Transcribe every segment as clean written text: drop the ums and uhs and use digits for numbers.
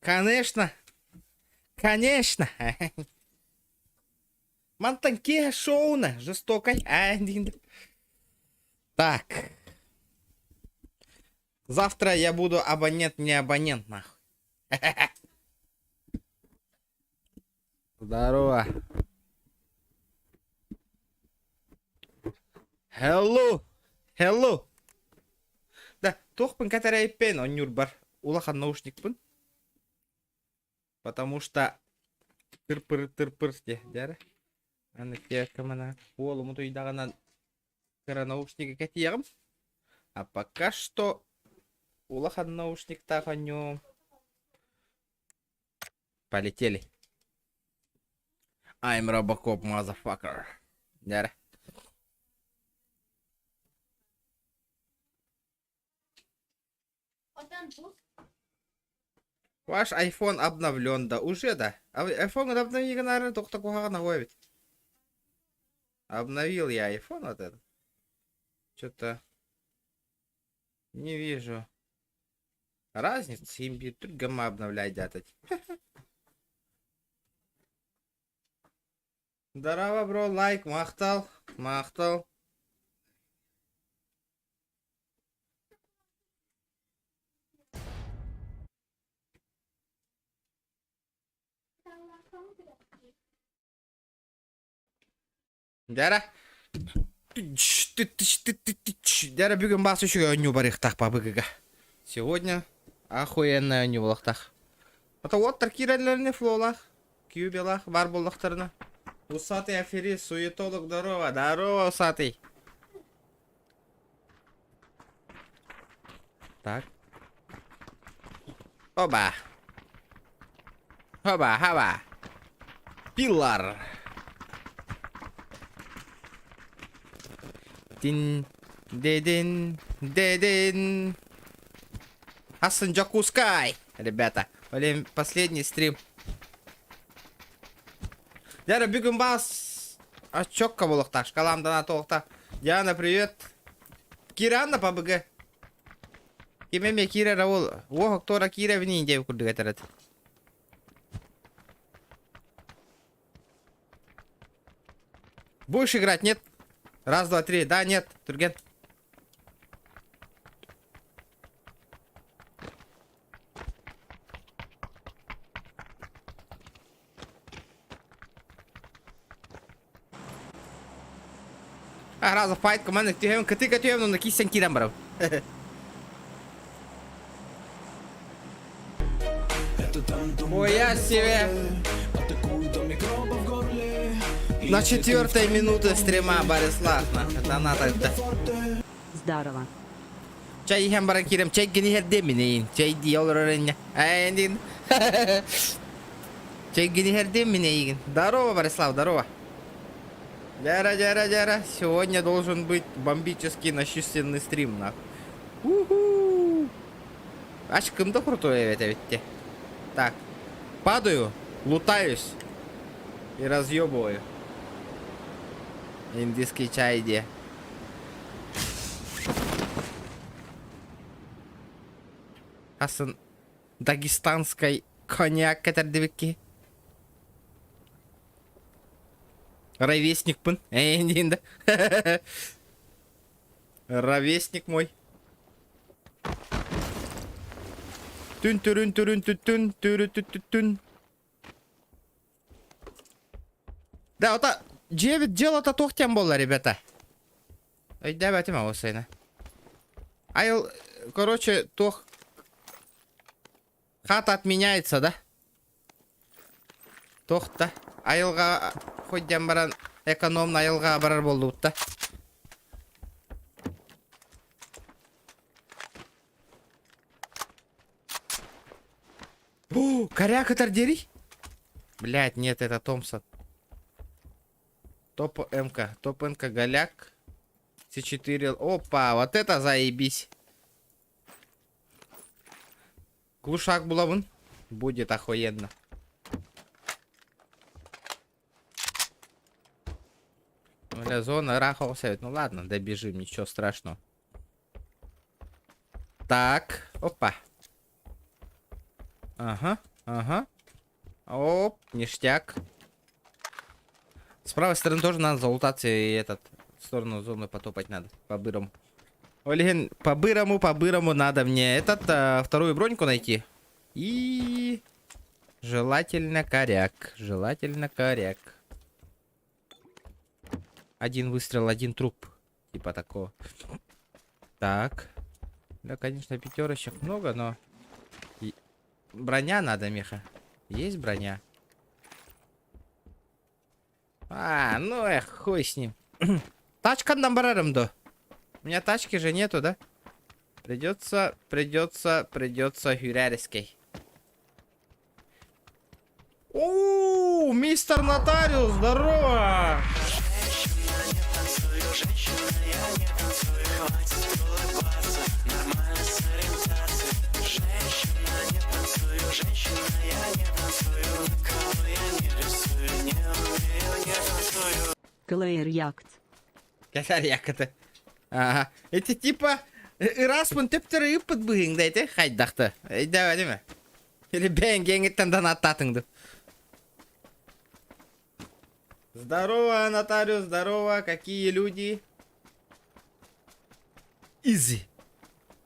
Конечно. Конечно. Мантан киэһэ шоуна жестокай. Так. Завтра я буду абонент, не абонент, нахуй. Здорово. Hello. Hello. Да, туохпун кэтэрэйиппин онньуурбар улахан наушникпын. Потому что тырпыр тырпыр дьэ дьэрэ. Аны кэмана уолум утуйдаҕынан кыра наушнигы кэтиэҕим. А пока что улахан наушниктаах онньуом. Полетели. I'm Robocop, motherfucker. Дьэрэ. Ваш iPhone обновлен, да? Уже, да? А iPhone обновили, наверное, только куһаҕан эбит. Обновил я iPhone вот этот. Что-то не вижу. Разницы им биир түргэн обновляй дятать. Здорово, бро, лайк, махтал, махтал. Дьара. Дьара бүгүн баас үчүгэй оонньуу барыахтаах бабыгыга. Сегодня охуенная оонньуу буолуохтаах. Ата уоттар киирэллэринэ флолаах, кюбелаах баар буоллахтарына. Усатый аферист, суетолог, здорово, здорово, усатый. Так. Оба. Оба, хаба. Пилар. Дин, дедин, дедин. Асан Джакускай, ребята. Блин, последний стрим. Дяра, бүгүн бас отчетка буолуохтаах. Шкаламдан атуохта. Диана, привет. Киранна ПБГ. Ким эмиэ киирэр ол уох туора киирэбин диэбит курдук этэр этэ. Будешь играть, нет? Раз, два, три. Да, нет, Турген. Раза файт команда түһэм кытыка түһэм онно кисэн киирэн барабын. Ой, себе. На четвертой минуте стрима, Борислав, нахуй, надо это. Здорово. Чай иһэн баран киирэм, чай гини иһэрдиэн минейин. Чай дии олорор инне. Эйин. Чай гини иһэрдиэн минейин. Здорово, Борислав, здорово. Дяра, дяра, дяра. Сегодня должен быть бомбический насыщенный стрим, нах. Уху. Ачкым да крутой это ведь. Так. Падаю, лутаюсь и разъебываю. Индийский чай где? Асан дагестанской коньяк кэтэрдибикки. Ровесникпын. Эйин да. Ровесник мой. Түн түрүн түрүн түттүн түрү түттүн. Да, ота дьиэбит дьыалата туох диэн буолла, ребята? Өйдөөбөтүм ол сайына. Айыл, короче, туох хата отменяется, да? Туох да айылҕа хоть диэн баран экономно айылҕа барар буоллубут да. О, коряк это дери? Блять, нет, это Томпсон. Топ МК, топ МК голяк. С4. Опа, вот это заебись. Глушак булабын. Будет охуенно. Бля, зона ыраах совет. Ну ладно, добежим, ничего страшного. Так, опа. Ага. Ага. Оп, ништяк. С правой стороны тоже надо залутаться и этот, в сторону зоны потопать надо, по-бырому. Ол иһин, по-бырому, по-бырому надо мне этот, вторую броньку найти. И желательно коряк, желательно коряк. Один выстрел, один труп. Типа такого. Так. Да, конечно, пятерочек много, но... И... Броня надо, Миха. Есть броня? А, ну эх, хуй с ним. Тачканан барарым дуо? У меня тачки же нету, да? Придется, придется, придется хюрярской. О, мистер Нотариус, здорово! Клэйр Якт. Кэлэр якты. Ага. Эти типа ыраспын төптөрү ыыппыт быһыыҥ да ити хайдахта. Өйдөөбөтүм ээ. Или бэйэҥ киэҥиттэн донаттаатыҥ дуу. Здорово, нотариус, здорово, какие люди? Изи.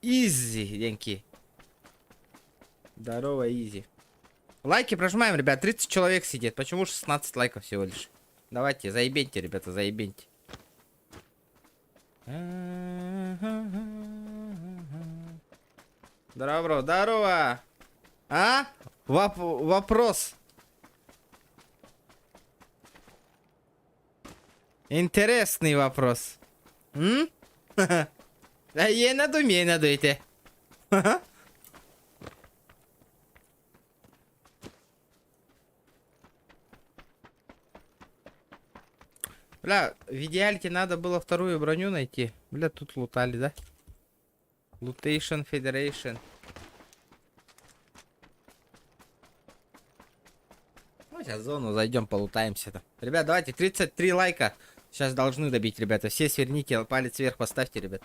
Изи, деньки. Здорово, Изи. Лайки прожимаем, ребят. 30 человек сидит. Почему 16 лайков всего лишь? Давайте, заебеньте, ребята, заебеньте. Здорово, здорово. А? Воп- вопрос. Интересный вопрос. М? Эйиэнэ дуу, миэнэ дуу ити? Бля, в идеальке надо было вторую броню найти. Бля, тут лутали, да? Лутейшн Федерейшн. Ну, сейчас в зону зайдем, полутаемся там. Ребят, давайте, 33 лайка. Сейчас должны добить, ребята. Все сверните, палец вверх поставьте, ребят.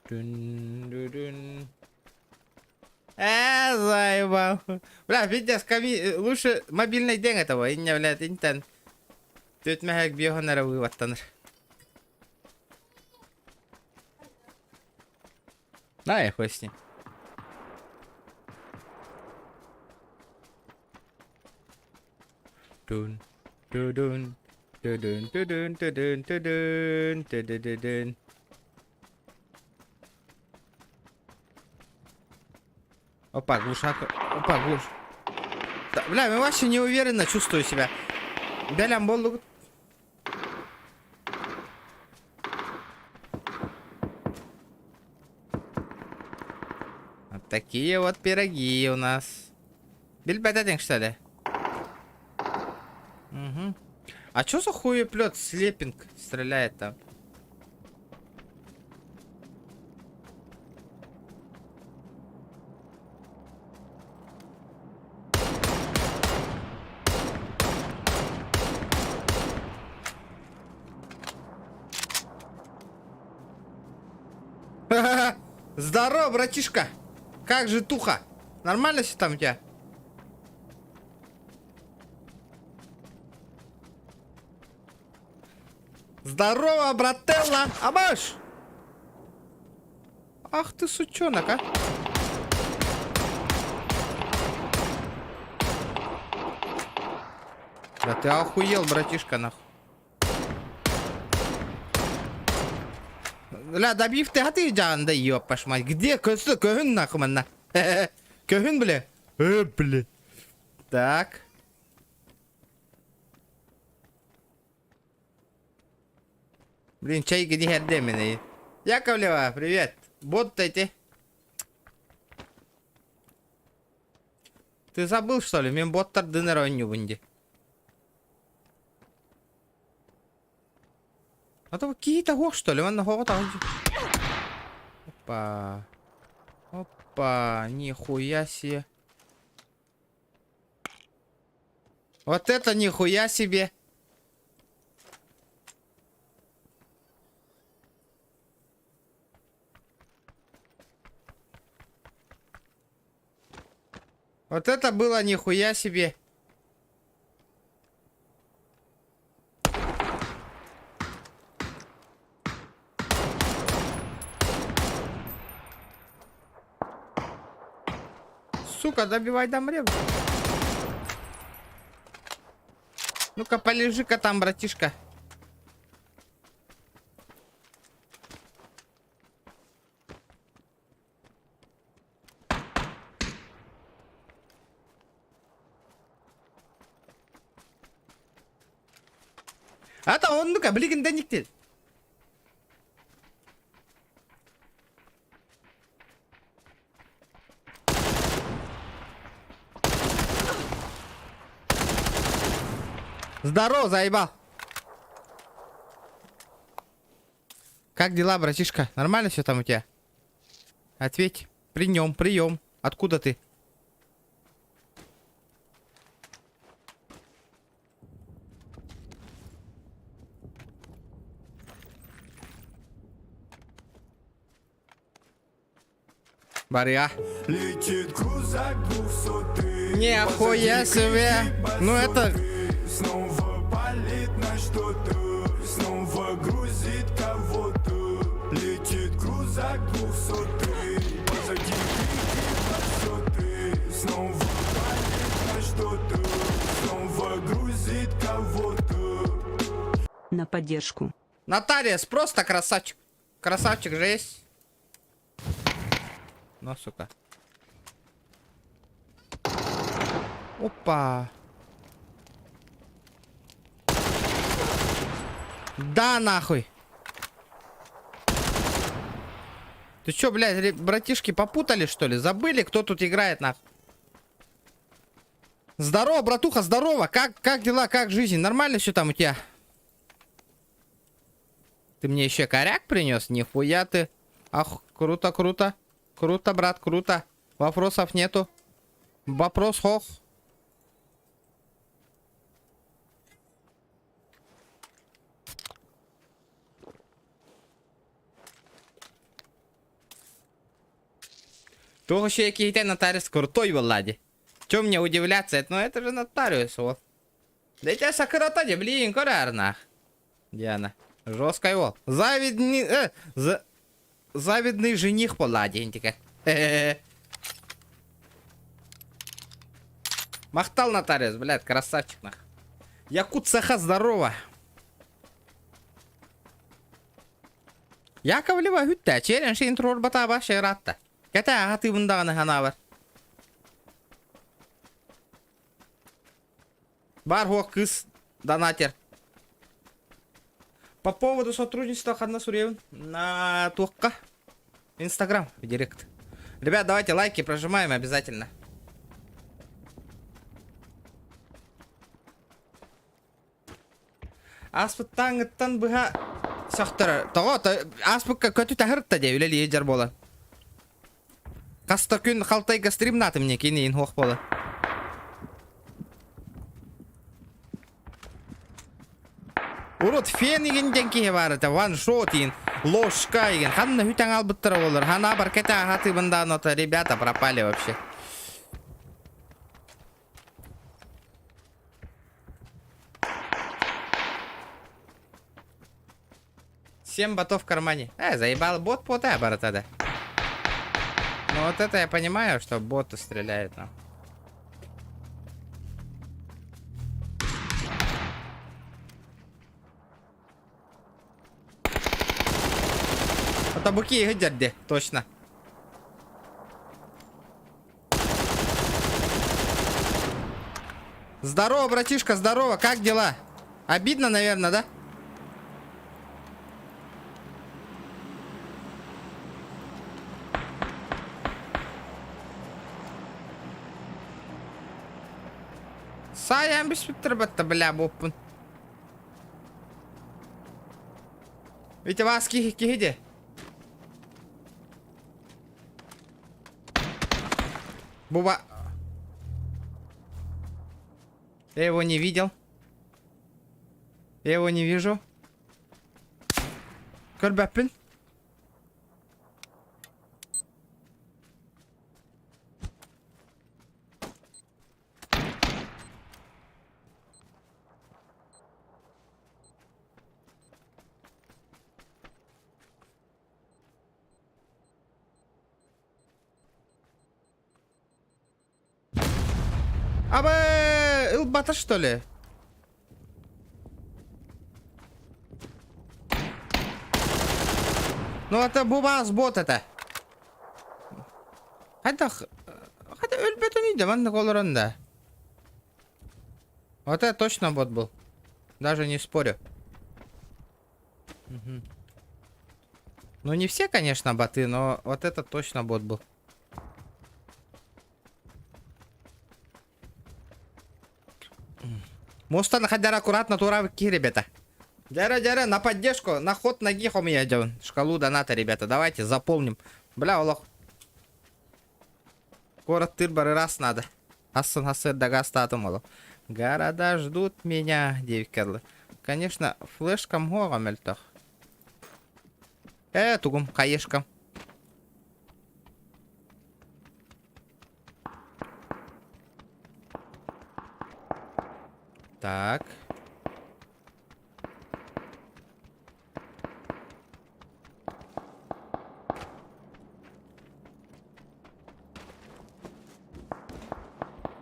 Дун-ду-дун. Заебал. Бля, пиздец, лучше мобильный день этого. Инне, блядь, интен. Түтмэһэк биоһон эрэ вываттаныр. Да, я хуй с ним. Дун, дудун, дудун, дудун, дудун, дудун, дудудудун. Опа, глушак. Опа, глуш. Да, бля, я вообще неуверенно чувствую себя. Бэлэм буоллугут. Вот такие вот пироги у нас. Билбэт этиҥ, что ли? Угу. А чё за хуеплет слепинг стреляет там? Здорово, братишка! Как же туха? Нормально все там у тебя? Здорово, брателла! Абаш! Ах ты сучонок, а! Да ты охуел, братишка, нахуй. Бля, добив ты, а ты да ёпаш мать. Где көстө көһүн нахуй манна? Көһүн, бля. Бля. Так. Блин, чайки не хердемени. Яковлева, привет. Бот эти. Ты забыл, что ли? Мин боттардыын эрэ оонньуубун дии. А то киһитэ суох, что ли? Манна хоҕо Опа. Опа, нихуя себе. Вот это нихуя себе. Вот это было нихуя себе. Сука, добивай до Ну-ка, полежи-ка там, братишка. Ата оннука билигин да никтил. Здорово, заебал. Как дела, братишка? Нормально все там у тебя? Ответь. Прием, прием. Откуда ты? Барья. Летит крузак двухсотый. Нихуя себе. Ну это... Снова палит на что-то, снова грузит кого-то. Летит крузак двухсотый, позади крики басоты. Снова палит на что-то, снова грузит кого-то. На поддержку. Нотариус просто красавчик. Красавчик же есть. Ну, сука. Опа. Да нахуй. Ты чё, блядь, братишки попутали, что ли? Забыли, кто тут играет, нахуй? Здорово, братуха, здорово. Как, как дела, как жизнь? Нормально все там у тебя? Ты мне еще коряк принес? Нихуя ты. Ах, круто, круто. Круто, брат, круто. Вопросов нету. Вопрос хох. Того ще який йде нотаріус крутой владі. Чё мне удивляться? Ну это же нотариус, вот. Да я сократать, блин, корарнах. Диана. Жесткий вол. Завидный, э, за, завидный жених по ладентика. Махтал нотариус, блядь, красавчик нах. Якут Саха, здорово. Яковлева хүттэ, черен шин трорбата ба шератта. Кэтэ аһатыыбын ханабар. Бар хуох кыс донатер. По поводу сотрудничества ханна суруйабын на туохха. Инстаграм в директ. Ребят, давайте лайки прожимаем обязательно. Ааспыттааҥҥыттан быһа сөхтөрөр. Тоҕо ааспыкка көтүтэ сырытта дии үлэлии дьар буолан. Хас да күн халтайга стримнаатым не кини суох буолан. Урут фен игин диэн киһи баар этэ, ваншот игин, ложка игин. Ханна хүтэн албыттара буолар. Хана бар кэтэ аһатыыбын даҕаны ото ребята пропали вообще. Семь ботов в кармане. Э, заебал бот пота баратада. Ну вот это я понимаю, что боты стреляют нам. Табуки дерде, точно. Здорово, братишка, здорово, как дела? Обидно, наверное, да? Саайан бүспүттэр батта, бля, буоппун. Витя вас киһи киһи де. Буба. Я его не видел. Я его не вижу. Көрбөппүн. Абы, ылбата что ли? Ну это бубаас бот это. Хайдах хайда өлбөтүн иде маннык олорон да. Вот это точно бот был. Даже не спорю. Угу. Ну не все, конечно, боты, но вот это точно бот был. Мостан хайдар аккуратно туравки, ребята. Дяра, дяра, на поддержку, на ход ноги у меня идем. Шкалу доната, ребята, давайте заполним. Бля, олох. Город тыр раз надо. Асан хасыр дагастатым олох. Города ждут меня, девкерлы. Конечно, флешкам хоға мөлтөх. Э, тугум, хаешкам. Так.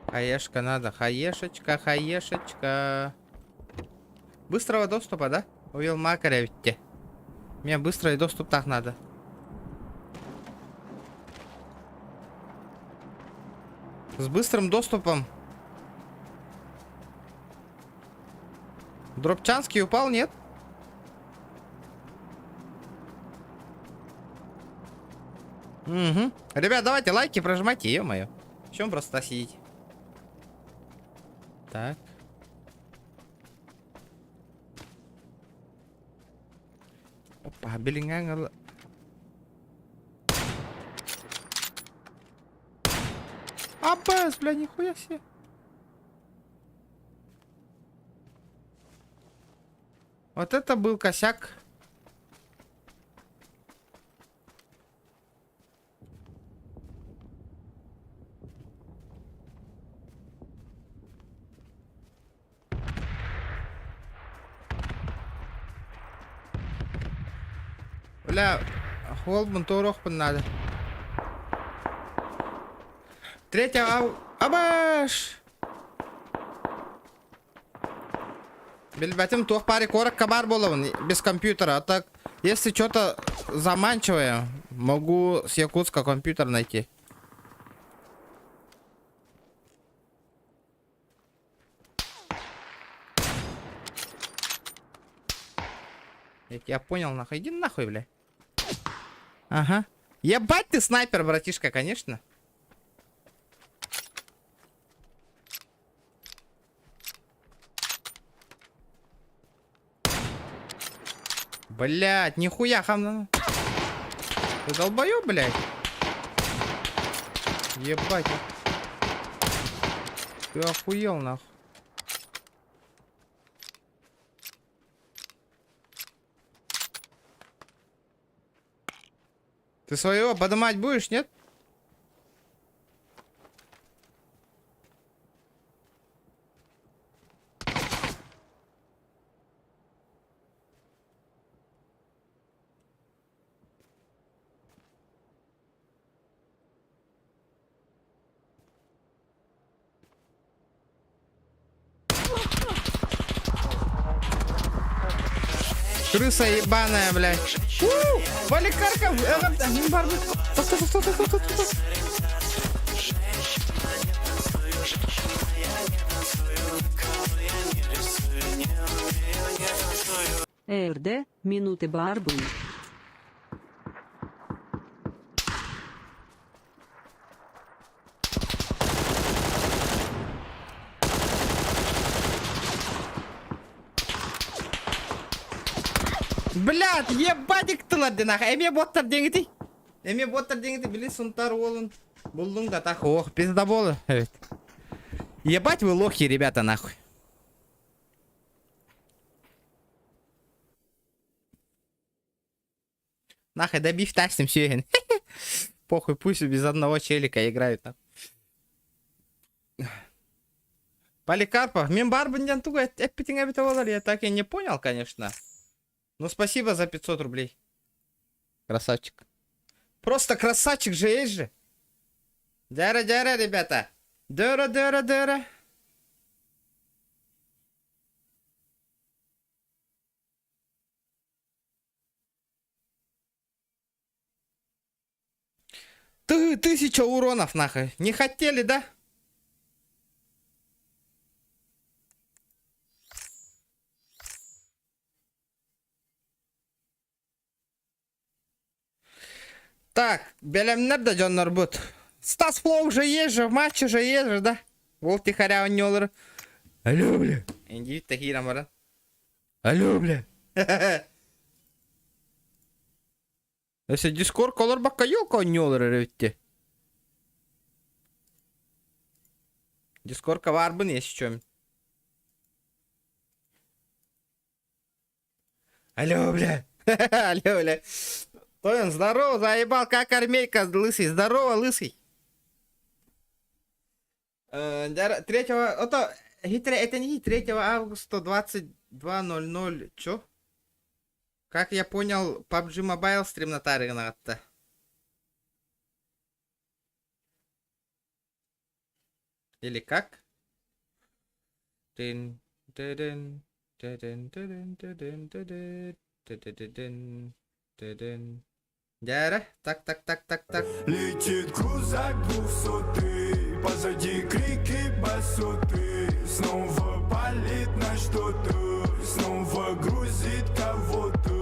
Хаешка надо. Хаешечка, хаешечка. Быстрого доступа, да? Увел макаря ведь те. Мне быстрый доступ так надо. С быстрым доступом. Дропчанский упал, нет? Угу. Ребят, давайте лайки прожимайте, ё-моё. В чем просто сидите? Так. Опа, билиҥҥээҥ Аббас, бля, нихуя себе. Вот это был косяк. Бля, холбун туруохпун надо. Третья ав... Абаш! Билбэтим туох баарый куоракка баар буолабын без компьютера. А так, если что-то заманчивое, могу с Якутска компьютер найти. Я тебя понял, нахуй. Иди нахуй, бля. Ага. Ебать ты снайпер, братишка, конечно. Блять, нихуя хам. Ты долбоёб, блядь? Ебать. Ты охуел, нахуй. Ты своего подымать будешь, нет? Крыса ебаная, блядь. У, Поликарков! Стоп, стоп, стоп, стоп, стоп, стоп. РД, минуты барбун. Блядь, ебать тылар нахуй. Эмиэ боттар диэҥитий. Эмиэ боттар диэҥитий били Сунтаар уолун. Буллуҥ да так. Ох, пиздоболы. Ебать вы лохи, ребята, нахуй. Нахуй, добив тастим все. Похуй, пусть без одного челика играют. Нахуй. Поликарпов, мин баарбын диэн тугу эппитиҥ эбитэ буолар, я так и не понял, конечно. Ну, спасибо за 500 рублей. Красавчик. Просто красавчик же есть же. Дяра, дяра, ребята. Дыра, дыра, дыра. Ты, тысяча уронов нахуй. Не хотели, да? Так, бэлэмнэр да дьоннорбут. Стас Флоу уже есть же, в матче же есть же, да? Ол тихаря оонньуулар. Алло, бля. Индиит киирэн баран. Алло, бля. Өссө Дискорд олорбокко елка оонньуулар эрэ Дискордка баарбын если чем. Алло, бля. Алло, бля. Тоин, здорово, заебал, как армейка, лысый. Здорово, лысый. Третьего, это, это не 3 августа 22.00, чё? Как я понял, PUBG Mobile стримнатарыгын Или как? Тын, тыдын, тыдын, тыдын, тыдын, тыдын, тыдын, тыдын. Дьэ, так, так, так, так, так. Летит крузак двухсотый, позади крики басоты. Снова палит на что-то, снова грузит кого-то.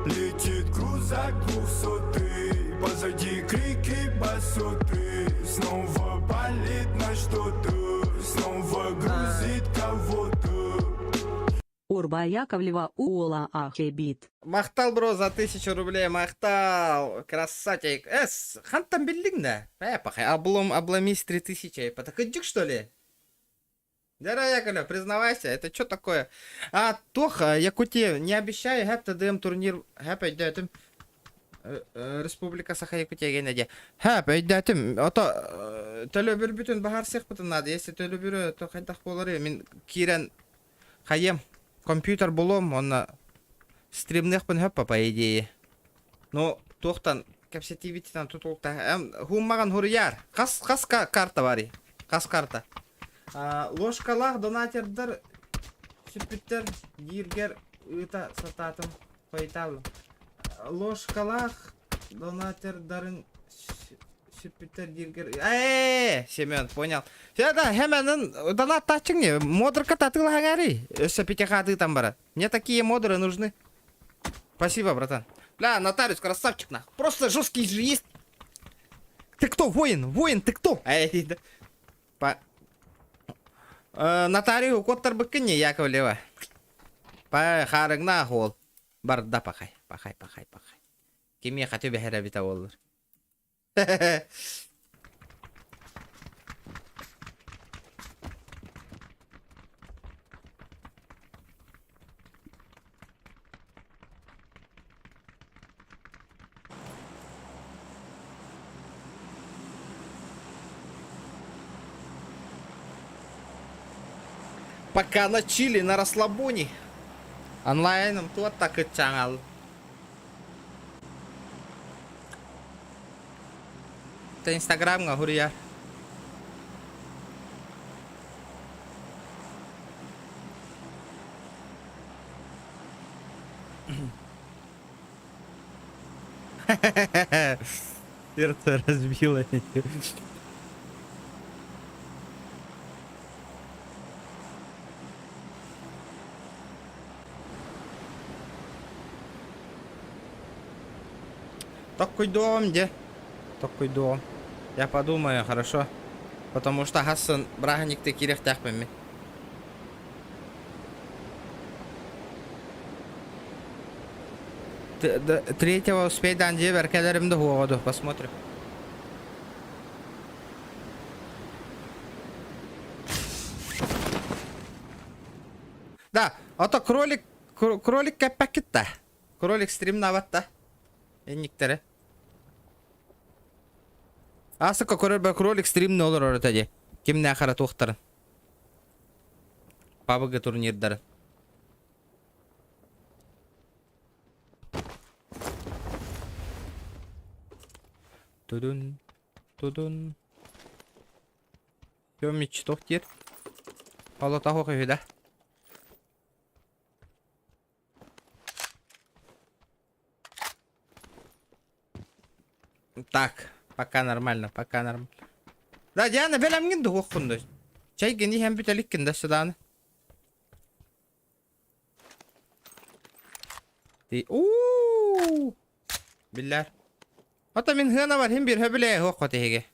Летит крузак двухсотый, позади крики басоты. Снова палит на что-то, снова грузит кого-то. Орба Яковлева уола ахебит. Махтал, бро, за 1000 рублей, махтал. Красавчик. Эс, хантан биллиҥ да? Пахай, облом, обломись 3000. Потакадюк, что ли? Дара Яковлев, признавайся, это что такое? А, Тоха, Якутия, не обещаю, хэп ТДМ турнир, хэп өйдөөтүм. Республика Саха Якутия генеде. Хэп өйдөөтүм, ото төлөбүрбүтүн баһар надо. Если төлөбүрү, то хайдах буолар мин киирэн хайым компьютер булуом, онно стримныахпын хөп по идее. Ну, туохтан кэпсэтиибитинэн тутулта. Хуммаган хуруйар. Хас хас карта бары. Хас карта. Ложкалаах донатердар сүппүттэр дииргэр ыыта сатаатым хойутаабым. Ложкалаах донатердарын сүппүттэр дииргэр... Ээ, Семен, понял. Все, да, хеменин донат тачың модерка татылаһаҥари. Өссө пятихаты там бара. Мне такие модеры нужны. Спасибо, братан. Бля, нотариус, красавчик, нах. Просто жесткий же есть. Ты кто, воин? Воин, ты кто? Эй, да. По... Нотариус куоттарбыккын Яковлева. Па харыгна хол. Барда пахай, пахай, пахай, пахай. Кими хаты бэхэрэ бита боллар. Пока на чили, на расслабоне. Онлайном тут так и чаңал. Это инстаграмҥа хуруйар. Сердце разбило. Такой дом, где? Такой дом. Я подумаю, хорошо? Потому что хасан бырааһынньыктыы киириэхтээхпин. Третьего успей дан дьиэбэр кэлэрим да суоҕа посмотрим. Да, а то кролик, кролик кэппэккит да. Кролик стримнаабат да. Энниктере. Асыка көрөр кролик стримни олорор этэ Кимнээх хара туохтарын. PUBG турнирдары. Тудун, тудун. Тёмич тохтир. Палата да. Так, Пока нормально, пока нормально. Да, Диана, бэлэмҥин дуһуоххун да. Чэйгин иһэн бүтэликкин да сыдааны. Ти уу Биллэр. Ата мин хыана бар хим бир хөбүлээ хуох хотиһиги.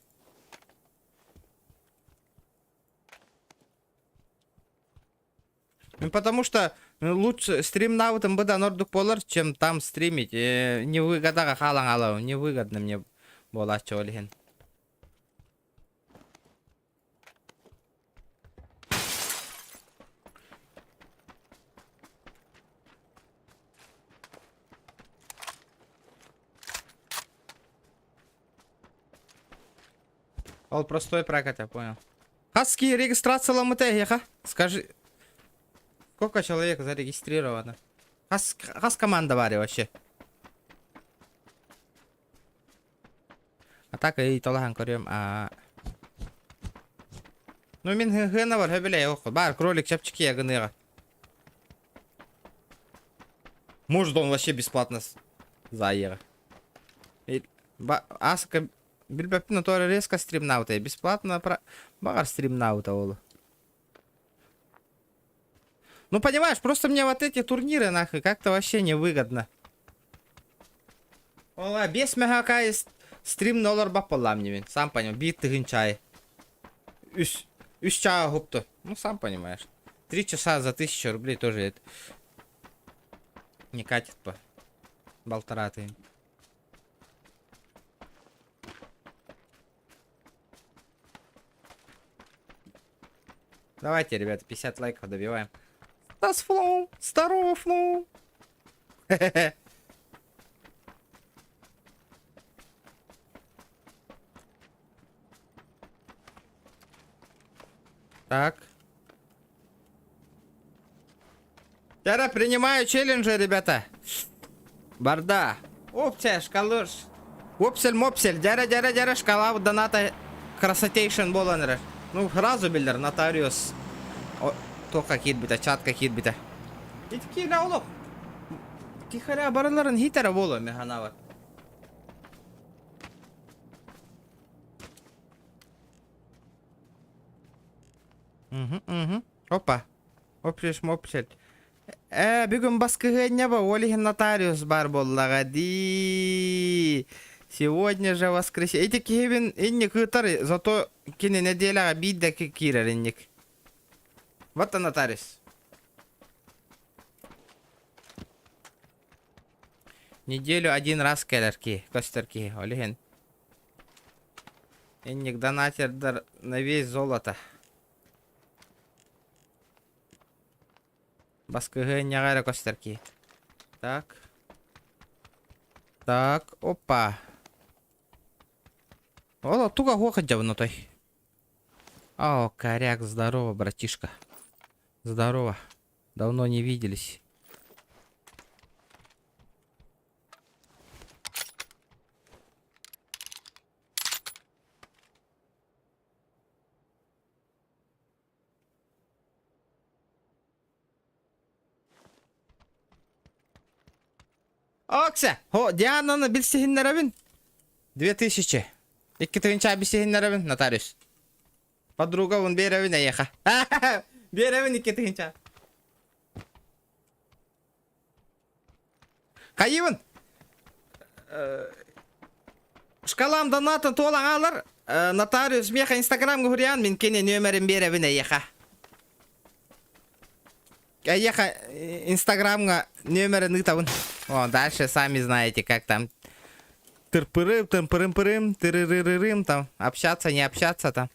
Ну, потому что э, лучше стримнаабытым быдан ордук буолар, чем там стримить. Э, невыгодаҕа хаалан хаалабын, невыгодно мне буолааччы ол иһин. Ол простой прокат, я понял. Хаски регистрацияламмыта эһиэхэ? Скажи, сколько человек зарегистрировано? Хас, хас команда баар вообще? А так и толахан көрүөм. А... Ну мин хыына бар хөбүлэ ох бар кролик чэпчэки ягыныга. Может он вообще бесплатно заега. Аска Билбэппин отуора резко стримнаабытай бесплатно про баҕар стримнаабыта ол. Ну понимаешь, просто мне вот эти турниры нахуй как-то вообще невыгодно. Ола бес мөһөкай стримны олорбат буоллаам нибин. Сам понимаешь, биир тыһыынча Үс, үс чаа уһупту. Ну, сам понимаешь. 3 часа за 1000 рублей тоже это не катит по. Полтора ты. Давайте, ребята, 50 лайков добиваем. Стас Флоу! Здорово, Флоу! Хе-хе. Так. Тяра, принимаю челленджи, ребята. Барда. Опция, шкалыш. Опсель, мопсель, дяря, дяря, дяря, шкала доната красотейшн буолан эрэр. Ну, сразу биллэр, нотариус. Туохха киирбитэ, чатка киирбитэ. Ити киинэ олох. Тихаря барыларын хитэрэ буолуо мен санаабар. Угу, угу. Опа. Опсель, мопсель. Ээ, бүгүн баскыһыанньаба, ол иһин нотариус баар буоллаҕа дии. Сегодня же воскресенье. Ити киһибин инник ыытар, зато кини нэдиэлэҕэ биирдэ киирэр инник. Вот и нотариус. Неделю один раз кэлэр киһи, көстөр киһи, ол иһин. Инник донатердар на весь золото. Баскыһыанньаҕа эрэ көстөр киһи. Так. Так, опа. Ол туга хуох сылдьабын отой. О, коряк, здорово, братишка. Здорово. Давно не виделись. Окса, хо, Диананы билсиһиннэрэбин. 2000. 2000 билсиһиннэрэбин, нотариус. Подругабын биэрэбин эйиэхэ. Биэрэбин 2000. Хайыбын? Шкалам донатын туолан аалар. Нотариус миэхэ инстаграмҥа суруйан мин кини нүөмэрин биэрэбин эйиэхэ. Эйиэхэ инстаграмҥа нүөмэрин ыытабын. О, дальше сами знаете, как там. Тырпырым, тымпырым-пырым, тырырырырым там. Общаться, не общаться там.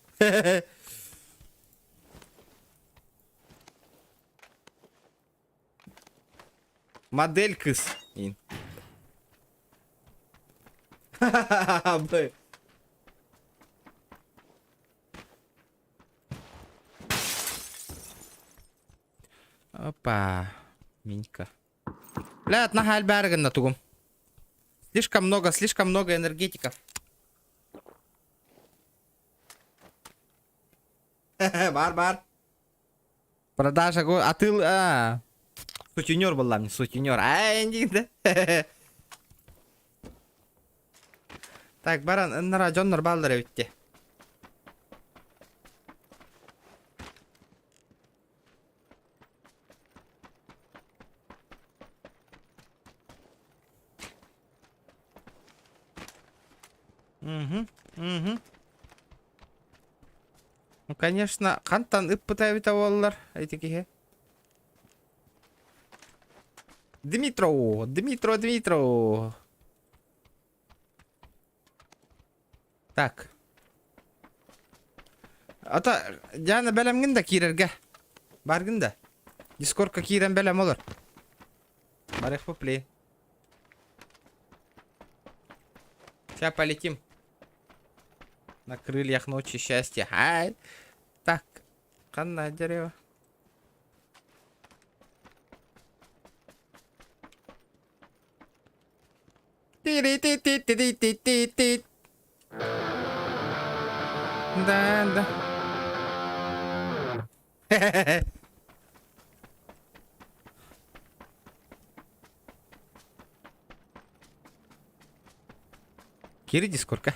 Модель кыс. Ин. Б. Опа. Минька. Блядь, наһаа элбээри гынна тугум. Слишком много энергетиков. Бар, бар. Продажа го... А ты... А, сутенер была мне, сутенер. А, да. Так, баран ыннара дьоннор бааллар эбит дии. Угу, угу. Ну, конечно, хантан ыппыта эбитэ буоллар ити киһи. Дмитро, Дмитро, Дмитро. Так. Ата, Диана бэлэмҥин да киирэргэ. Баргын да. Дискордка киирэн бэлэм олор. Барыах плей. Сейчас полетим. На крыльях ночи счастья. Ай. Так. Ханна дерево. Ти-ти-ти-ти-ти-ти-ти. Да, да. Кири дискорка.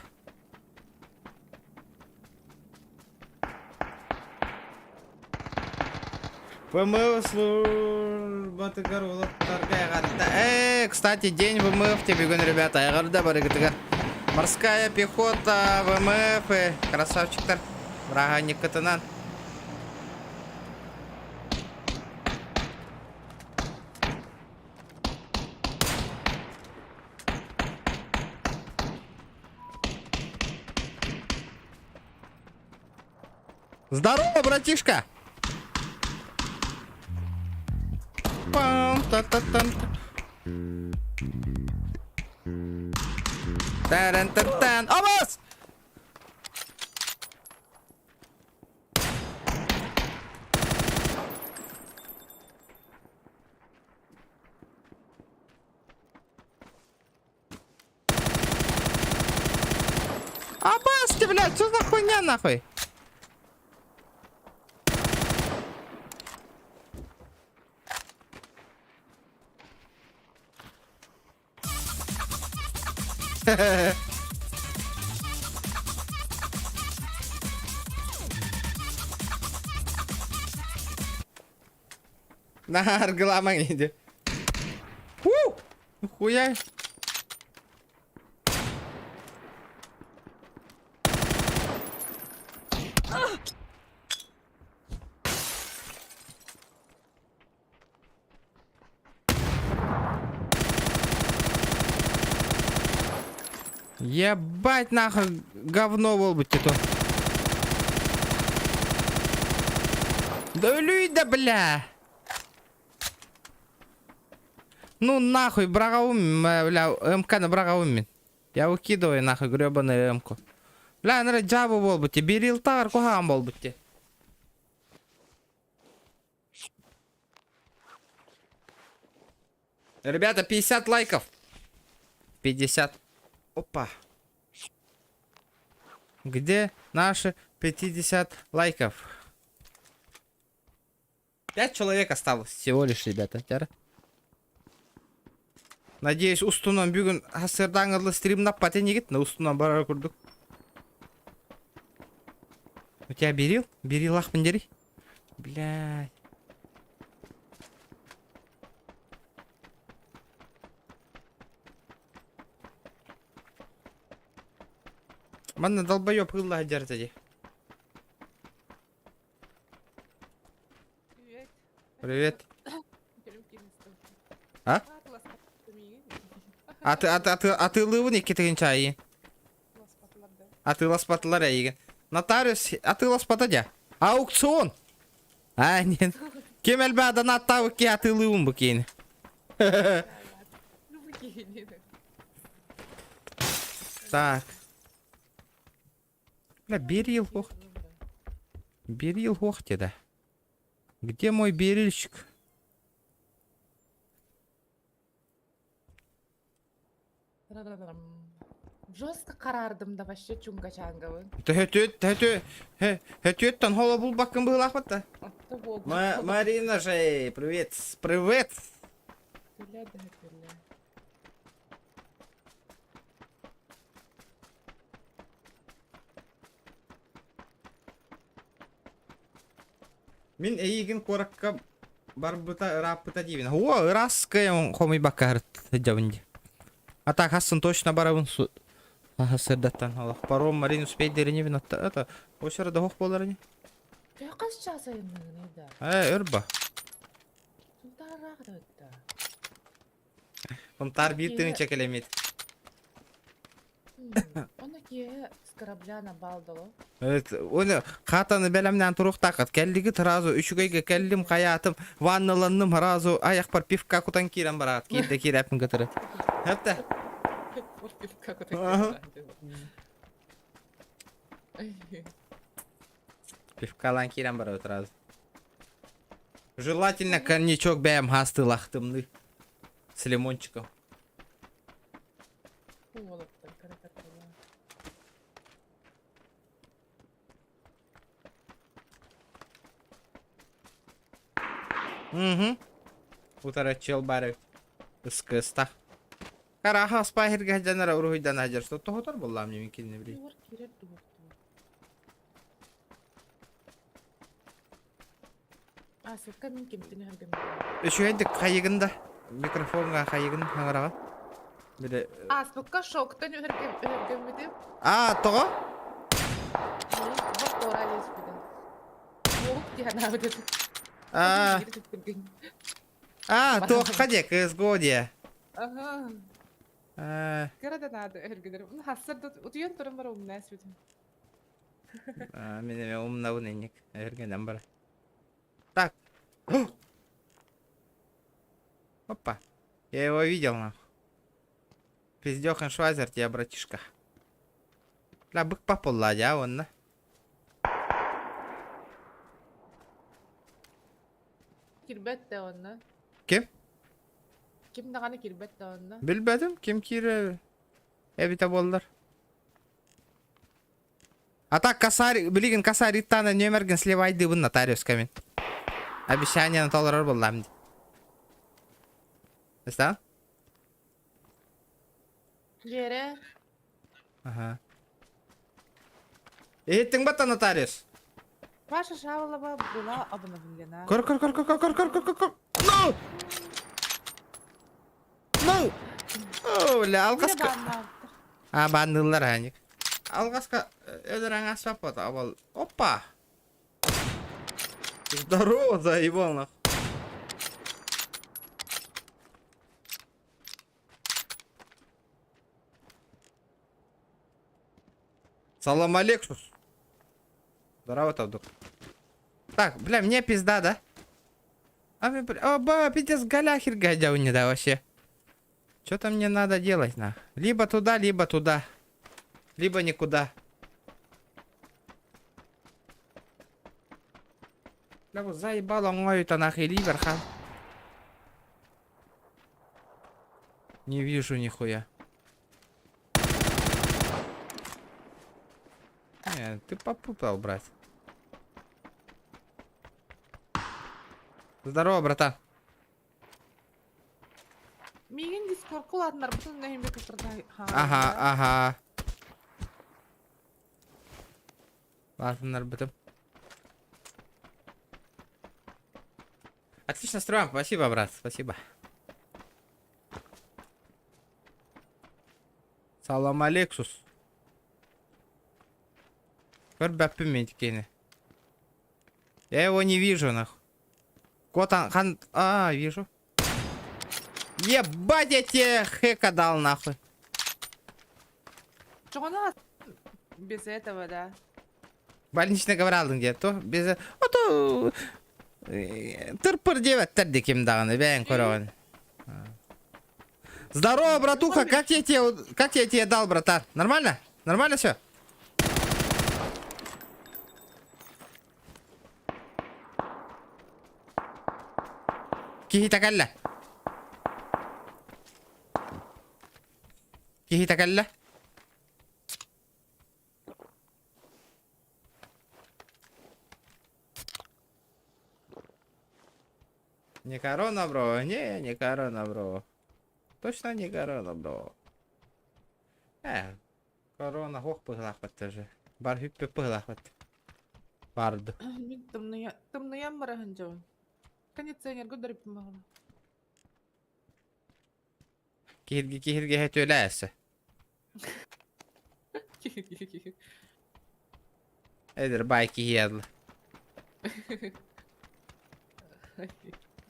ВМФ службатыгар уолаттарга эҕэрдэ. Э, кстати, день ВМФ тебе бүгүн, ребята, эҕэрдэ барыгытыгар. Морская пехота, ВМФ, красавчиктар, бырааһынньыккытынан. Здорово, братишка! Пам та та там Таран та тан Абас! Абас ты, блядь, что за хуйня нахуй? Наар гыламаҥ иди. Хуя. Ебать нахуй говно буолбут то. Да өлүй да бля. Ну нахуй быраҕабын бля МК-ны быраҕабын мин. Я выкидываю нахуй гребаную М-ку. Бля, аны дьаабы буолбут ти. Берил таар куһаҕан буолбут ти. Ребята, 50 лайков. 50. Опа. Где наши 50 лайков? 5 человек осталось всего лишь, ребята. Надеюсь, устунан бүгүн сырдаңылы стримнаппат инигит, но устунан барар курдук. У тебя берил? Берил ахпын дери? Блядь. Манна долбоёб ылла сылдьар дии. Привет. Привет. А? Аты, аты, аты, атыылыыбын икки тыһыынча айыы. Атыыласпатылар эйигин. Нотариус атыыласпата дьэ. Аукцион! А, нет. Ким элбэх донаттаабыт киһи атыылыыбын бу киини. Так. Бля, берил ох. Берил ох да. Где мой берильщик? Жестко хараардым да вообще чунга-чангабын. Төһөтүөт, төһөтүөттэн холо булбаккын быһыылаахпыт да. Марина же, привет, привет. Түлэ да түлэ. Мин эйигин куоракка барбыта ырааппыта диибин. О, ыраас кыайан хомуйбакка сылдьабын дии. А так хассын точно барабын сырдаттан олох паром марин успейдеринибин отта это ошара да хох буолар ини. Төһө хас чаас айанныгыный да? Э, өр ба. Сунтаараах да да. Сунтаар биир тыынча километр. Оны киэһэ с корабля на бал дало. Оны хатаны бэлэмнээн туруохтааххыт. Кэллигит сразу үчүгэйгэ кэллим, хайаатым, ванналанным сразу айахпар пивка кутан киирэн бараат. Киирдэ киирээппин кытары. Хэптэ. Пивка кутан киирэн. Пивкалаан киирэн барабыт сразу. Желательно коньячок бэйэм хаастыылаахтымныы. С лимончиком. Уолаттар кыра-кыралар. Угу. Утараччыл бары ыскыста. Караха аспаахиргэ дьанара уруһуйдан сылдьар. Тоһотор буоллаам ньимин кинини били. Уор киирэр дуохтуур. А, сыкка мин кимтин өһөргөммүтүм. Үчүгэйдик хайыгын да микрофоҥҥа хайыгын хаҥараҕын. Били Ааспыкка шоктан өһөргөммүтүм. А, тоҕо? Бок туора илиспитим. Уоһук дии санаабытым. А, а, туохха диэ, CSGO диэ. Аха. А, Кыра да наада өһөргөнөрүм. Хассар да утуйан туран бара умнаас бүтүм. Мин эмэ умнабын инник. Өһөргөнөн бара. Так. Опа. Я его видел, нахуй. Пиздёхан швайзер тебя, братишка. Бля, бык папулла, дьа, онно. Кирбэт да онно. Ким? Ким даҕаны кирбэт да онно. Билбэтим, ким киирэр эбитэ буоллар. А так косарь, билигин косарь ыттаана нүөмэргин сливайдыыбын нотариуска мин. Обещаниены толорор буоллаам дии. Истэҕин? Дьиэрэ. Аха. Иһиттиҥ батта нотариус? Ваша Шаволова была обновлена. Көр, көр, көр, көр, көр, көр, көр, көр, көр. No! No! О, бля, алҕаска... А, баанныыллар аанньык. Алҕаска өлөр аспаппат, абал. Опа! Здорово, заебал нах. Салам Алексус. Здорово, Тавдук. Так, бля, мне пизда, да? А, бля, о, ба, пиздец, галяхер гадя не да вообще. Что-то мне надо делать, на. Либо туда, либо туда. Либо никуда. Бля, вот заебало мою-то нахуй ливер, ха. Не вижу нихуя. Не, ты попутал, брат. Здорово, братан. Миигин Дискордка улаатыннарбытын нэһимбит кытарда Ага, ага. Улаатыннарбытым. Отлично строим, спасибо, брат, спасибо. Салам Алексус. Көрбөппүн мин итиккини. Я его не вижу, нахуй. Кот он, хан... А, вижу. Ебать, я тебе хэка дал, нахуй. Чоҕону без этого, да. Больничный говоралдың диye то без ото тырпыр диэбэттэр ди ким даҕаны бэйэҥ көрөҕүн. Здорово, братуха, как я тебе дал, братан? Нормально? Нормально все? Киһитэ кэллэ. Киһитэ кэллэ. Не корона, бро. Не, не корона, бро. Точно не корона, бро. Э, корона хох пыһылаахпат тоже. Бар хүппэ пыһылаахпат. Барды. Мин тымныйа тымныйан бара сылдьабын. Кондиционерга дөрүппүн баҕана. Киһирги киһиргэһэ түөлээсэ. Эдэр бай киһи адла.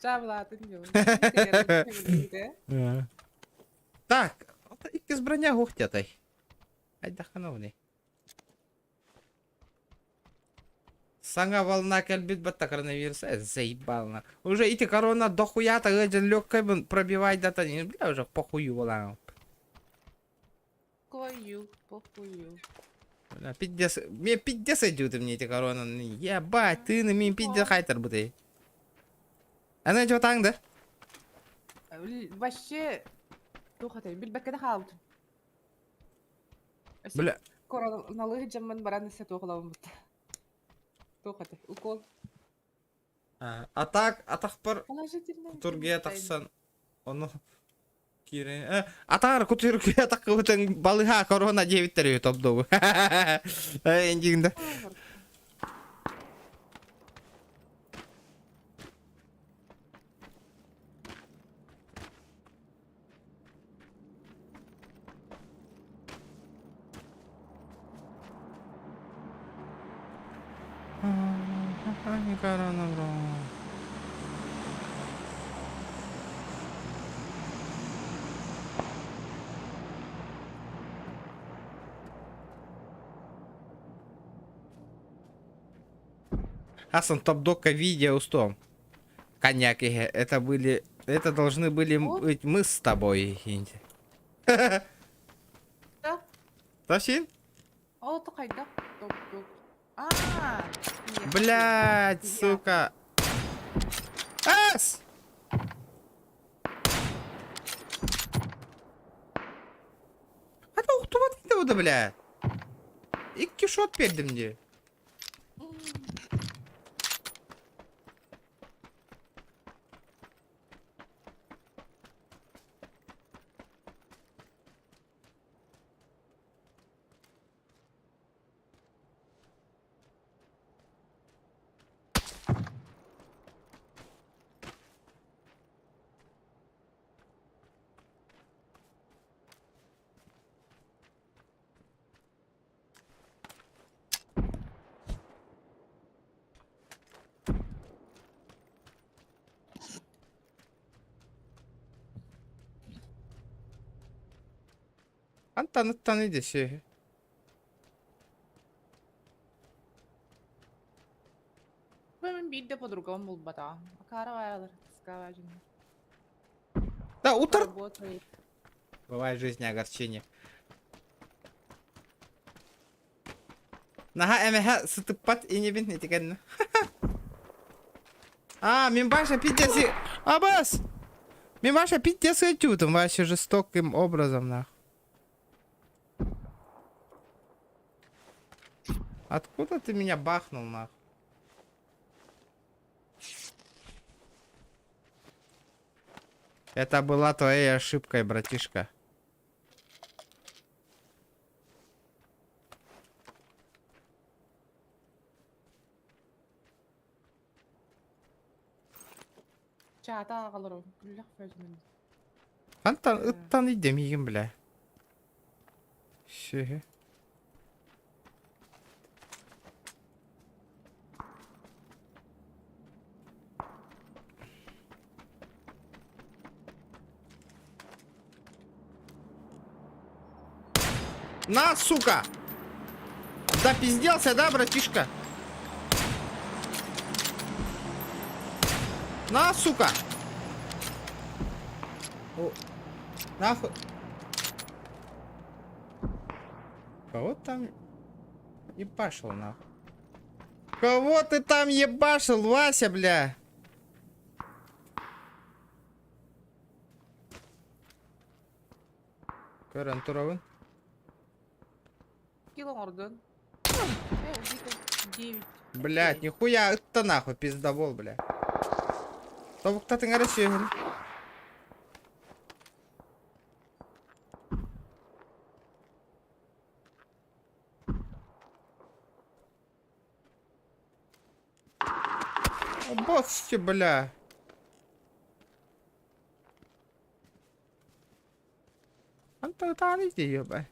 Чаабылаатын дьон. Так, иккис броня хух тятай. Айдахановны. Саҥа волна кэлбит батта коронавируса заебал на. Уже ити корона дохуя-то ыадьан легкой пробивай дата, бля, уже похую буолаан. Кою, похую. Бля, пиздец, мне пиздец идут мне эти корона. Ебать, ты на меня пиздец хайтер бытай. Ана чё таң да? Вообще, туох этэй, билбэккэ да хаалбытым. Бля. Короналыы дьаммын баран өссө туох ылабын Туох этэй, укол. А так, атахпар Положительный. кутургия тахсан, ону киирэн, атаар кутургия таххыбытын балыһа корона диэбиттэр үһү тобдугу. Эндигинде. Корона, бро. Асан топ-дока видео устом. Коньяк, это были... Это должны были быть мы с тобой. Да. Тасин? Ол то хайдах? Топ-топ. А, Блять, сука. Ас! Хата ухтубат ити бу бля. Икки шот бердим дии. Антан ыттан иди Мин биирдэ подругам булбатаҕым. Акаара баайалар, таскаабаа дьоннор. Да, утар... Работает. Бывает в жизни огорчение. Наха эмэхэ сытыппат инибин итигэн. А, мин баша пиздец... Абас! Мин баша пиздец этюдом вообще жестоким образом, нах. Откуда ты меня бахнул, нах? Это была твоей ошибкой, братишка. Чаата аҕаларым, күллэх фөзүнүн. Хантан ыттан идемигин, бля. Сүһү. На, сука! Запизделся, да, братишка? На, сука! О, нахуй. Кого там ебашил, нахуй? Кого ты там ебашил, Вася, бля? Көрөн турабын. Кило оҥордун. Э, убито. Девять. Блять, нихуя, это нахуй, пиздобол, бля. Тобуктатын эрэ сүөһүн. Боссе, бля. Антатааны диэбэ.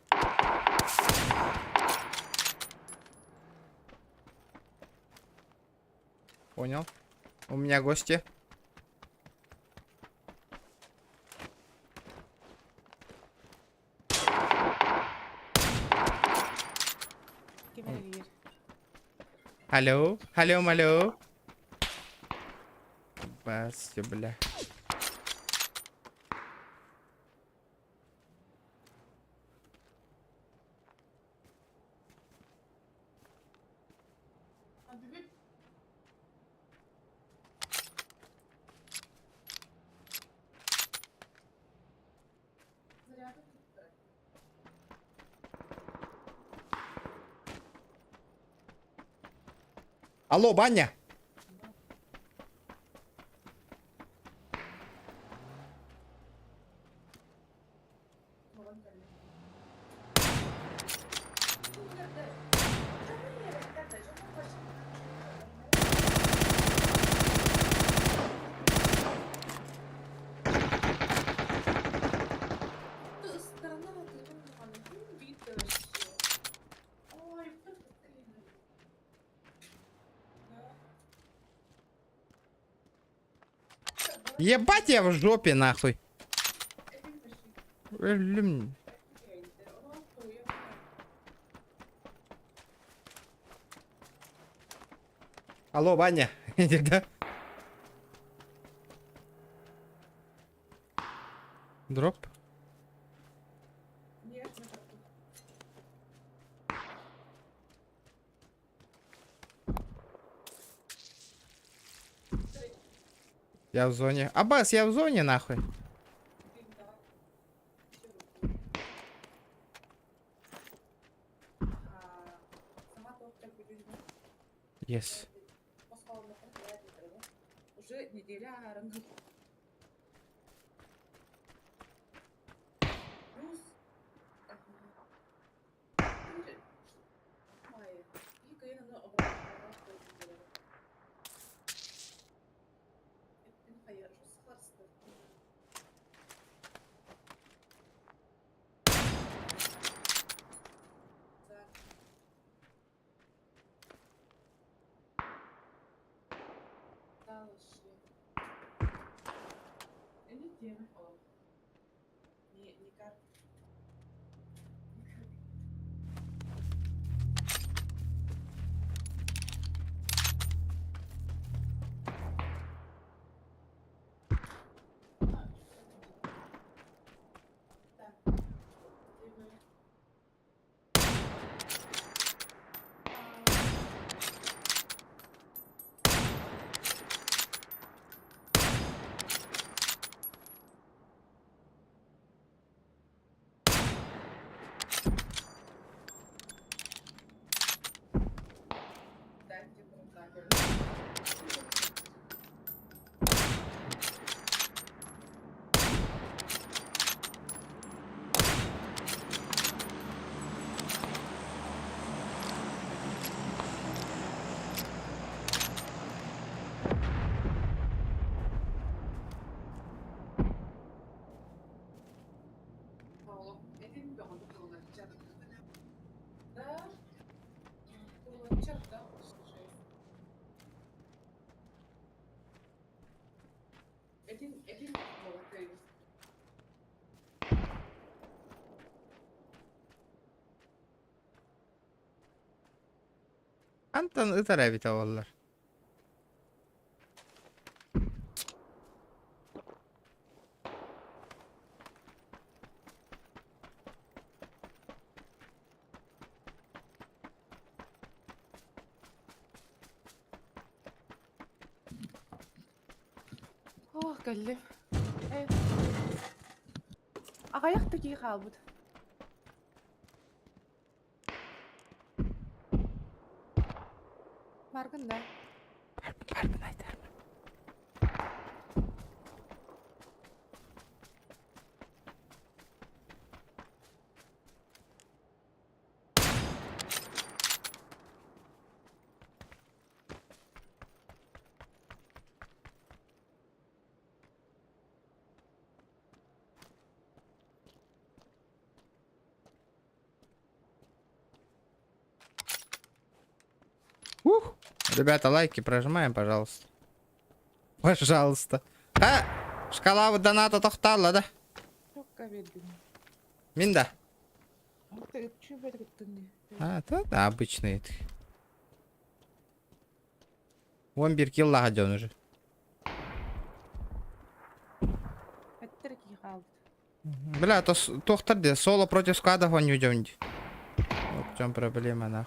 Понял. У меня гости. Ким эрийэр? Алло, алло, алло. Басте, бля. Алло, баня. Ебать я в жопе нахуй. Блин. Алло, Ваня, да? Дроп? Я в зоне. Аббас, я в зоне, нахуй. Yes. Антон ытар эбитэ буоллар. Ох, кэллим. Э, аҕыйах да киһи хаалбыт. Баргын да. Барбын айтармын. Ребята, лайки прожимаем, пожалуйста. Пожалуйста. А, шкала доната тохталла да? Мин да. А, это да, обычный. Вон бир килл дьон уже. Бля, то тохтар де соло против склада гоню дьон. Вот в чем проблема нах.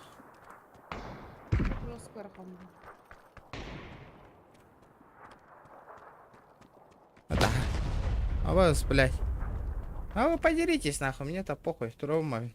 Да. А вас, блядь. А вы подеритесь нахуй, мне-то похуй, травма.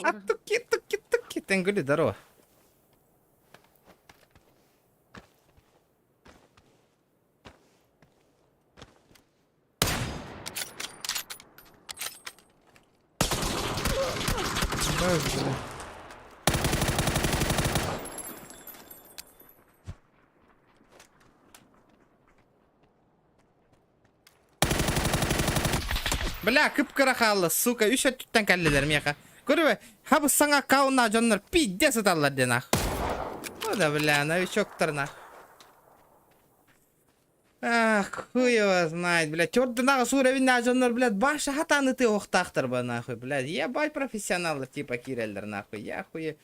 А туки, туки, туки, Тенгули, здорово. Бля, кып-кыра хаалла, сука, үс өттүттэн кэллилэр миэхэ. Көрүбэ, хабы саҥа аккауннаах дьоннор пиздец ыталлар диэн ах. Ну да, бля, новичоктар нах. Ах, хуй его знает, блядь. Төрдүнааҕы суурэбиннээх дьоннор, блядь, баша хатаан ытыы охтаахтар ба, нахуй, блядь. Ебать профессионалы типа киирэллэр, нахуй. Я хуй.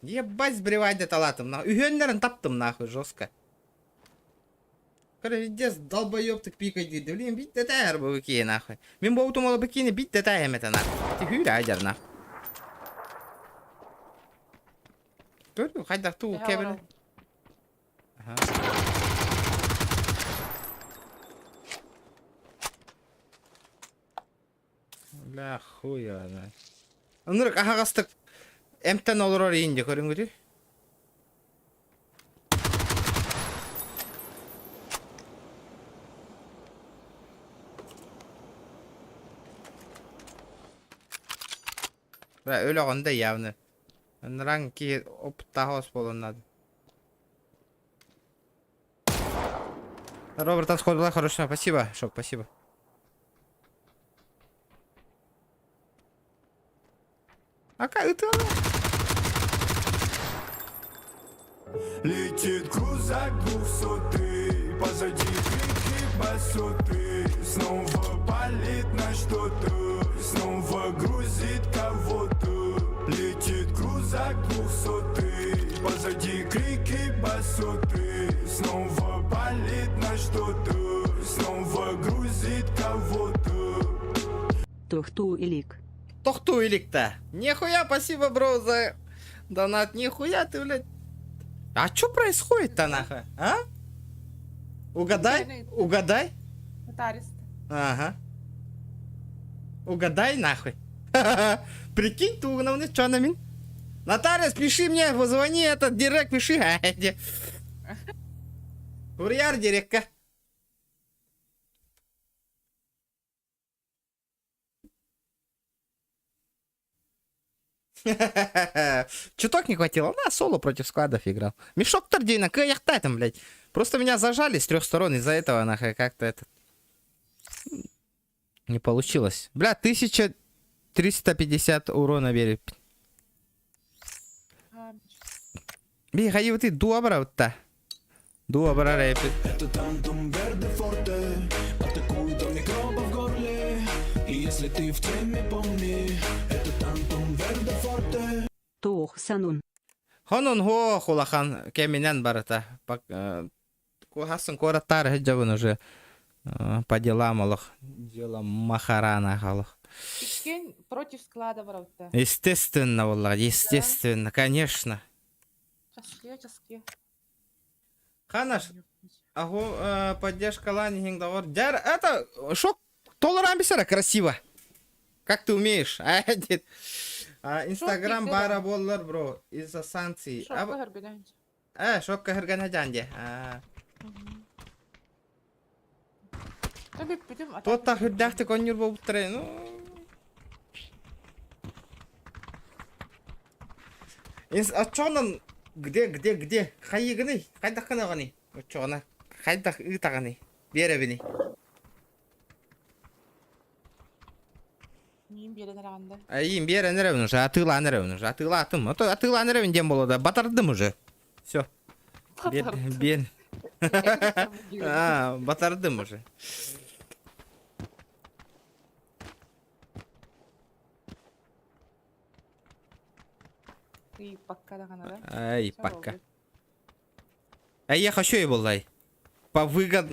Ебать сбривать талатым, нахуй. Үһүөннэрин таптым, нахуй, жестко. Пиздец, долбоеб ты пикай диир. Блин, бит тээр бу бикини нахуй. Мин боутум ол бикини бит тээм это нахуй. Ти хүүрэ ажар нахуй. Көрдүм хайдах туу кэбин. Аха. Бля, хуя знает. Ынырык аһаҕастык эмтэн олорор иин дьэ көрүҥүтүй. Бля, өлөҕүн да явно. Ыныран киһи опыттаах ос буолуон наада. Здорово, братан, сходу была хорошая. Спасибо, Шок, спасибо. Ака ытыала. Летит крузак двухсотый, позади крики басоты. Снова палит на что-то, снова грузит кого-то. Летит крузак двухсотый, позади крики басоты. Снова палит на что-то, снова грузит кого-то. Тохтуу илик. Тохтуу илик-то. Нихуя, спасибо, бро, за донат. Нихуя ты, блядь. А что происходит-то, нахуй? А? Угадай, угадай. Нотариус. Ага. Угадай, нахуй. Прикинь, ты угнал, что на мин? Нотариус, пиши мне, позвони, этот директ пиши. Курьер директка. Чуток не хватило. На, соло против складов играл. Мешок Тордейна, каяхта там, блядь. Просто меня зажали с трех сторон, из-за этого, нахуй, как-то это... Не получилось. Бля, 1350 урона верит. Би, хайы ты дуабра та. Дуабра рэпит. Это тантум верде форте Атакует до микроба в горле И если ты в теме, помни Это тантум верде форте Туох сонун. Хонун хо хулахан кеминен барыта. Кухасын куораттаар сылдьабын уже по делам олох. Дело махарана халах. Иккиэн против склада барабыта. Естественно, буоллаҕа, естественно, конечно. Часкыа, часкыа. Ханаш, агу поддержка лани договор. Дяр, это шок толорам бисера красиво. Как ты умеешь? А, дед. А, Инстаграм бара боллар, бро, из-за санкций. Шокка көргүнэн. Э, шокка хыргана жанде. А. Бүппүтүм. Туоттаах үрдээхтик оонньуур буолбуттара ну Оччоҕунан где где где хайыгыный хайдах гынаҕыный оччоҕуна хайдах ыытаҕыный биэрэбиний Миин биэрэн эрэҕин да. Айым биэрэн эрэбин уже атыылаан эрэбин уже атыылаатым ото атыылаан эрэбин диэн буолуо да батардым уже все биэр биэр а батардым уже Ыйыппакка даҕаны да. Ай, пока. А я хочу и буллай. По выгод...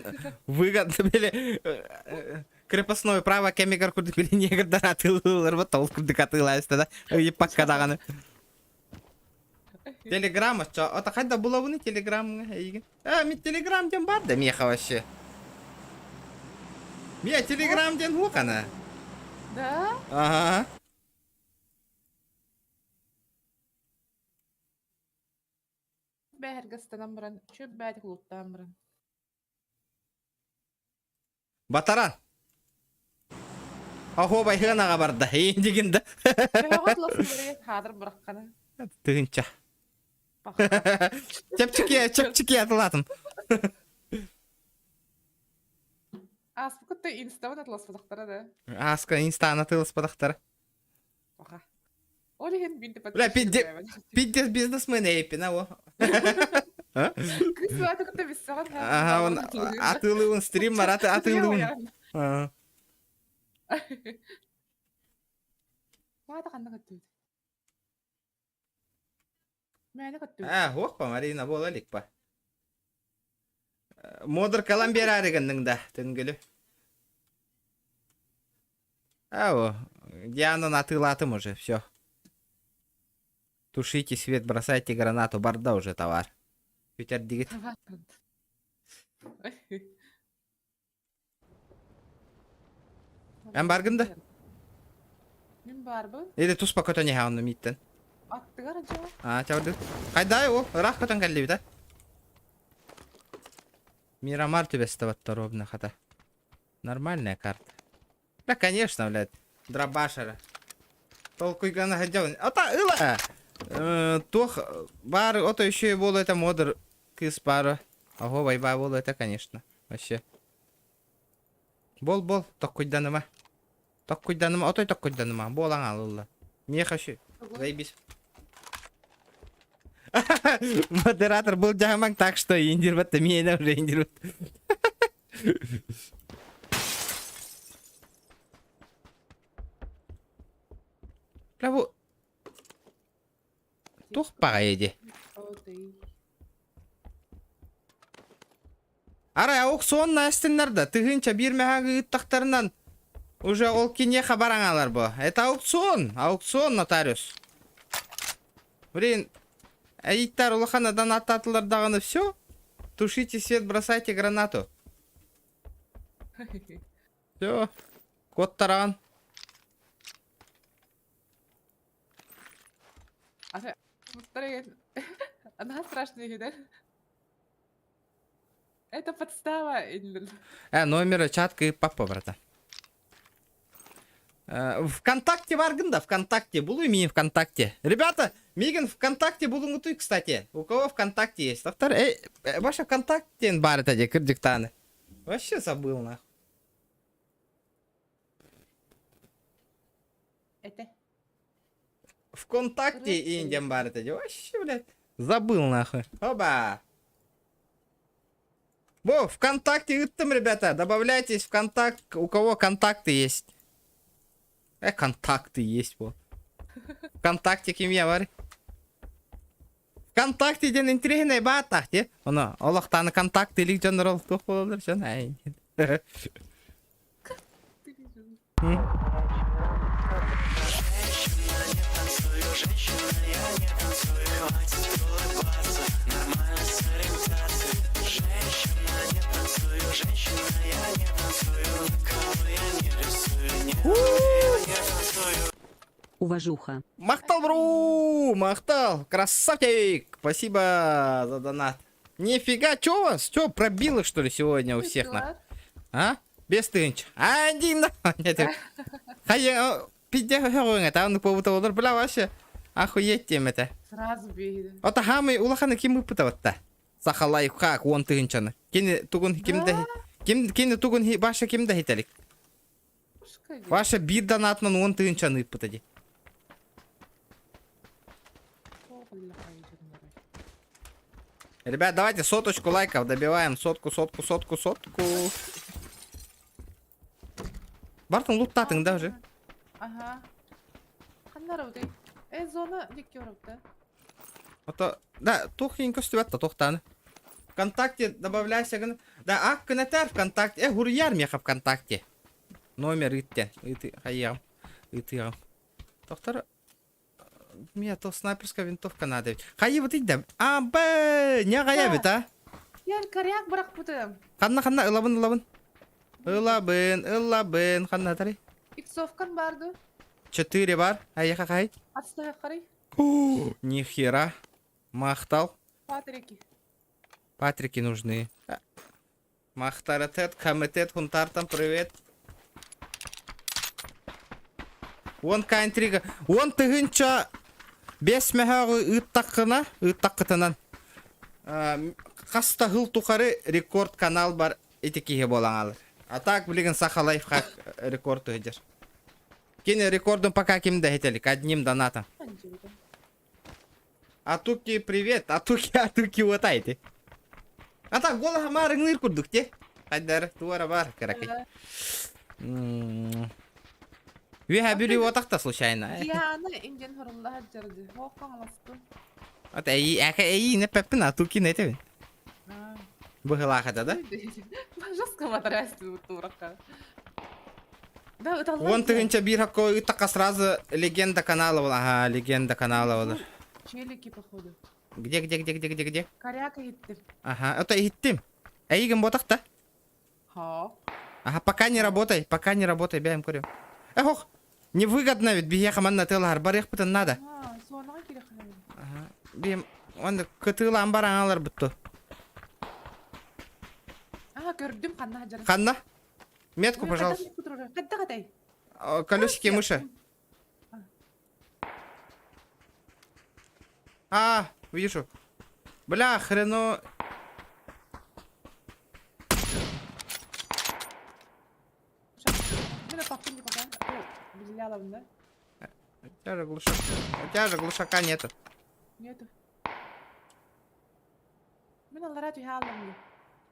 Выгодно били... Крепостное право кэмигэр курдук били негрдар атыылыылар бу тол курдук атыылаайста да ыйыппакка даҕаны. Телеграм оччо ото хайда булабыны телеграмҥа эйигин? А, мин телеграм диэн бар да миэхэ вообще. Миэ телеграм диэн хуохана. Да? Ага. Бэһэргэ ыстанан баран, чүп бээтик улуттаан баран. Батаран. Оһуобай хыанаҕа барда. Индигин да. Төһөҕө туласыларыгар хаадыр быраххана. Тыһынча. Чэпчэки, чэпчэки атылаатым. Ааспыкыт да инстабын атыласпатахтара да. Ааска инстаны атыласпатахтара. Оха. Ол иһин бинти Бля, пиздец бизнесмен эйпин, а Кыс бааты кытта биссэҕин Ага, он атыылыын стрим мараты атыылыын. Маата ханна көттүбүт? Мээнэ көттүбүт. А, хуохпа, Марина буола иликпа. Модер калан биэрээри гынныҥ да, түнгүлү. А, Дианан атыылаатым уже, все. Тушите свет, бросайте гранату, барда уже товар. Бүтэрдигит. Эн баргын да? Мин барбын. Или туспа көтөн иһэ онно мииттэн. Аттыгар дьэ. Аа, чабырдык. Хайдай ол, ыраах көтөн кэллибит а? Мирамар түбэстэ ровно хата. Нормальная карта. Да, конечно, блядь. Дробашера. Толкуйгана сылдьабын. Ата ыла! Туох баар ото еще и буолуо это модер кыыс баара. Ого, байбаа буолуо это, конечно. Вообще. Бол-бол, токкуйданыма. Токкуйданыма, отой токкуйданыма. Буолан аалылла. Миэхэ еще. Заебись. Модератор был дьаһамаҥ, так что индирбат миэнэ уже индирбат. Бля, бу туох баҕайы дии. Арай аукцион настиннар да тыһыынча биир мэһээги ыыттахтарынан уже ол киниэхэ бараҥалар бу. Это аукцион, аукцион нотариус. Блин, эйиттэр улахан донаттаатылар даҕаны все. Тушите свет, бросайте гранату. Все, куоттараҕын. Она страшная да? Это подстава. Номера чатка и папа, брата. ВКонтакте баргын да, ВКонтакте. Булуй миигин ВКонтакте. Ребята, миигин ВКонтакте булуҥҥутуй, кстати. У кого ВКонтакте есть? Автор, эй, ваша ВКонтакте бар это де, кырдьыктааны. Вообще забыл, нахуй. Это? ВКонтакте индиан бар это де. Вообще, блядь, забыл, нахуй. Оба! Во, ВКонтакте ыттым, ребята. Добавляйтесь в контакт. У кого контакты есть? Контакты есть, вот. ВКонтакте ким я бар? ВКонтакте диэн интириэһинэй баатах дии. Оно, олохтааны контакты илик дьоннор ол туох буолаллар дьон ай. Уважуха. Махтал, бру! Махтал! Красавчик! Спасибо за донат. Нифига, чё у вас? Чё, пробило, что ли, сегодня у всех на? А? 5000. Один Хайа, пиздец хөҕүҥ этэ, оннук буолбута буолар. Бля, вообще, охуеть диэм этэ. Сразу биһиги. Ото хаамай улаханы ким ыппыта батта? Саха лайфхак 10 тыһыынчаны. Кини тугун ким да ким кини тугун баша ким да хителик. Ваша биир донатынан 10 тыһыынчаны ыыппыта дии. Ребят, давайте соточку лайков добиваем. Сотку, сотку, сотку, сотку. Бартын луттатың да уже? Ага. Ханна барабытый? Э, зона диэки барабыта. Ото, да, туох иһин көстүбэт да туохтааны. ВКонтакте добавляйся гын. Да, ак кынатар ВКонтакте. Э, хуруйар миэхэ ВКонтакте. Номер ыыттен. Ыты, хайыам. Ыытыам. Доктор, мне то снайперская винтовка надо ведь. Хайы вот да. А, б, не гая бит, а? Ян коряк бырахпытым. Ханна, ханна, ылабын, ылабын. Ылабын, ылабын. Ханна тари. Иксовкан барды. Четыре бар. Айха хай. Отстой қарай. Нихера. Махтал. Патрики. Патрики нужны. Махтаратет, комитет, хунтартам, привет. Уон интрига. 10 тыһыынча бес мөһөҕү ыыттаххына, ыыттаххытынан. Хаста сыл тухары рекорд канал бар ити киһи буолан алар. А так, билигин Саха лайфхак рекорд ыдыр. Кини рекордун пока ким да хителик, одним донатом. Атуки, привет, Атуки, Атуки, вот айти. А так, голос маарыҥныыр курдук те. Хайдар, туара бар, каракай. Үөһэ бүлүү отақта случайно. Диана инден хорулла жарды. Хоққан аласты. От әйи, әкә әйи не пәппін Атуки не тебин. Быһылаах да? Жестко матрасты туракка. Да, это 10 тыһыынча биир хакко ыттаққа сразу легенда канала бол. Ага, легенда канала болар. Челики, походу. Где, где, где, где, где, где? Коряка иттир. Ага, это иттим. Эйигин ботақта. Ха. Ага, пока не работай, пока не работай, бэйэм көрүөм. Эх, невыгодно ведь биһиэхэ манна тылар, барыахпытын надо. А, соныга керек ханам. Ага, бием, он кытыылаан бараҥалар бутту. А, көрдүм ханна жар. Ханна? Метку, пожалуйста. Кадда катай. Колесики мыши. А, вижу. Бля, хрено. Мен апаттым деп атайын. О, биле аламын да. У тебя же глушак. У тебя же глушака нету. Нету. Мен аллара түһэ алам.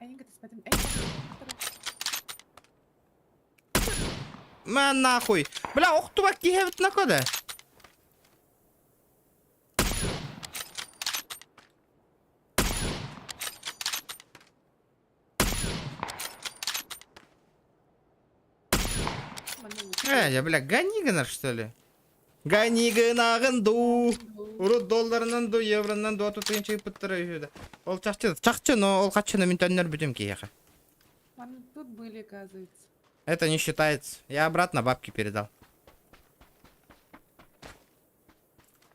Эйин кытыспатым. Эй. Мә нахуй. Бля, охтубак киһэбит накода. Я, бля, гони гынар, что ли? Гони гынагын ду. Урут долларынан ду, евронан ду, ату тыынча ыппыттара үһү да. Ол чахчы, чахчы, но ол хаччыны мин төннөр бүтүм киһиэхэ. Тут были, оказывается. Это не считается. Я обратно бабки передал.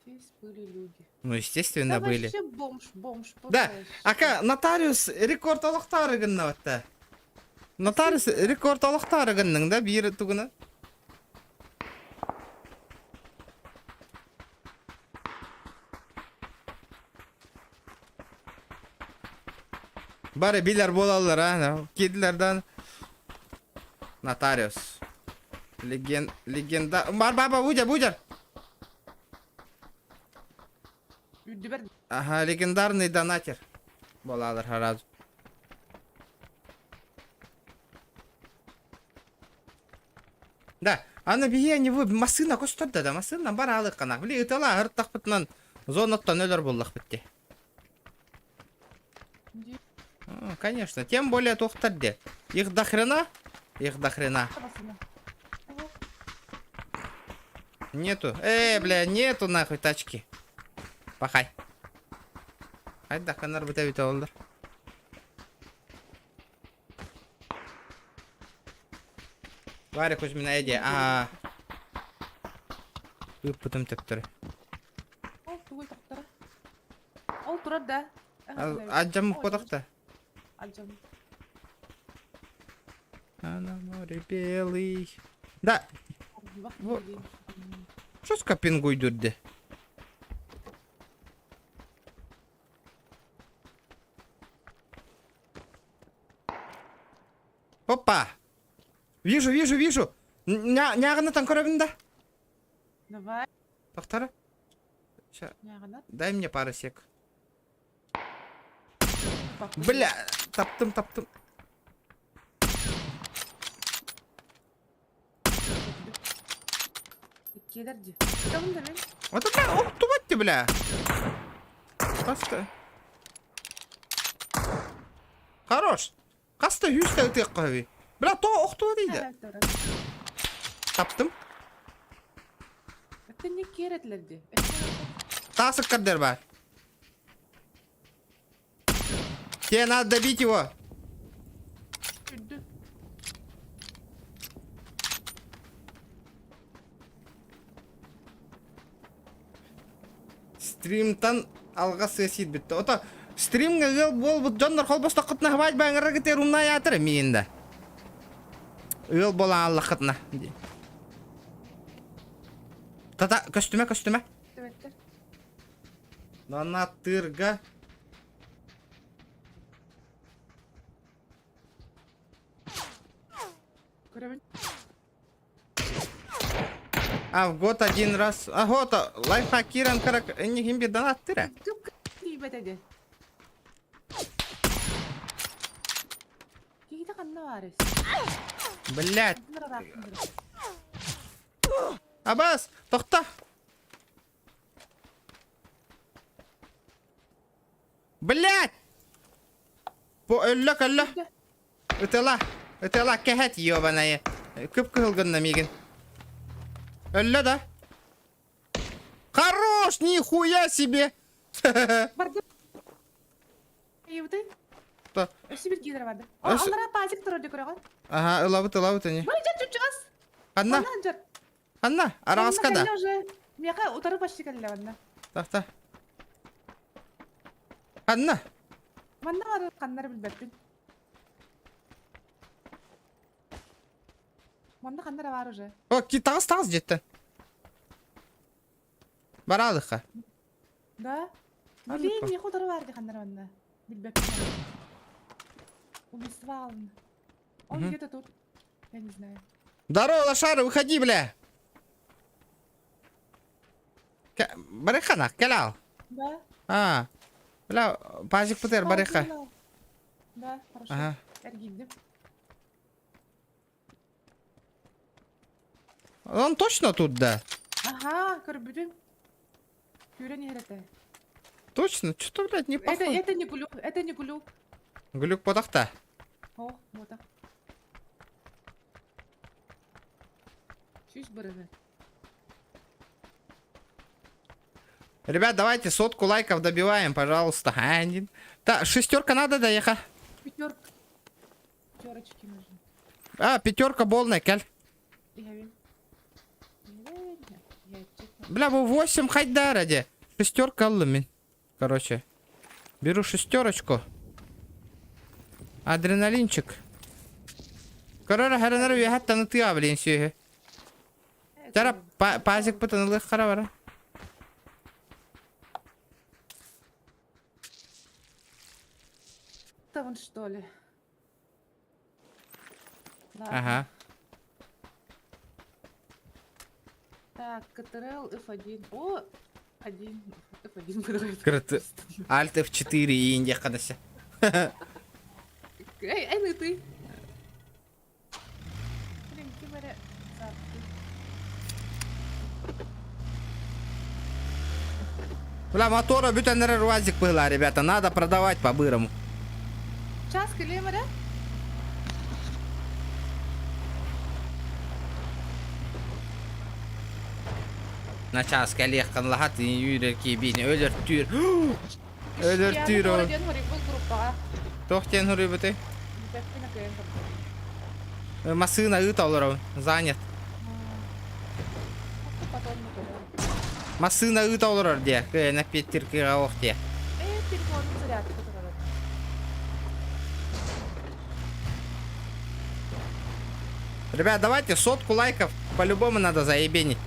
Здесь были люди. Ну, естественно, Да были. вообще бомж, бомж. Да, просто Ака, нотариус рекорд олохтоору гынна Нотариус рекорд олохтоору гынныҥ да биир тугуна. Бары билэр буолаллар а, кидлерден. Нотариус. Леген, легенда. Бар, баба, будер, будер. Үрдүбэр Ага, легендарный донатер. Буолалар сразу. Да, аны биһи не вы массыына көстөр да, массыына бар алыккана. Били ытала ыртахпытынан зонаттан өлөр буоллахпыт дии. Ди- А, Конечно, тем более туохтар дии. Их до хрена? Их до хрена. басына. Ого. Нету. Бля, нету нахуй тачки. Пахай. Хайда ханар бит эбит олдар. Варя Кузьмина Эдди. А. Ыппытым төптөрү. Ол тугуй тохтара. Ол турар да. Аджам потохта. Аджам. А на море белый. Да, Бу... Жестко пингуйдурды. Опа! Вижу, вижу, вижу! Нягына көрөбүн да. Давай. Тохтара. Ща, дай мне пару сек. Бля, таптым, таптым. Вот это, ох, тубать бля. Хаста. Хорош. Хаста хүсте ытык Бля, то охтуба дейді. Таптым. Это не керетлерди. Тасык кардер бар. Тебе надо добить его. Стримтан алҕас сыа бүттэ. Ото стримҥа ыал буолбут дьоннор холбостоххутуна хабаать баҥырагыт румнаятыр миин да. Ыал буолан аллаххытына. Тата көстүмэ көстүмэ. Нанаттырга. А в год один раз. А вот, лайфхак киран карак эннихин бир донаттыра. Блять. Абас, тохта. Блять! Бу өллө көллө. Ытыла. Ытыла кэһэт ёбаная. Күп кыһылгынна мигин. Өллө да. Хорош, нихуя себе! Барды. Ебыты. То. Өссө бир киирэр барды. Аллара пазик турар көрөҕүн. Ага, ылабыт, ылабыт ини. Бары дьэр чучугас. Ханна? Манна дьэр. Ханна? Араҕаска да. уже. Миэхэ утары почти кэллэ манна. Тахта. Ханна? Манна бары ханнары билбэппин. Манна ханнара бар уже. О, ки таҕыс таҕыс дьиттэн. Бараалыхха. Да? Блин, миэхэ утары бар ди ханнара манна. Билбэппин. Убийство алын. Он где-то тут. Я не знаю. Здорово, лошара, выходи, бля. Барыха кэлял. Да? А, бля, пазик пытер, барыха. Да, хорошо. Ага. Эргийдим. Он точно тут, да? Ага, көрбүтүм. Күрэн иһэрэтэ. Точно? Что-то, блядь, не Это, похоже. это не глюк, это не глюк. Глюк потахта. О, вот так. Чуть бырыны. Ребят, давайте сотку лайков добиваем, пожалуйста. А, не... Да, шестерка надо доеха. Пятерка. Пятерочки нужны. А, пятерка полная, кэль. Бля, вы 8 хайда ради. Шестерка аллами. Короче. Беру шестерочку. Адреналинчик. Короче, харанар уяхат танытыа, блин, сүйе. Тара пазик пытанылых хара Там что ли? Ладно. Ага. Так, КТРЛ F1. О, 1. F1 Крыты. Альт F4 и Индия хадася. Эй, эй, ну ты. Блин, кимере Бля, мотора бүтэн УАЗик была, ребята. Надо продавать по-бырому. Час килемере? На час коллег канлахат юрер кибин өлөр түр. Өлөр түр ол. Тохтен хурыбыты. Масына ыт олоров занят. Масына ыт олорор де. На петтеркига охте. Э, телефон зарядка. Ребят, давайте сотку лайков по-любому надо заебенить.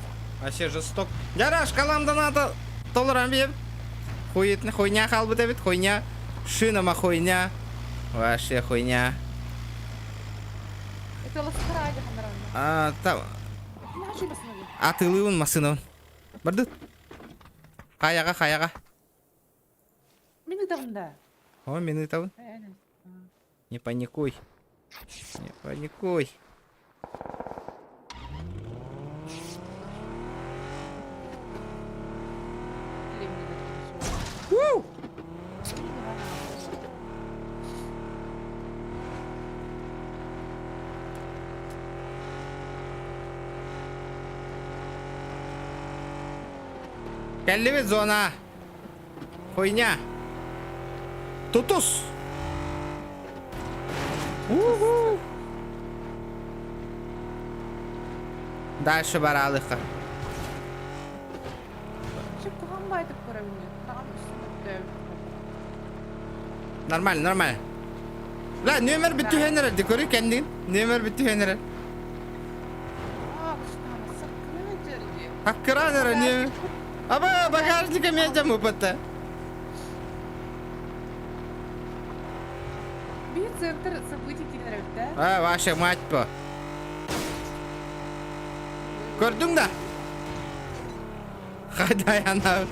Вообще жесток. Гараж, калам надо толоран биэбит. Хуйня, хуйня хаалбыт эбит, хуйня. Шинама хуйня. Вообще хуйня. Это ласкаради ханаран. А, там... Атылыын массыынабын. Бардыт. Хайаҕа, хайаҕа. Мин ытабын да. О, мин ытабын. Не паникуй. Не паникуй. Уу! Кэллибит зона. Хуйня. Тутус. Уху. Дальше баралыха. Нормально, нормально. Ла, нүөмэр бүттүһэн эрэр, көрү кэннин. Нүөмэр бүттүһэн эрэр. Аккыраан эрэ нүөмэр. Аба, багажника медиа мупата. Биир центр событий киирэрбитэ. А, ваша мать по. Көрдүҥ да? Хайдай ана.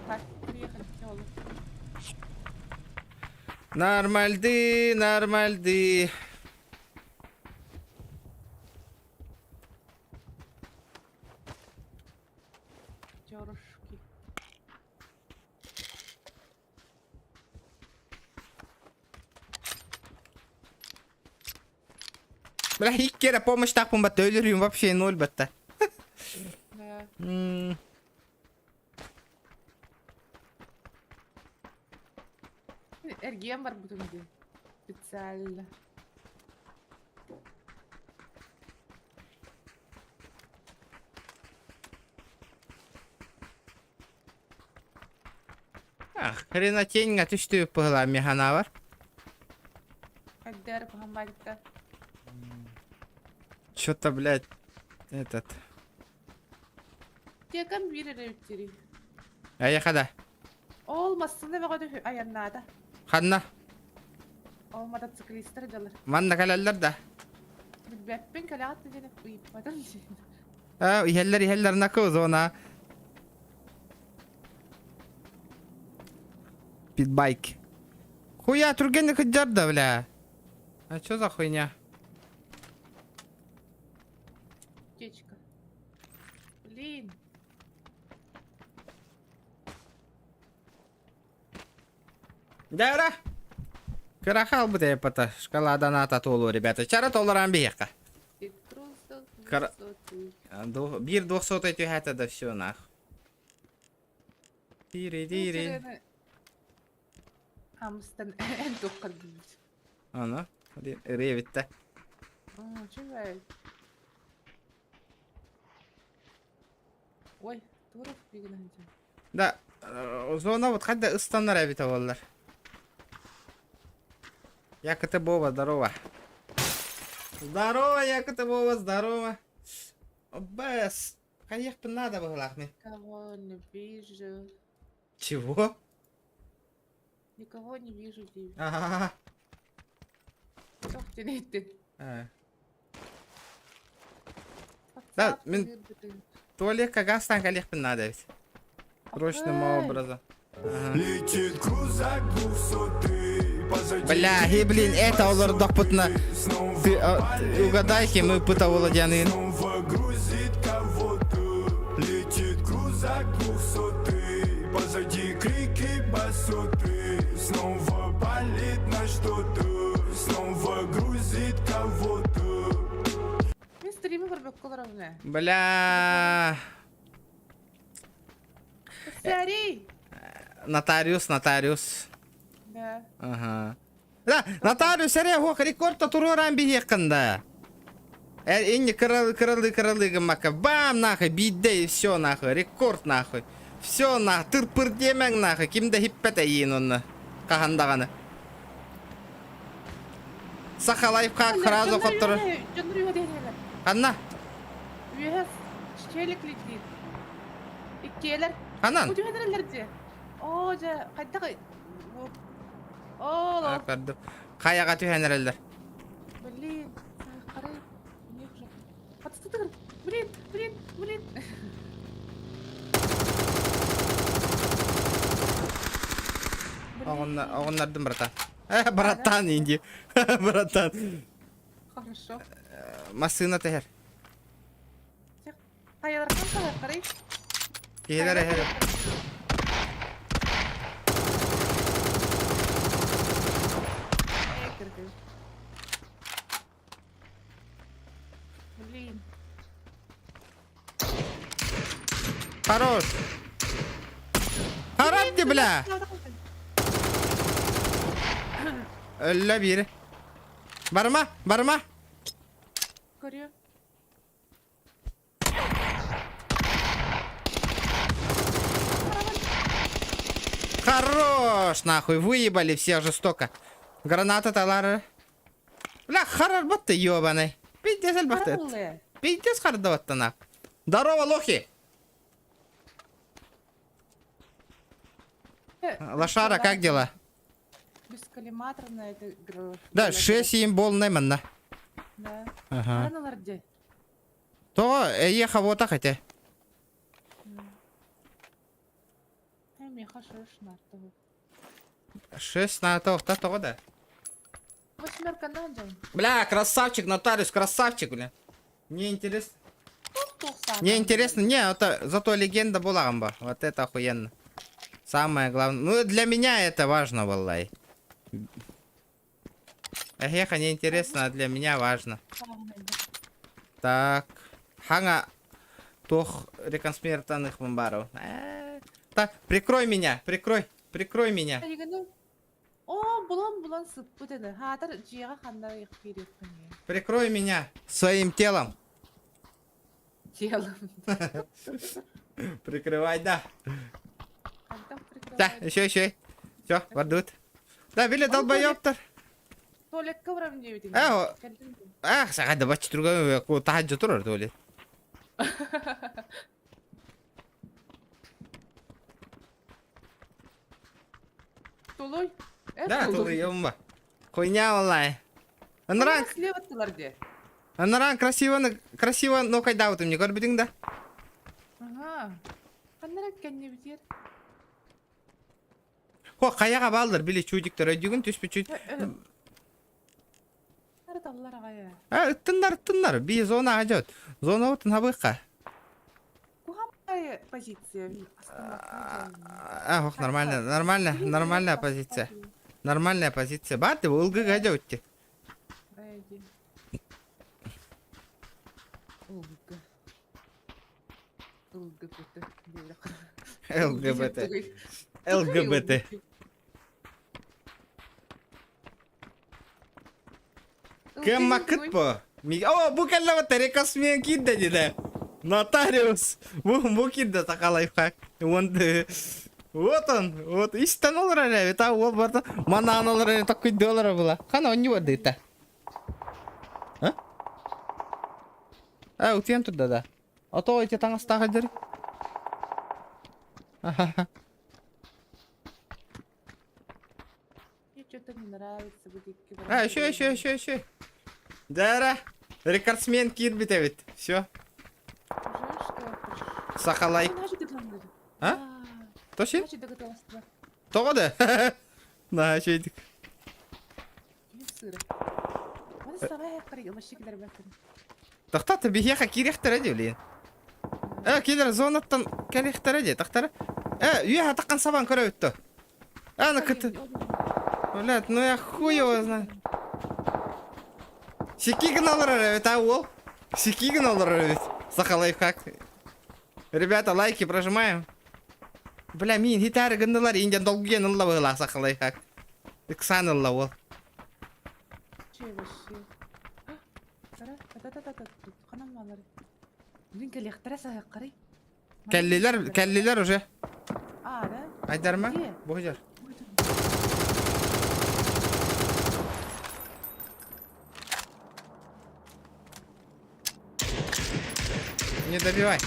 Так, приехали к Йолу. Нормальды, нормальды. Пятерушки. Бля, икки эрэ помощьтаахпын батта өлөрүүм вообще ноль батта. Да. М, Эргиэн барбытым дии. Специально. Ах, хренотень түстүү быһылаан механавар. Хайдер пахамбайта. Чё-то, блядь, этот... Текам биир эрэ үттири. Айахада. Ол массыына бөҕө айаннаата. Ханна? Ол мотоциклистар дьалар. Манна кэлэллэр да. Билбэппин кэлэҕит да диэн ыйыппатым диэн. А, иһэллэр иһэллэр накыл зона. Питбайк. Хуя, түргэнник сылдьар да, бля. А чё за хуйня? Птичка. Блин. Дара! Кыра хаалбыт эпата. Шкала доната туолуо, ребята. Чара толоран биһиэхэ. Кара... Биир двухсотай түһээтэ да все нах. Тири-дири. Амстан эн туоххар билбит. Аны, ырыа бүттэ. Үчүгэй. Ой, Туров бигин сылдьар. Да, зона вот хадда ыстаннар эбитэ буоллар. Якоты Бова, здорово. Здорово, Якоты Бова, здорово. Бэс, хайыахпын надо быһылаах мин. Никого не вижу. Чего? Никого не вижу дейбин. Ага. Суох диэн А. Да, мин туалекка газтан кэлиэхпин наада эбит. Срочным образом. Ага. Летит крузак двухсотый, позади Бля, и блин, это олордохпутна. Ты, а, угадайки, мы пытавола дианын. Снова грузит кого-то Летит крузак двухсотый Позади крики басоты Снова палит на что-то Снова грузит кого-то Мин стримы көрбөккө олоробун ээ. Бля. Сэрий! Нотариус, нотариус. Да. Ага. Да, нотариус эрэ, ох, рекорд туруоран биһиэххин да. Э, инни кыралы кыралы кыралы гыммакка. Бам нахуй, биирдэ и все нахуй, рекорд нахуй. Все нахуй, тырпыр диэмэҥ нахуй, ким да хиппэт эйиин онно. Хаһан даҕаны. Саха лайфхак сразу хотторор. Дьоннор үөһэ диэнэлэр. Ханна? Үөһэ челик литвин. Иккиэлэр. Ханан? Бу түһэнэрэлэр дии. Оо, дьэ, хайдах Оо, Көрдүм. Хайаҕа түһэн эрэллэр. Блин, саахарай. Не уже. Подстытыр. Блин, блин, блин. Оҕуннардым, братан. Э, братан, инди. Братан. Хорошо. Массыына тэһэр. Хайаларынан саһыахтарый? Киһилэр эһэр. Э, кыргыз. Блин. Хорош. Харап ты, бля! Өллө биир. Барма, барма. Көрүө. Хорош, нахуй, выебали всех жестоко. Граната талары. Бля, харарбат ты ебаный. Пиздец элбахты. Пиздец хардаватта нах. Здорово, лохи! Лошара, как дела? Бесколлиматорная это Да, 6-7 болнай манна. Да. Ага. Аналар де. Тоҕо эйиэхэ буотах этэ? Миэхэ шесть наартабы. Шесть наата тоҕо да? Восьмерка на дьон. Бля, красавчик, нотариус, красавчик, бля. Мне интересно. Мне интересно, не, это зато легенда была амба. Вот это охуенно. Самое главное. Ну, для меня это важно, валлай. Эһиэхэ не интересно, а для меня важно. Так. Хаҥа туох реконсмертаных бару. Так, прикрой меня, прикрой, прикрой меня. О, булан булан сыппыт ene. Хаатар дьиэҕэ ханна киириэххиний? Прикрой меня своим телом. Телом. Прикрывай, да. Хантан Да, прикрывай. еще, еще. Все, вардут. Да, били долбоёбтар. Туалекка барам диэбитиҥ. Э, Кэллиҥ дуо? Ах, саҕа да баччы турга таһаджа турар туалет. Тулуй. Э, Да, тулуй. тулуйум ба. Хуйня онлайн. Анран, Слева тылар де. анран красиво, красиво, но кайда вот мне көрбүтүң да. Ага. Ханнара кэннибитиэр. Хо, хайаға балдар, били чудиктер өйдүгүн түспүт чуть. Таллар аҕай. А, ыттыннар, ыттыннар, би зона ажот. Зона отын хабыхха. Кухамай позиция. А, ох, нормально, нормально, нормальная позиция. Нормальная позиция. Барды, ылгы гадя өтте. ЛГ. ЛГБТ. ЛГБТ. ЛГБТ. Кем по? О, бу кэллэ рекосмен киирдэ дии Нотариус. Бу бу киирдэ саха лайфхак. Уон Вот он, вот истэн олорор эбит, а уол барда манаан олорор такой олорор була. Хана он не вардыта. А? А, утиэн турда да. А то эти таҥастаах дьэр. Аха. Мне что-то не нравится будет. А, еще, еще, еще, еще. Дара. Рекордсмен киирбит эбит. Все. Саха лайк. А? Тошин? Тоҕо да? На, чейдик. Тохтоо биһиэхэ киириэхтэрэ дии, блин. Э, килер зонаттан кэлиэхтэрэ дии, тахтара. Э, үөһэ таххан сабан көрөбүт то. А, ну кыты. Блядь, ну я хуй его знаю. Сики гыналар эбит, а уол? Сики гыналар эбит. Саха лайфхак. Ребята, лайки прожимаем. Бля, мин хитары гыннылар, инден долгуен ылла быһыылаах саха лайфхак. Ыксаан ылла уол. Че вообще? Та-та-та-та-та. Ханан баалар. Билин кэлиэхтэрэ саһыаххарый. Кэллилэр, кэллилэр уже. А, да? Айдарма? Где? Бу сылдьар. Не добивай.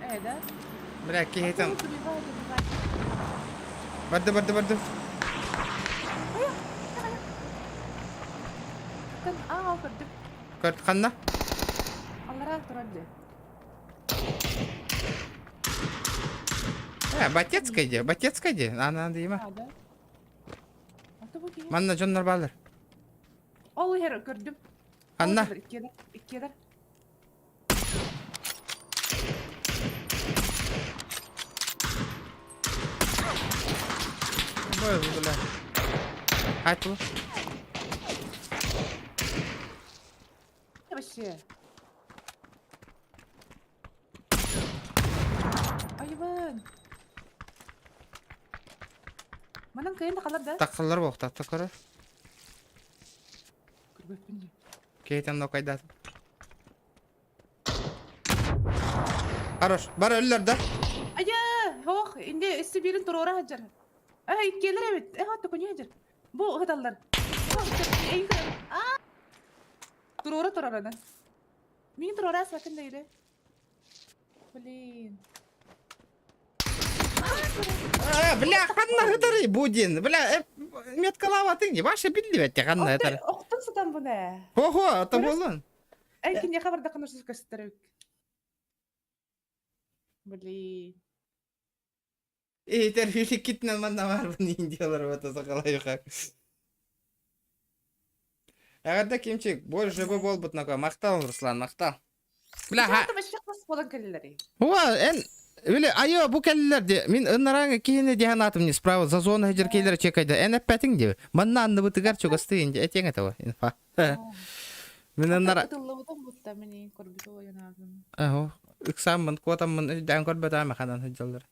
Э, да? Бля, киһитин. Добивай, добивай. Барды, барды, барды. Кын, аа, көрдүм. Көрт ханна? Аллараа турар дии. Э, Батецкая дии, Батецкая дии. Ана дима. А, да? А то бу киһи. Манна дьоннор бааллар. Ол иһэр көрдүм. Ханна? Иккиэлэр, иккиэлэр. Ой, бля. Хайт бу. Вообще. Айыбын. Манан кыйын да халар да? Тахсаллар буолуохтаах көрөр. Көрбөппүн дии. Киһитин нокайдаат. Хорош. Бар өллөр да. Айа, ох, инде өссө биирин туруора сылдьар. Эй, иккиэлэр эбит. Э, от көнү сылдьар. Бу ыһыталлар. Туруора турар аны. Мин туруора сакын дейре. Блин. А, бля, ханна ытарый Будин. Бля, меткалаабатыҥ дии. Ваше биллибэт ханна ытар. Охтон сытан бу нэ. Хо-хо, это болон. Эй, киниэхэ бардаххына көстөр эбит. Блин. Иитэр хүлүккитинэн манна баарбын индиялар бата сахалайха. Эҕэрдэ Кимчик, больше бы буолбут нако. Махтал, Руслан, махтал. Бля, ха. Это вообще хас буолан кэллилэрий? Уа, эн Биле, айо, бу кэллилэр ди. Мин ыннараҥа киһини диһан атым не справа за зона хедер кейлер чекайда. Эн эппэтиҥ ди. Манна анныбытыгар чугасты инди. Этиэҥ этэ инфа. Мин ыннара Ытыллыбытым бутта мини көрбүтү ойнаабым. Аһо, ыксааммын, куотаммын, өйдөөн көрбөтөм ханан сылдьаллар.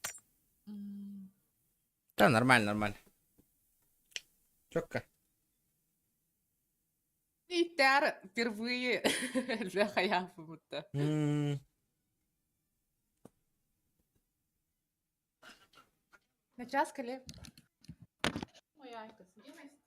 Да, нормально, нормально. Четко. Итер впервые для хаяфы будто. На час кали? Ой, Айка, где Настя?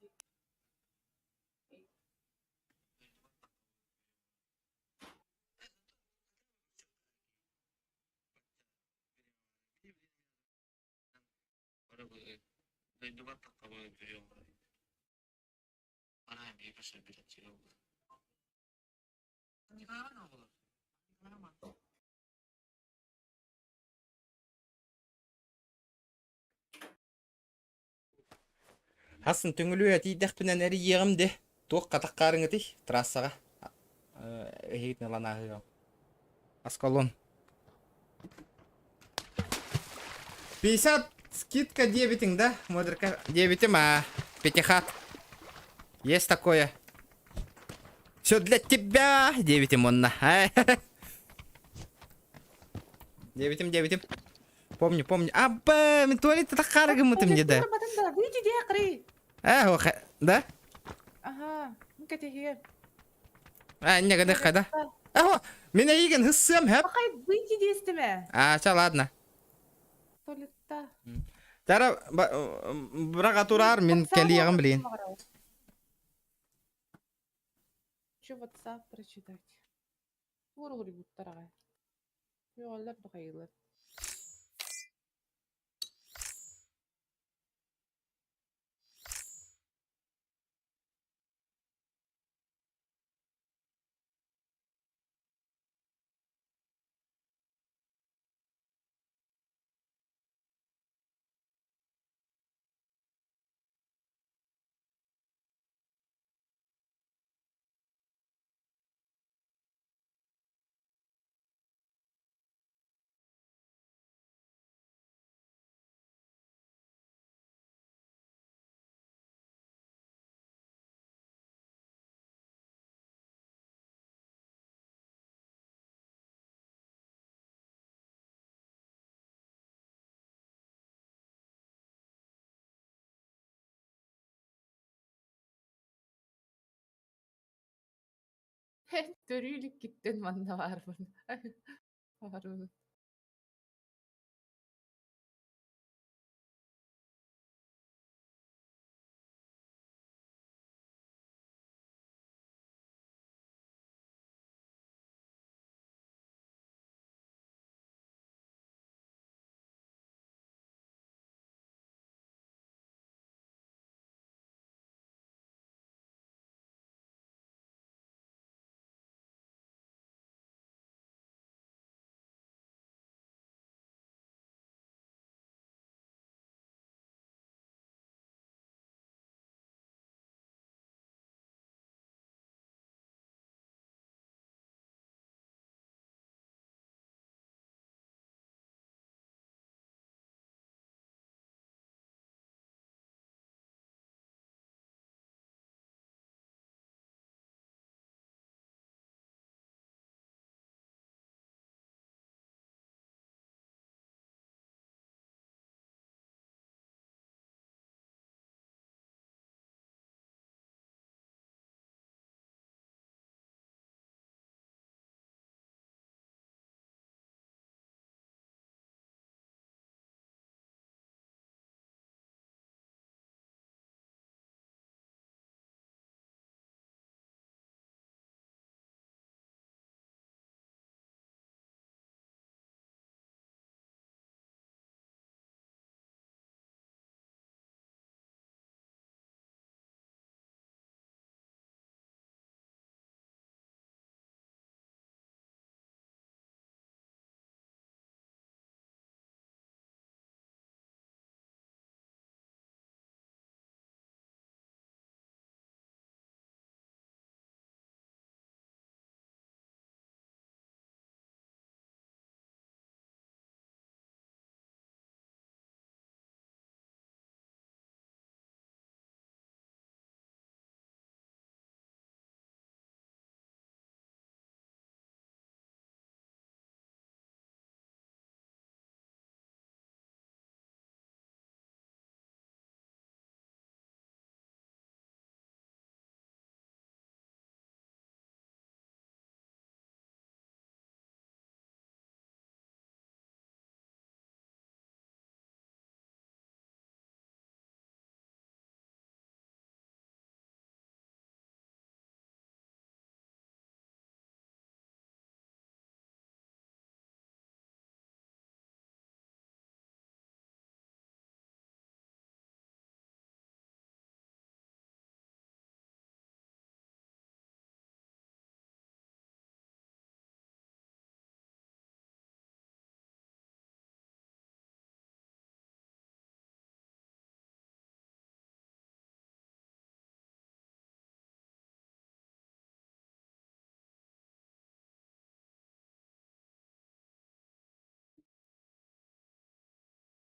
Хасын түҥүлүө тиийдэхпинэн эрийиэҕим дии, туох хатаххаарыҥытый трассаҕа эһигитин ылан ааһыаҕым. Аскалон. 50 скидка диэбитиҥ да, мудрка диэбитим аа, пятихат. Есть такое. Все для тебя диэбитим онно. Диэбитим, диэбитим. Помню, помню. Абба, мин туалет таххаары гыммытым дии да. Э, да? Ага, ну кэтиһиэ. А, не гыныхха да. Ахо, мин эйигин хыссыам хэп. Пахай выйди диэстиме. А, ча, ладно. Туалетта. Тара быраға турар, мин кэлиэҕим билигин. Чё WhatsApp прочитать? Уругури буттараҕай. Үөҕэллэр бахайылар. Төрүү иликкиттэн манна баарбын. Баарбын.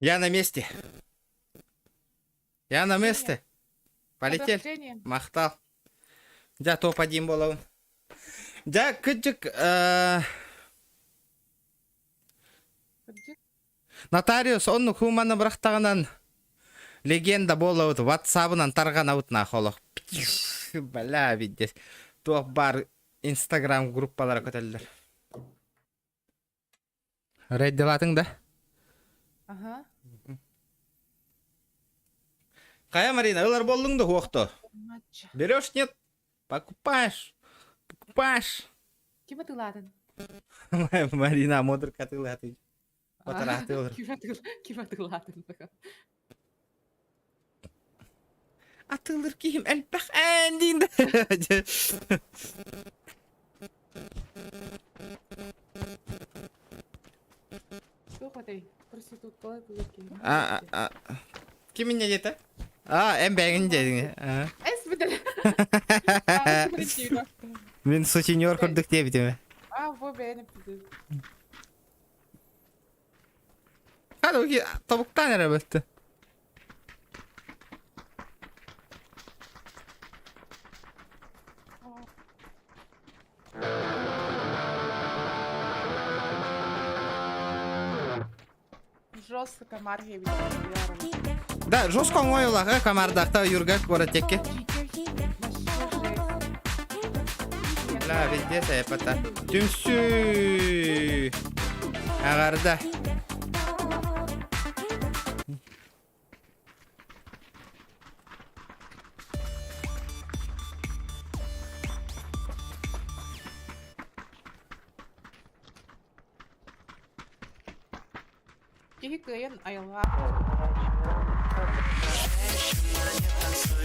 Я на месте. Я на месте. Полетели. Облегчение. Махтал. Дьэ топ-1 буолабын. Дьэ кырдьык Кырдьык. нотариус оннук хууманы бырахтаҕынан легенда буолабыт ватсабынан тарҕанабыт нах олох. Бля видеть. Туох баар инстаграм группалара көтөллөр. Рейдилатыҥ да? Аха. Хайа, Марина, ылар буоллуҥ да уохто? Матча. Берешь, нет? Покупаешь. Покупаешь. Ким атыылаатын? Марина мудрка атыылааты. Батараатылар. Ким Ким атыылаатын? Атыылыр киһим элбэх ээн диин Туох этэй? Проституткалар атыылыр киһим. А, а, Ким инньэ диэтэ? А, эн бэйэҥин диэтиҥ. Эс бүтэр. Мин сутенер курдук диэбитим. А, бу бэйэни эппитим. Hadi тобуктаан эрэ бөттө. Жестко комар диэбит. Да, жестко оҥойлаха комардахта юрга куоратекке. Бля, везде сэпата. Түмсүү! Аҕарда. Киһи кыайан айылҕа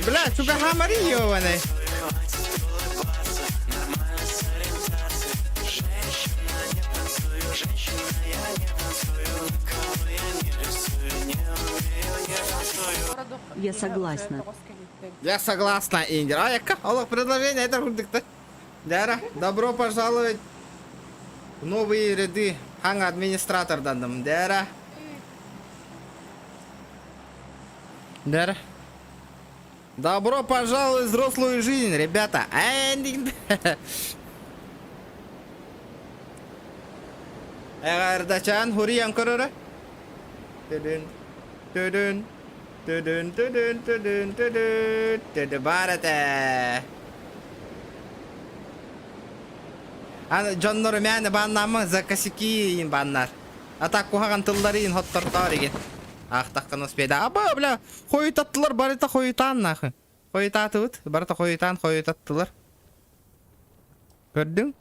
Бля, чугаһаамары ёбаный. Я согласна. Я согласна, Индир. А, якка, олох предложение это курдукта. Дяра, добро пожаловать в новые ряды. Хаҥ администраторданным. Дяра. Дяра. Добро пожаловать в взрослую жизнь, ребята. Эҕэрдэчээн хуриан көрөрө. Төдүн, төдүн, төдүн, төдүн, төдүн, төдүн, төдү баар этэ. Аны дьоннору мээнэ бааннаама за косяки иин бааннар. А так куһаҕан тыллары иин хоттортоор игин. Аахтаххына успеда. Аба, бля, хойутаттылар барыта хойутаан нахуй. Хойутаатыбыт, барыта хойутаан хойутаттылар. Көрдүҥ?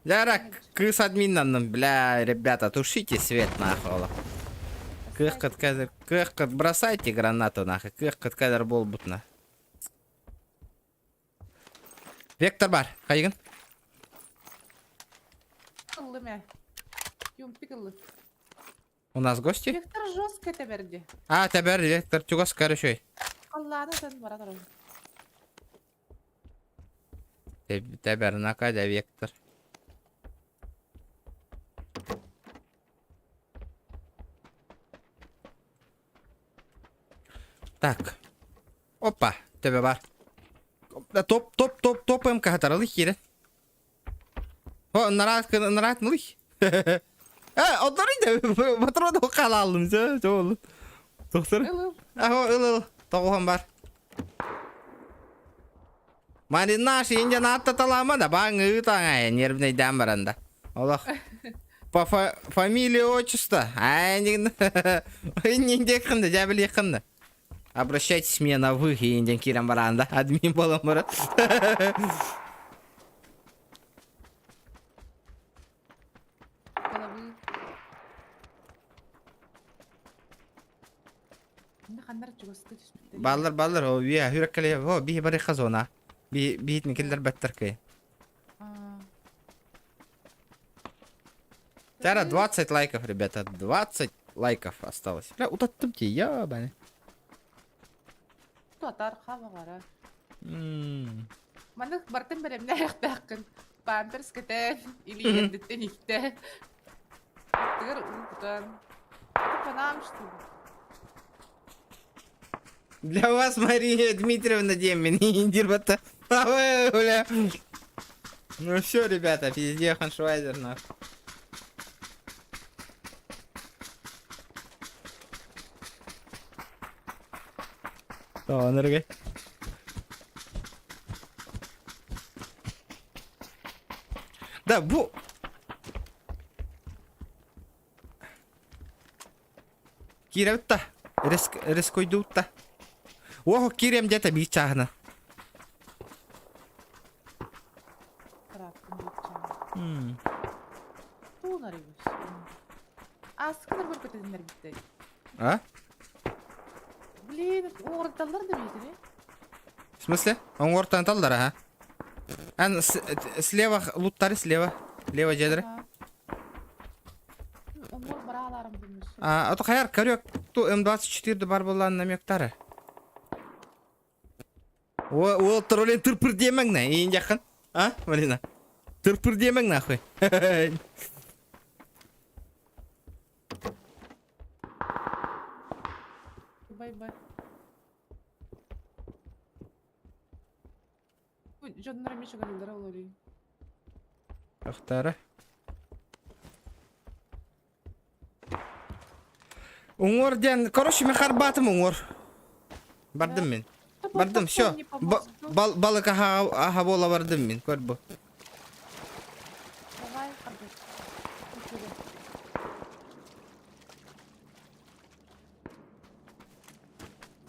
Дьара, кыыс админнанным, бля, ребята, тушите свет нахуй олох. Кыаххыт кадр, кыаххыт, бросайте гранату нахуй, кыаххыт кадр буолбут на. Вектор бар, хайыгын? Ыллым ээ. Юмпик ыллым. У нас гости? Вектор жестко тэбэрди. А, тэбэр, Вектор чугас короче. Халлааны ытан бара турар. Тэбэр, накадя Вектор. Так. Опа, төбө бар. Топ, топ, топ, топ МК хатаралы киирэн. О, нараат, нараат нулый. Э, оннорун да патрону хаалааллым, сө, сө Доктор. Ыл, ыл. Аho, ыл, ыл. Тоҕуһан бар. Марина шинден атта талама да баң ыытаҥай нервнейдән баранда. Олох. По фамилии, отчество. Ай, не хында, жабили хында. Обращайтесь мне на вы, инден кирен баранда. Админ болом барат. Головы. Ханнар чугасты түспүттэр. Баллар, баллар, о, вия, хүреккеле, о, бии бары хазона. Би, биитин киллер баттар кый. Тара 20 лайков, ребята, 20 лайков осталось. Бля, утаттым ти, ебаный. Туатар хабаҕара. Маннык бартын бэлэмнээхтээххин. Памперс кэтэн, илииһэрдиттэн иттэ. Аттыгар уу кутан. Это по нам, что ли? Для вас, Мария Дмитриевна Демин, Индирбата. Бля. Ну все, ребята, пизде Ханшвайзер нах. Тоҕо Да, бу... Киирэбит да. Риск, рискуйдубут да. Уох, киириэм диэтэ биир чааһына. Ырааттым биир чааһы. Туун арыйбыс. Ааскылар көрбөтүннэрбиттэр. А? Блин, оҥордаллар да биитини. В смысле? Оҥортон таллар, ага. Ан слева луттары слева. Лево дьиэлэрэ. Оҥор барааларым бүмүс. А, ото хайар көрүөк ту М24 да бар буоллаан намектары. О, ол троллин тырпыр диэмэҥ на, иин дьаххын. А, Марина? Тырпыр диэмэҥ нахуй. Бай-бай. Дьоннор эмиэ чугаһыыллара олоруу. Ахтара. Уҥуор диэн, короче, мен харбаатым уҥуор. Бардым мин. Бардым, все. Балык аха буола бардым мин, көр бу. Давай, хардыр.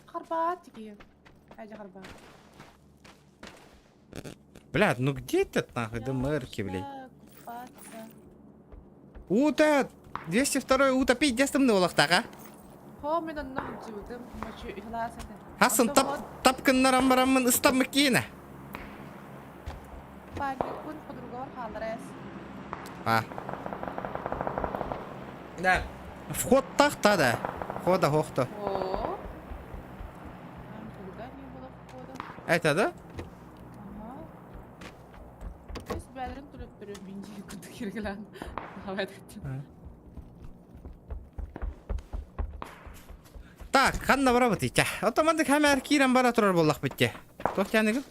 Харбаат тикийэн. Айда харбаат. Блядь, ну где этот нахуй ДМРки, блядь? Ута! 202 утопить дестымны олохтаха. Хоо мен онно сылдьыбытым, мочу ыһылаас этэ. Хасын тап тап гыннаран бараммын ыстаммыт киинэ. Паникпын подругабар хааллара эс. А. Да. Вход тахта да. Хода хохто. О. Никогда не было входа. Это да? Ага. Biz бәлерин төлөттөрү мин дии курдук киргилэн. Так, ханна барабыт ича. Ото маннык хэмээр киирэн бара турар буоллахпыт дии. Туох тяныгын?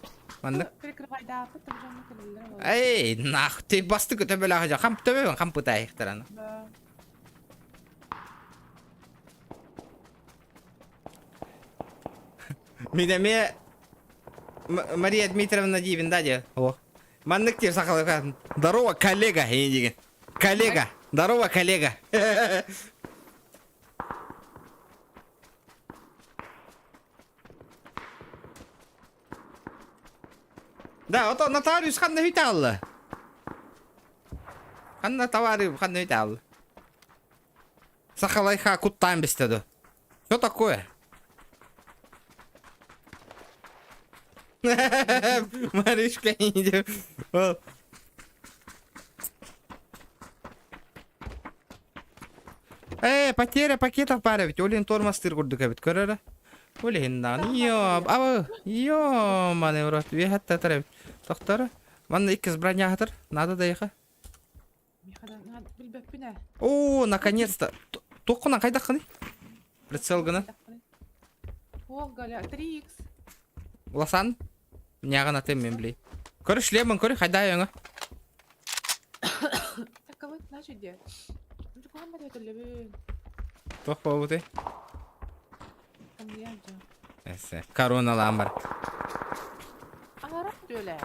Маннык. Прикрывайдааппыт дьоҥҥо кэлэллэр буолла. Эй, нах, ты бастык төбөлөөх дьон. Хамп төбөбүн хампытаайыктаран. Да. Мин эмиэ Мария Дмитриевна диибин да диэ. О. Маннык диир сахалыы Здорово, коллега, диген. Коллега. Здорово, коллега. Да, ото нотариус ханна үт аалла. Ханна товары ханна үт аалла. Сахалайха куттаан бистэ дуо? Что такое? Маришка иди. Э, потеря пакетов баар эбит. Олин тормозтыыр курдук эбит. Көр эрэ. Ол иһин даҕаны. Йоо, абы. Йоо, маны урат. Үөһэттэ эбит. Тохтор. Манна иккис броня Надо доехать. Билбэппин ээ. О, наконец-то. Туоххунан хайдаххыный? Прицел гына. О, Галя, 3х. Ласан. Няҕын атым мен блей. Көрү шлемын көрү хайда өҥө. Таковы, значит, где? Куһан бэтэ Туох буолбутай? Эссе. Короналаан бар. Аһара түөлэ.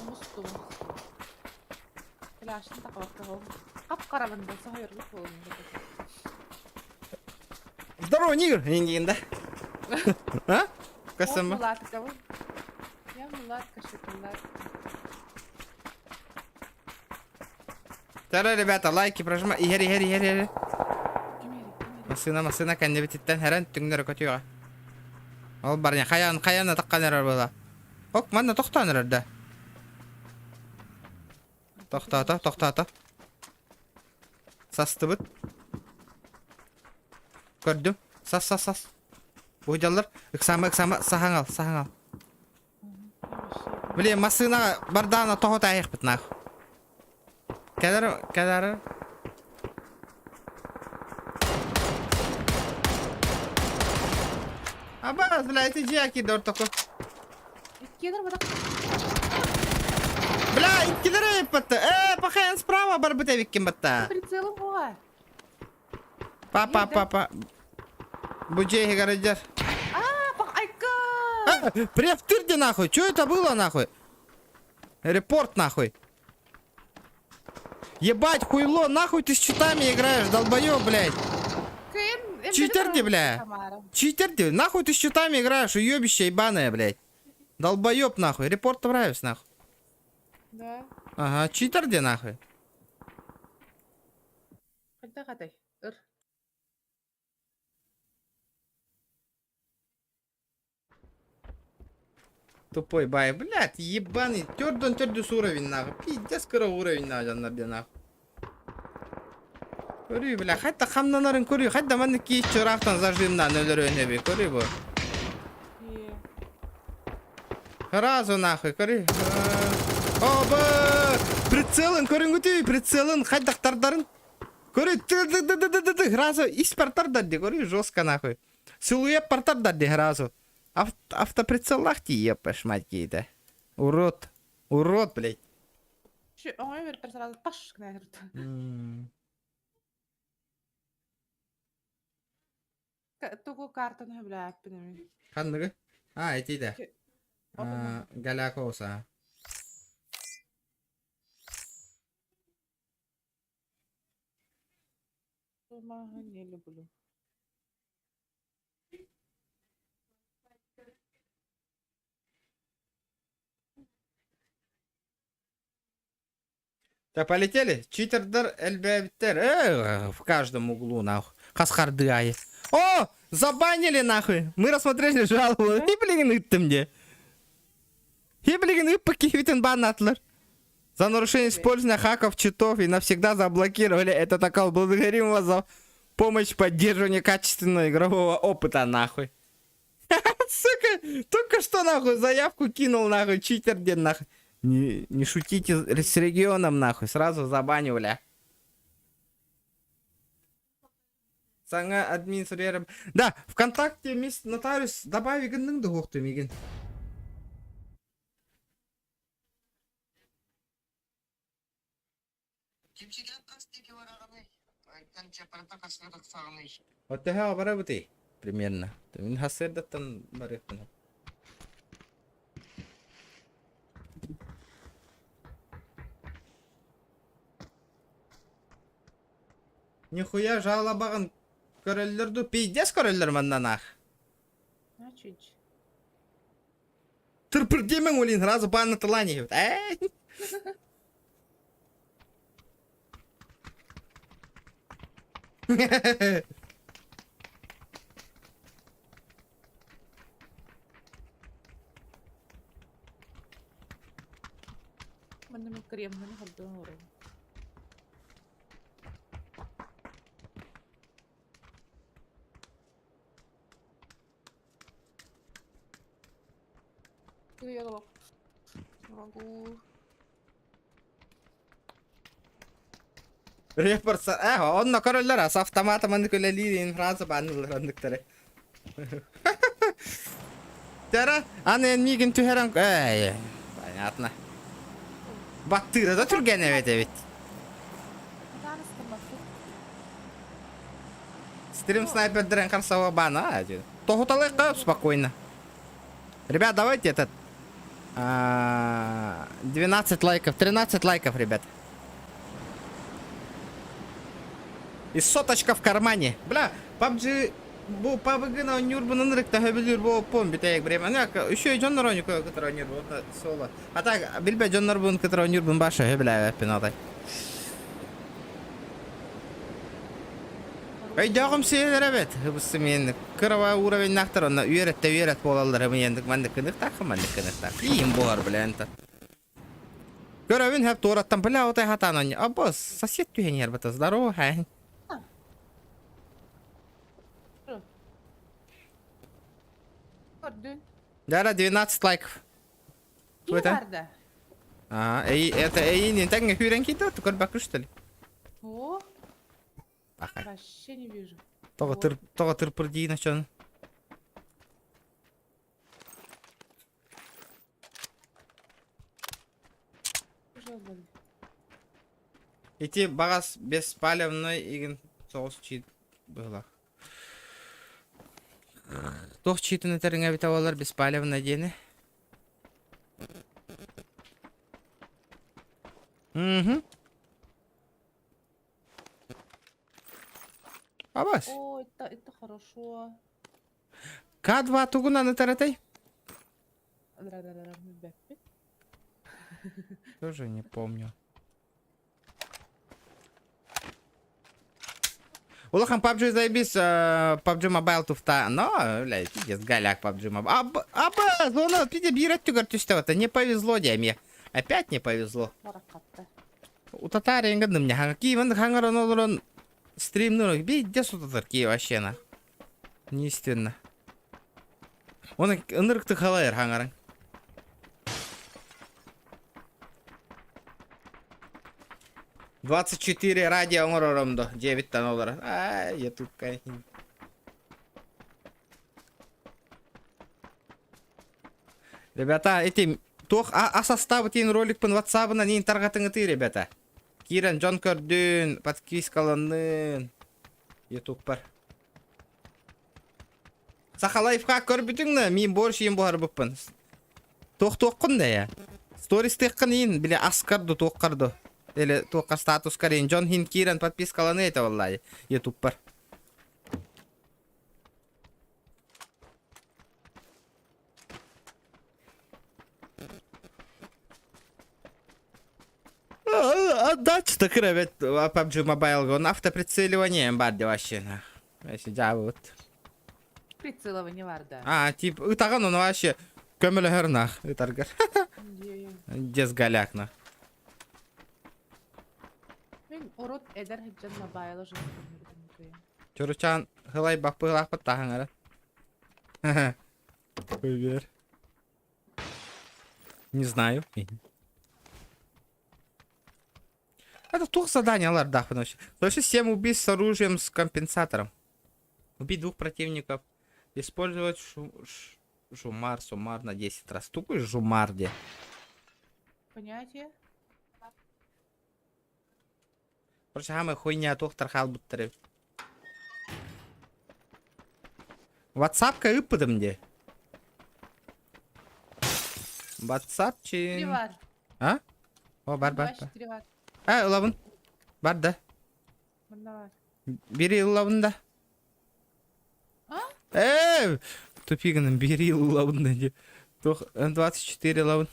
Омустум. Пляжын тақабакка Қап-қарабын болса хайырлы болун. Здорово, нигр! Индиин да? А? Касама. Мулатка. Я мулатка, шоколад. Тара, ребята, лайки прожимай. Иһэр, иһэр, иһэр, иһэр. Массыына, массыына кэннибититтэн хэрэн түҥнэри көтүөҕэ. Ол барыня хайаан, хайаан атаххан эрэр буола. Ок, манна тохтоон эрэр да. Тохтоото, тохтоото. Састыбыт. Көрдүм. Сас, сас, сас. Буһдьаллар. Ыксаама, ыксаама, саһаҥал, саһаҥал. Блин, массыына бардаана тоҕо таайыахпыт нах. Кэлэр, кэлэр. Абаас, бля, ити дьиэ киирдэ ортоку. Иккиэлэр бадах. Бля, иккилэр эппатта. Э, пахайан справа барбыт эбиккин батта. Прицелым буга. Па, па, па, па. Бу дьиэ иһигэр А, пах, айка! Префтырди нахуй, что это было нахуй? Репорт нахуй. Ебать, хуйло, нахуй ты с читами играешь, долбоёб, блядь. Читер ты, бля. Читер ты, нахуй ты с читами играешь, уебище ебаное, блядь. Долбоёб нахуй, репорт нравится нахуй. Да. Ага, читер где нахуй? Хайдах атай? Ыр. Тупой бай, блядь, ебаный, төрдөн төрдүс уровень нахуй. Пиздец кыра уровень нахуй, дьоннор диэн нахуй. Көрүүй, бля, хайта хамнанарын көрүүй, хайда маннык киис чыраахтан зажимнан өлөрүөн эби, көрүүй бу. Сразу нахуй, көрүүй. Оба! Прицелын көрүҥүтүй, прицелын хайдахтардарын. Көрүүй, ты сразу ис партардар ди, көрүүй, жестко нахуй. Силуэт партардар ди сразу. Автоприцеллах ти епеш, мать кейді. Урод. Урод, блядь. Оҥой берпер сразу паш гына Тугу картаны сөбүлээппин эми. Ханныгы? А, ити да. Отуна. Галякоса. Маһы не люблю. Да полетели. Читердар элбээбиттэр. Э, в каждом углу нахуй. Хас харды айы. О, забанили нахуй. Мы рассмотрели жалобу. И блин ыттым де. И блин ыппы киһибитин баннаатылар. За нарушение использования хаков, читов и навсегда заблокировали этот аккаунт. Благодарим вас за помощь в поддерживании качественного игрового опыта нахуй. Сука, только что нахуй заявку кинул нахуй, читер ден нахуй. Не, не шутите с регионом нахуй, сразу забаню, бля. Саҥа админ суруйарым. Да, ВКонтакте мисс нотариус добавь гынныҥ да уохту мигин. Вот төһө барабытый примерно? Мин хассыардаттан барыахпын. Нихуя жалобаҕын көрөллөр ду пиздец көрөллөр манна наах. Значит. Тырпырдемең олин сразу бан тылани. Эй! Манна мен креммин хордон олорон. Не могу. Репорт э, онно көрөллөр ас автомата маннык үлэлиир фраза баанылар Тара, аны эн миигин түһэрэн эй, понятно. Баттыыра да түргэн эбит эбит. Стрим снайпердерин харсава бана. Тоһуталык спокойно. Ребят, давайте этот 12 лайков, 13 лайков, ребят. И соточка в кармане. Бля, PUBG бу PUBG на оонньуурбун ынырык төһөбүлүүр буолпун бүтэйик время. Ну, еще и дьоннор оонньуу кытары оонньуур соло. А так, билбэ дьоннорбун кытары оонньуурбун баша сөбүлээбэппин атай. Өйдөөҕүм сиэлэр эбит. Ыбысы миэнник. Кыраба уровеннаахтар онно үөрэттэ үөрэт буолаллар миэнник маннык кыныктаах маннык кыныктаах. Иим буолар блин. Көрөбүн хөп туораттан бля отай хатаан онньу. Аббас, сосед түһэн иһэр бата. Здорово, хэ. Көрдүн. Да, 12 лайков. Ким Это? барда? А, эй, это эйин тэҥҥэ күүрэн киирдэ, көрбөккө что ли? О, Баха. вообще не вижу. Тоҕо тыр тоҕо тырпыр диин очон. Ити баҕас беспалевной игин соҕус чиит быһылах. Туох чиитин этэриҥ эбитэ буоллар беспалевно диэни? Мгм. Абас. О, это, это хорошо. К2 тугунан ытаратай? Тоже не помню. Улахан PUBG заебись, PUBG Mobile туфта. Но, бля, пиздец, голяк PUBG Mobile. Аб, аба, зона, пиздец, биир өттүгэр түстэ это не повезло диэмиэ. Опять не повезло. Утатаар гынным не хаҥа. Киевен хаҥаран олорон стримнур. Пиздец утатар Киев вообще на. Неестественно. Оны ынырыкты халайыр хаҥаран. 24 радио оҥорором до дьиэбиттэн олорор. Ай, я тут Ребята, эти туох ас астаабытын роликпын ватсабынан иин тарҕатыҥытыы ребята. Киирэн дьон көрдүн, подпискаланнын. Ютубпар. Саха лайфхак көрбүтүҥ да, мин борщ иин буһарбыппын. Туох-туоххун да я. Стористыаххын иин, бile аскар ду туоххар ду. Или туохха статускар иин. Дьон хин киирэн подпискаланы этэ валлаи. Ютубпар. Отдача такыр эбит PUBG Mobile-га. Он автоприцеливание бар деп вообще. Вообще дьаабыт. Прицелование бар да. А, тип ытаҕын ону вообще көмөлөһөр нах ытаргар. Дез голяк нах. Мин урут эдэр сылдьан мобайл Чуручаан хылай баппыылаахпыт таһаҥара. Привет. Не знаю. Это туох заданиялардаахпын вообще. Вообще 7 убийств с оружием с компенсатором. Убить двух противников. Использовать шу ш жумар, сумар на 10 раз. Тугуй жумар де. Понятие? Короче, хамай хуйня туохтар хаалбыттар эбит. Ватсапка ыыппытым дии. Ватсапчин. Три бар. А? О, бар, бар, бар. Три бар. А, ылабын. Бар да. Мында бар. Бири ылабын да. А? Э, тупигынан бири ылабын да дии. Туох 24 ылабын.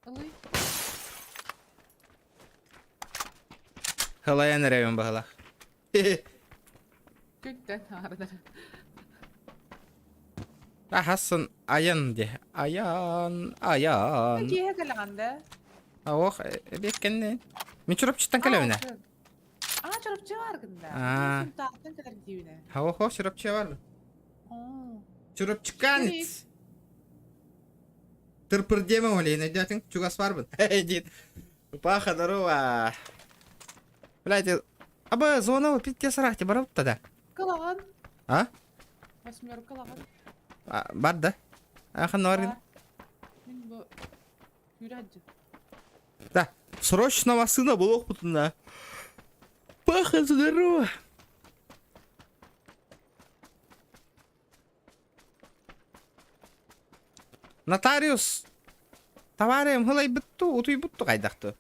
Ылый. Халайан эрэбин баһылах. Күттэн аардар. Ахассын айан де. Аян, аян. Киэһэ кэлэҕин да? Ох, эбиэккэнни. Мин Чурапчыттан кэлэбинэ. Аа, Чурапчы бааргын да. Аа. Сунтаартан кэлэр диибинэ. Охо, Чурапчы бар. Чурапчыканец. Тырпыр диэмэ олейн өйдөөтүҥ чугас барбын. Диэн. Паха, здорово. Блядь, аба зона пиздец сарахти барабыт да. Кылаҕан. А? Восьмерка лаҕан. Бар да. Ахан баргын. Мин бу күүрэ Да, срочно массына буолуохпутуна. Паха, здорово. Нотариус товарым хылайбытту, утуйбутту хайдахту.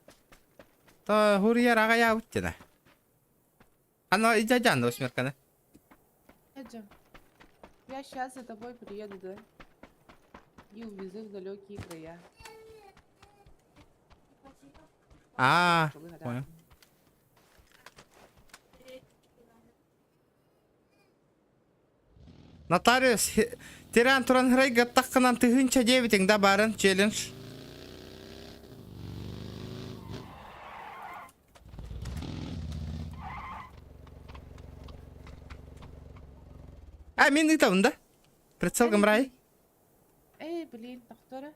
Та хуруйар аҕайаабыт дьана. Ана идьадьаан да восьмерканы. Эджем, я сейчас за тобой приеду, да? И увезу в далекие края. А, понял. Нотариус тиран туран храйга таххынан тыһыынча диэбитиҥ да баарын челлендж. А мин ыытабын да? Прицел гымрай. Эй, блин, тохтора.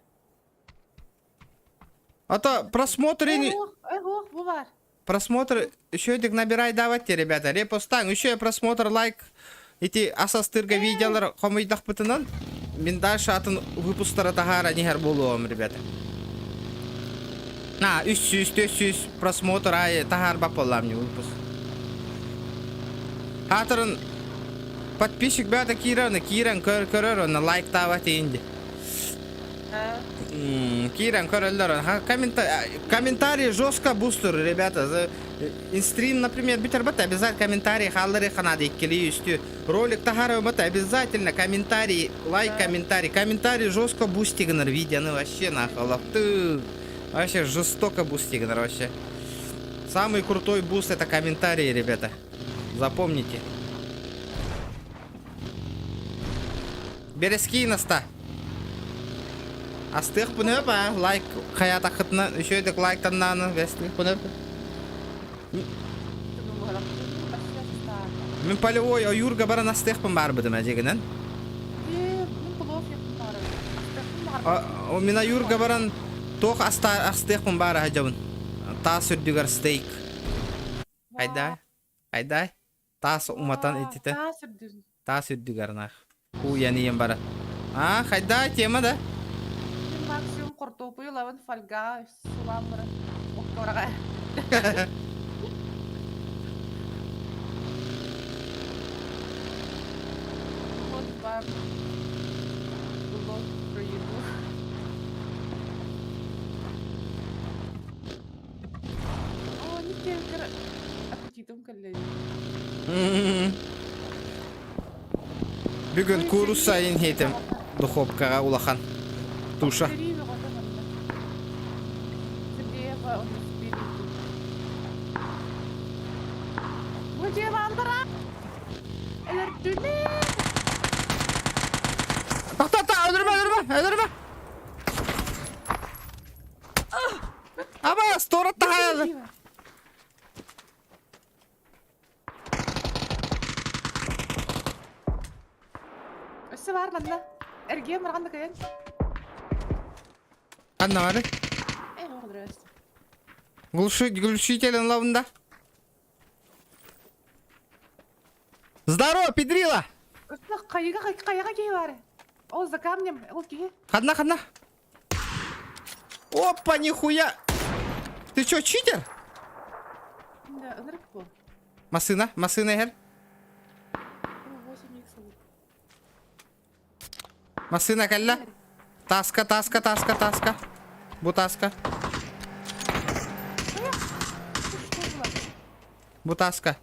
А то просмотр Эй, ох, бу бар. Просмотр еще этих набирай давайте, ребята. Репостаң, еще просмотр, лайк. Ити асастырга видеолар хомуйдахпытынан мин дальше атын выпустара таһаара нихер буолуом, ребята. На, 300, 400 просмотр ай таһаар баппаллаам не выпуск. Хаатырын подписчик бята киирэн, киирэн көр көрөр, онно лайктаабат инди. Киирэн көрөллөр. Комментарий жестко бустер, ребята. Инстрим, например, бүтэр бат, обязательно комментарий хааллары ханады иккили үстү. Ролик тахара бат, обязательно комментарий, лайк, комментарий. Комментарий жестко бустигнер видеоны вообще нахуй. Ты вообще жестоко бустигнер вообще. Самый крутой буст это комментарии, ребята. Запомните. Бэрэскии наста. Астыахпын өп аа, лайк хайаатаххытына үчүгэйдик лайктаннааны бэстиэхпин өп. Мин полевой ойуурга баран астыахпын баарбытым эдьигинэн. Мин ойуурга баран туох астыахпын баара сылдьабын. Таас үрдүгэр стейк. Айдай, айдай. Таас уматан ититэ. Таас үрдүн. Таас үрдүгэр нах. Кууйан ийэм бара. А, хайда тема да? Мин максимум хортуопуйу ылабын фольга сулаан баран оккораҕа. Вот бар. кэллэ. Бүгүн куурусса иһитим духовкаҕа улахан туша. Бу дьиэ бааллара өлөрдүлэр. Тохто, өлөрүмэ, өлөрүмэ, өлөрүмэ. Аба, стора таһаайалар. Өссө баар манна. Эргиэн барҕан да кыйан. Ханна бары? Э, оҕолор өссө. Глушитель лавында. Здорово, педрила! Өссө хайыга хайыга киһи баар. Ол за камнем, ол киһи. Ханна, ханна? Опа, нихуя! Ты чё, читер? Да, ынырык бу. Массыына, массыына иһэр. 8 икс Массыына кэллэ. Таска, таска, таска, таска. Бу таска. Бу таска.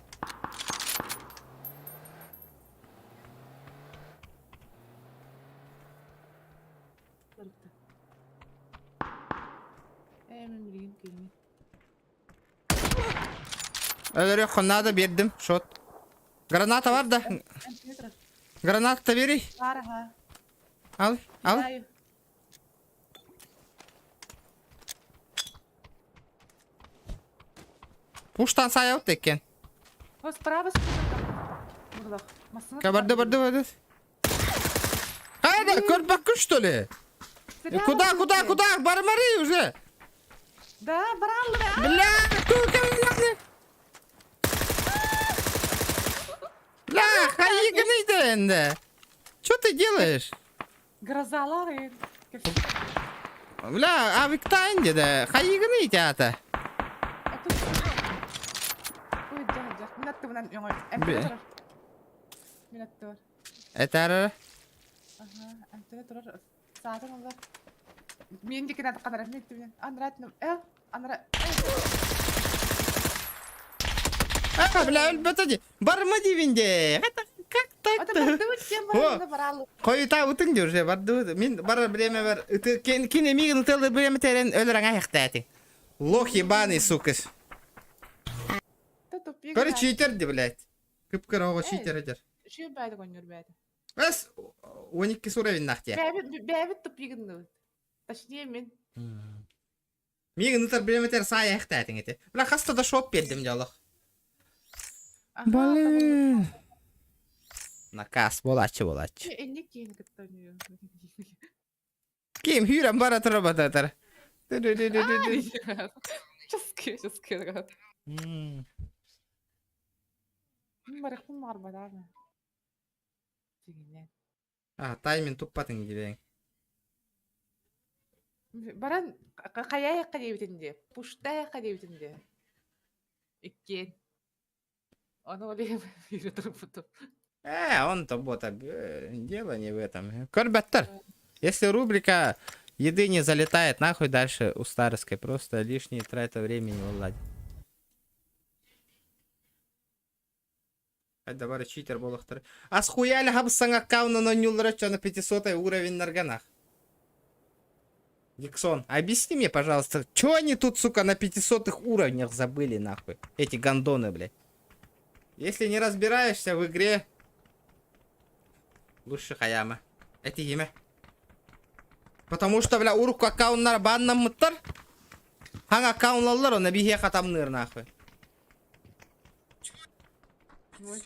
Өлөрүөххүн надо биэрдим, шот. Граната бар да? Граната бери. Бар аха. Ал, ал. Пуштан саайабыт эккен. Справа Барды, барды, барды. Хайда, көрбөккүн что ли? Куда, куда, куда? Бармары уже. Да, бараллы. Бля, тука, Бля, хайыгын энди. Что ты делаешь? Грозалар. Бля, авиктайн деди. Хайыгын ата. Ой, да, да. Мин аттыбынан өңөр. Мин аттыбар. Этэр. Аха, антына турар. Саатын олар. Мен дикин аты канара мен түбүнэн. Анра э, анра. А, бля, өлбөтө ди. Барма дивинде. Это как так-то? Хойутаабытыҥ дии уже бардыбыт. Мин барар время бар. Ыты кин эмиигин ытыалыр время терен өлөр аңа хехтээти. Лох ебаный, сука. Короче, читер ди, блядь. Кып-кыра оҕо читер этер. Үчүгэй баайда гоннор бэйэтэ. Эс 12 уровень нахтия. Бэйэбит бэйэбит тупигынныбыт. Точнее мин. Миигин ытар биреметер саайа эхтээтиҥ ити. Бля, хаста да шот биэрдим дьолох. Блин. Наказ буолааччы буолааччы. Инник киһини кытта ойнуйу. Ким хүүрэн бара тура бататар. Сейчас кыра. Барыхпын баҕарбатаҕым. Дьиҥинэн. А, тайминг туппатыҥ диэбэҥ. Баран хайаайахха диэбитин дии, пуштаайахха диэбитин дии. Иккиэн. Ону ол иһин биирэ турбутум. Он-то бота, дело не в этом. Көрбөттөр. Если рубрика еды не залетает, нахуй дальше у староской. Просто лишние трата времени, Владь. Хайда бары читер буолуохтара. А схуяли хабыссаҥ аккаунан оонньууллара чё на 500 уровень нарганах. Диксон, объясни мне, пожалуйста, чё они тут, сука, на 500 уровнях забыли, нахуй? Эти гондоны, блядь. Если не разбираешься в игре, лучше хайаама. Это имя. Потому что, бля, урукку аккауннар баннаммыттар. Хаҥа аккаунналлар, онно биһиэхэ хатамныыр, нахуй. Ой.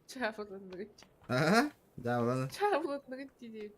Чаапыланныгыт. Ага, да, ладно. Чаапыланныгыт дии.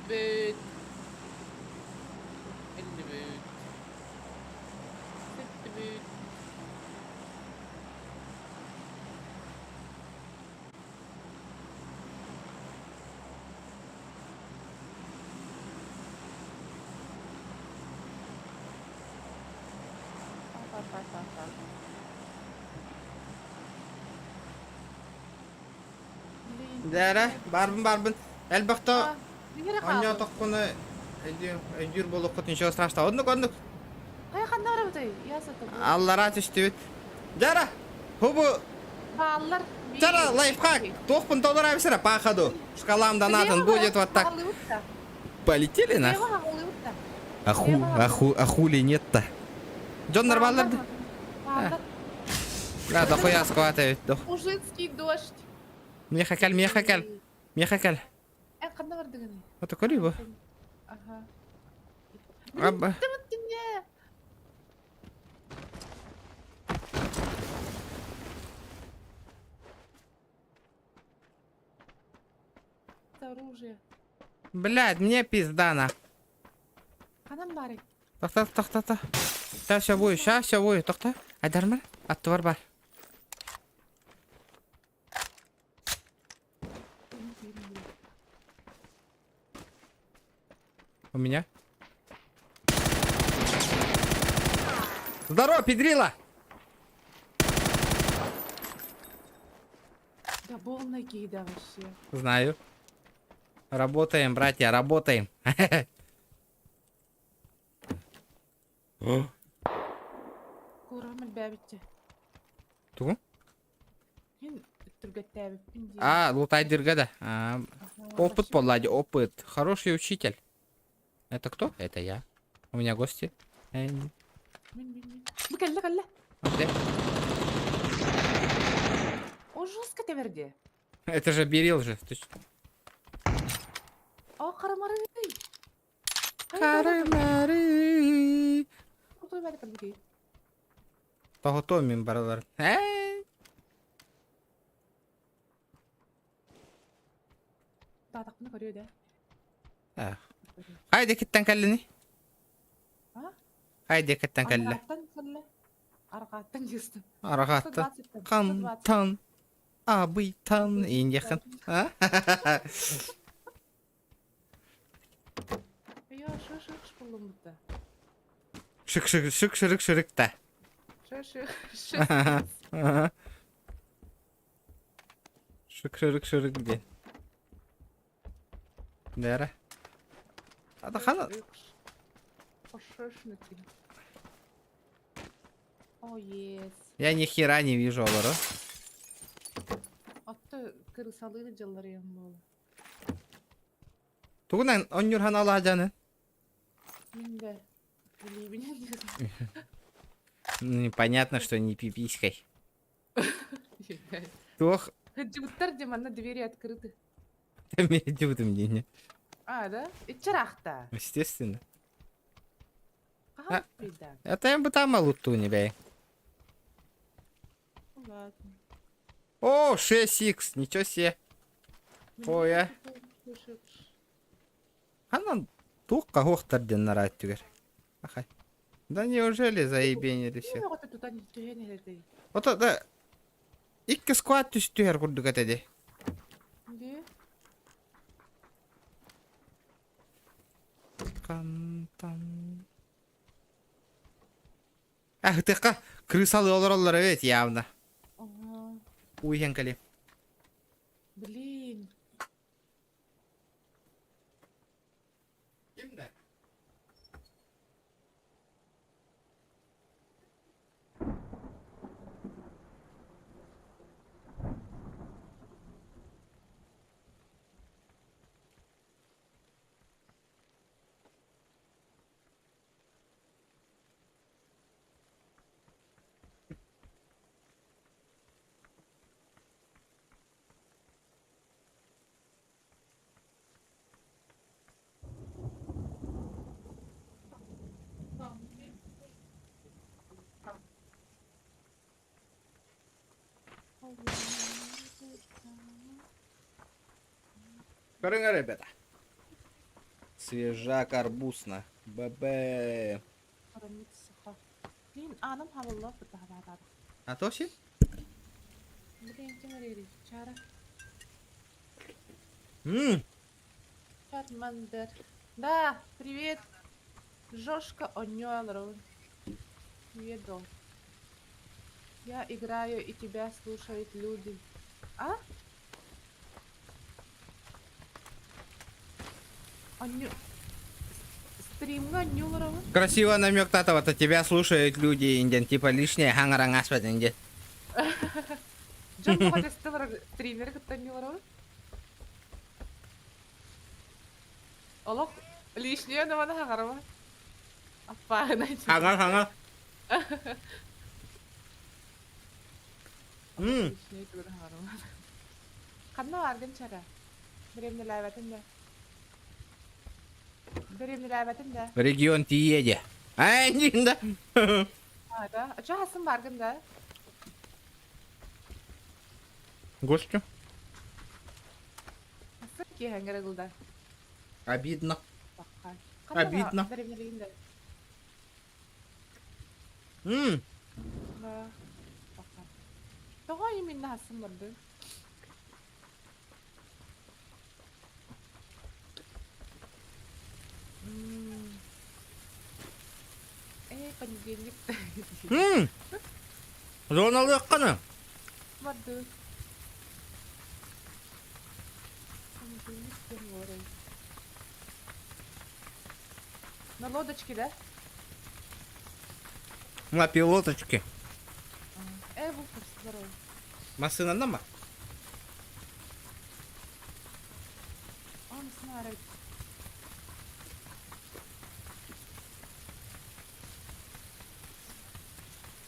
Өлбүт. Өллүбүт. Сүттүбүт. Дээрэ, баарбын баарбын. Элбэхтэ оонньоотохпуна өйдүүр буолуоххут ничего страшного. Оннук оннук. Хайа ханна барабытай? Я сатабыл. Аллараа түстүбүт. Дьара, хубу Бааллар. Дьара, лайфхак. Туохпун толору абисера по ходу. Шкалам донатан будет вот так. Полетели нах. Аху, аху, а хули нет-то? Дьон нормально да? Да, дохуя схватывает. Мужицкий дождь. Мехакаль, мехакаль, мехакаль. Эн ханна бардыгыный? Вот такой его. Ага. Аба. Это оружие. Блядь, мне пизда на. Ханан баарый? Тохто, тохто, тохто. Сейчас все будет, сейчас все будет, тохто. Айдармар, аттыбар бар. У меня. Здорово, педрила! Да полная кида вообще. Знаю. Работаем, братья, работаем. Куурам элбээбиччэ. Тугу? Мин түргэттээбиппин дии. А, лутайдырга да. А, опыт полади, опыт. Хороший учитель. Это кто? Это я. У меня гости. Мин мин мин. Бу кэллэ кэллэ. Где? О жестко тэбэрди. Это же Берил же. Ты ч- О харамары. Карымары. Кутой бары кэлбити. Тоҕото мин баралар. Эй! Таатахпына көрүө да. Ах. Хайда киттен кэллини? А? Хайда киттен кэллэ? Арҕааттан кэллэ. Арҕааттан дьыстым. Арҕааттан. 120-тан. Хантан. Абыйтан. Индияхан. А? Йо, шык шык буллум бутта. Шык шык шык шырык шырык та. Шык шык шык. Ага. Шык шырык шырык где? Дәрә. Ата хана. О, yes. Я ни хера не вижу, олору. Отто кырысалыы дьылларыйан буола. Тугунан онньур ханалаах дьаны? Мин да билиибинэн Понятно, что не пиписькой. Туох Дьыбыттар дьэ манна двери открыты. Дьыбытым дине. А, да? Иччарахта. Естественно. Хаһан прийда? Это я бы там луту не бей. Ладно. О, 6х, ничего себе. Ой, а. Ханан туохха хуохтар диэн нараат түгэр. Ахай. Да неужели заебенили все? Ото да икки сквад түстүһэр курдук этэ дии. Хантан. А, ытыахха крысалы олороллор эбит явно. Уйһэн кэлиэм. Блин. Ким да? Көрүҥ эрэ, ребята. Свежак арбузна. ББ. Хороммут саха. Блин, ааным хабыллах бытаһабаатаата. А то си? Блин, ким эрийдий? Чара. М, Чармандер. Да, привет. Жошка Оньолру. Привет, дом. Я играю, и тебя слушают люди. А? Онню... Стримҥа онньууларобун. Красиво намек татова-то тебя слушают люди, индиан, типа лишнее хаңараңаспат инде. Дьон тоҕо тэстэ стримери кытта онньууларобун. Олох лишнее намана хаҥараба. Аппааһынай. Хаҥа хаҥа. М, Лишнее тугу хаҥараба. Ханна бааргын чара? Дэриэбинэлээбэтин да. Дэриэбинэлээбэтин да. Регион тиеде. Ай, да. А, да? А чё хасын бааргын да? Гостю. Хасын киэһэҥҥэ ылда. Обидно. Бахха. Обидно. Дэриэбинэлиин да. М, Да. Бахха. Тоҕо именно хасын бардын? М. Э, понедельник. м. Зоналыаххана. Барды. Понедельник диэн буоларый. На лодочке, да? На пилоточке. Э, бу здорово. Массыынанна ма? Он снарыг.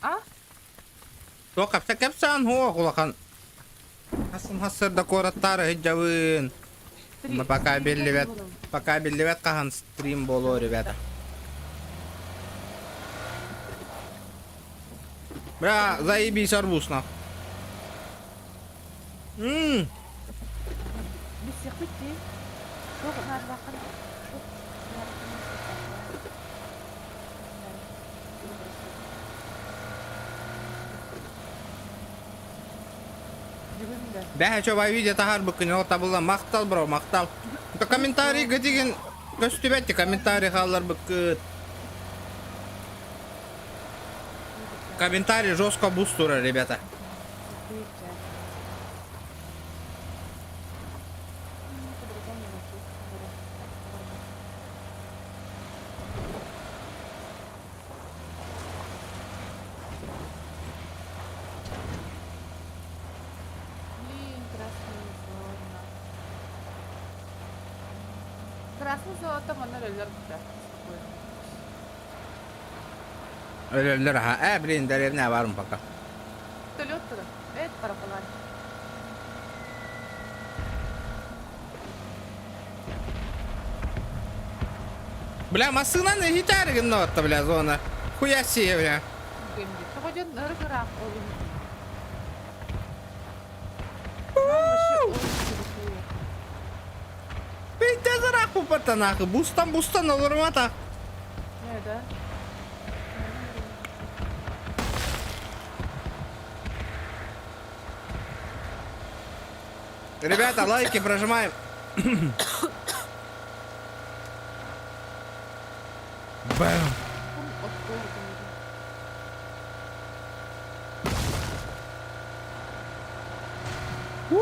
А? Туох кэпсэ кэпсээн хуох улахан. Хасын хассырда куораттаары сылдьабын. Три. Пока биллибэт, пока биллибэт хаһан стрим буолуо, ребята. Бля, заебись арбуз нах. Мм, Билсиэхпит дии. Туох наадалааххын туох Бүгүн да. Бэһэ чобай видео таһаарбыккын ол табылла махтал бро махтал. То комментарийга деген көстүбэт комментарий хаалларбыккыт. Комментарий жестко бустура, ребята. Блин, красная зона. Красный золото манна өлөр да. Спокойно. Өлөллөр аха. Э, блин, деревня барым пока. Вертолет туда. Это параплан. Бля, массыынан гитары гынна бля, зона. Хуя себе, бля. Тоҕо диэн ырык-ыраах ол Вообще очень красиво. Пиздец ыраах пупата нахуй. Бустан бустан олорумата. Не, да? Ребята, лайки прожимаем. Бэм. У!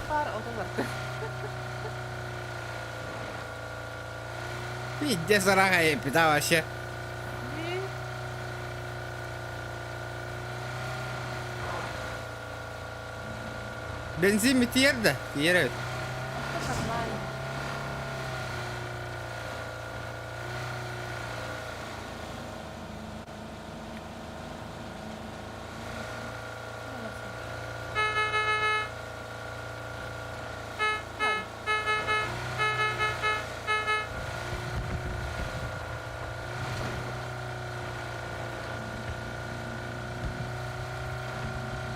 Пар ото барда. Пиздец ыраах эпита вообще. Не. Бензин битиер да? Тиер эбит. Это нормально.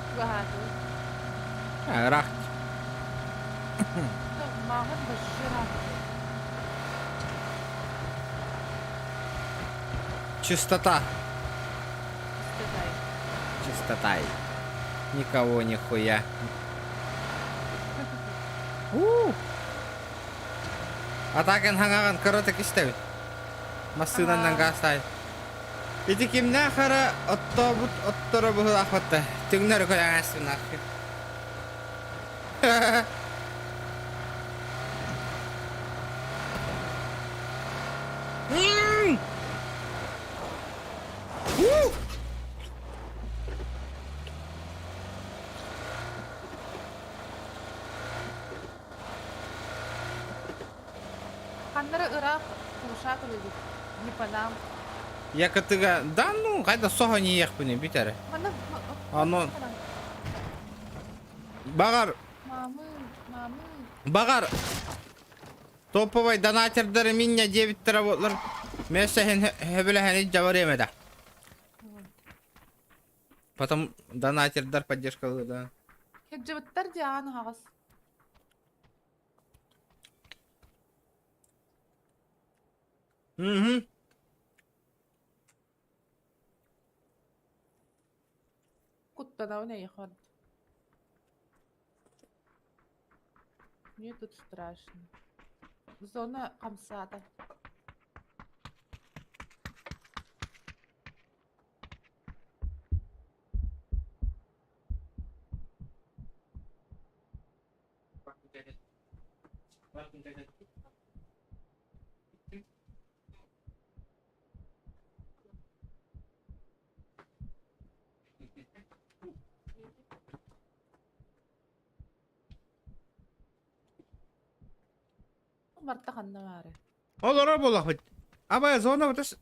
Чугаһаатыбыт. Ыраах. Маҕан вообще Чистота. Чистотай. Чистотай. Никого нихуя. У. А так эн хаҥаҕын кыратык истэбит. Массыынанан гаастай. Ити кимнээх эрэ оттообут отторо быһыылаахпатта. Түҥнэри көрөҥөөстүн нахуй. Ханнары ыраах курушак үлэлиир. Не по нам. Якотыга, да ну, хайда соһо ниэхпини бүтэрэ. Манна Ону Баҕар, Мамы, мамы. баҕар, топовай донатердары миння диэбиттэрэ буоллар, мессэһин хөбүлэһэн илдьэ этэ. Потом донатердар поддержкалыы да. Кырдьыбыттар дии аан аһаҕас. Мгм. Куттанабын эйиэхэ Мне тут страшно. Зона хамсаата. Барта ханна баары? Олорор буоллахпыт. Абай зона бутас.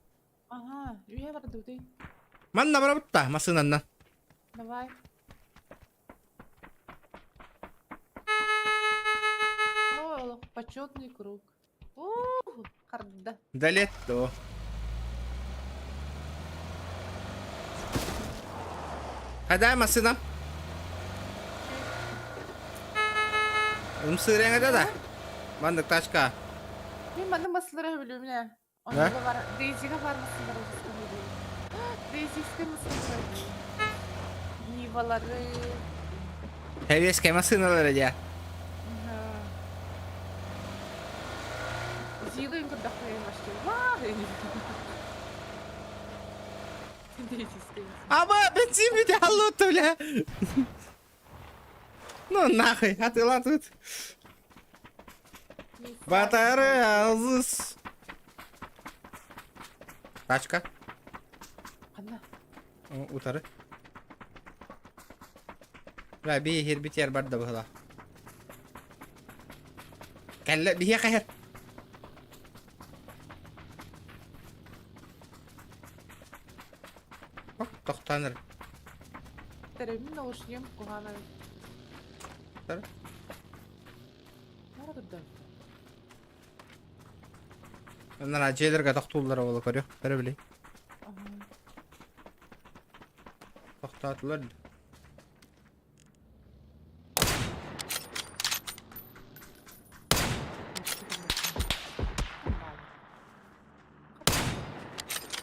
Аха, үйэ бардыбытый. Манна барабытта массыынаннан. Давай. Ой, олох почетный круг. Ух, харда. Да летто. Хайда массыынам? Ымсыырыаҥ этэ да? Маннык тачка. Мин манна массыылары сөбүлүүбүн ээ. Да? Онно бар, Дейзига бар массыылары сөбүлүүбүн. Дейзийскэй массыылары. Нивалары. Советская массыыналары дии. Зилы көрдөхпүн вообще. Вау! Дейзийскэй. Аба, бензин бүтэ халлуутта бля. Ну нахуй, атыла тут. Батарея алыс. Тачка. Ханна? Утары. Бля, биһир битер барда быһыла. Кэллэ биһиэхэ иһэр. Оп, тохтоон эрэ. Тэрэммин наушнигым куһаҕан эбит. Тар. Бара турда. Оннор дьиэлэргэ тохтууллара буола көрүөх, көрө билий. Тохтоотулар.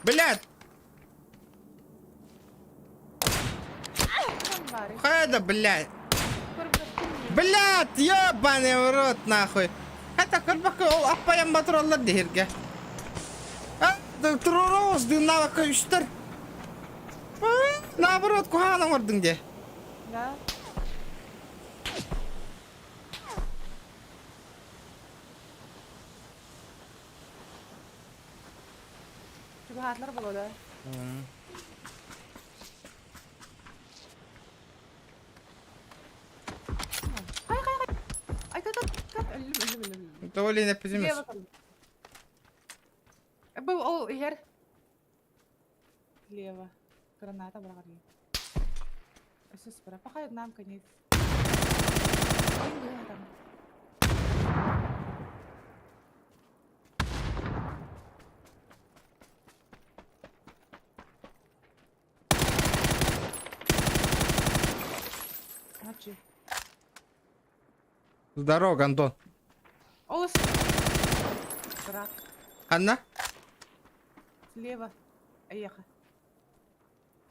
Блядь! Хайда, блядь! Блядь, ёбаный в рот, нахуй! Это көрбөккө ол аппайан батыраллар диһиргэ. А, туруорабыз дыыннаабакка үстэр. Наоборот, куһаҕан оҥордуҥ дии. Да. Чугаһаатылар буолуо да? Хай хай хай. Ай кат кат өллүм өллүм өллүм өллүм. Тоҕо илин эппитимис? Лево калла. Бу ол иһэр. Лево. Граната быраҕар. Өссө справа. Пока нам конец. Ой, там. Мочи. Здорово, Антон. Олус Рак. Ханна? Слева. Эйиэхэ.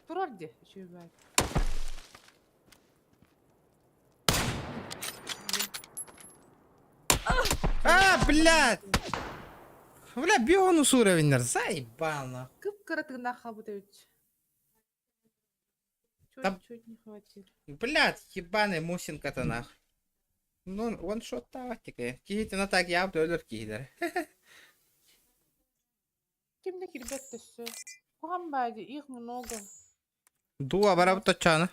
Турар дии, үчүгэй. А, блядь! Бля, бионус уровеннар, заебал нахуй. Кып-кыра тыыннаах хаалбыт эбит. Там- Чуть-чуть не хватило. Блядь, ебаный мусинка-то нахуй. Ну, он шот тактика. Киһитин так я өлөр киһилэр. Ким да кирбэт өссө. Куһаҕан баайы, их много. Дуа барабыт точчаана.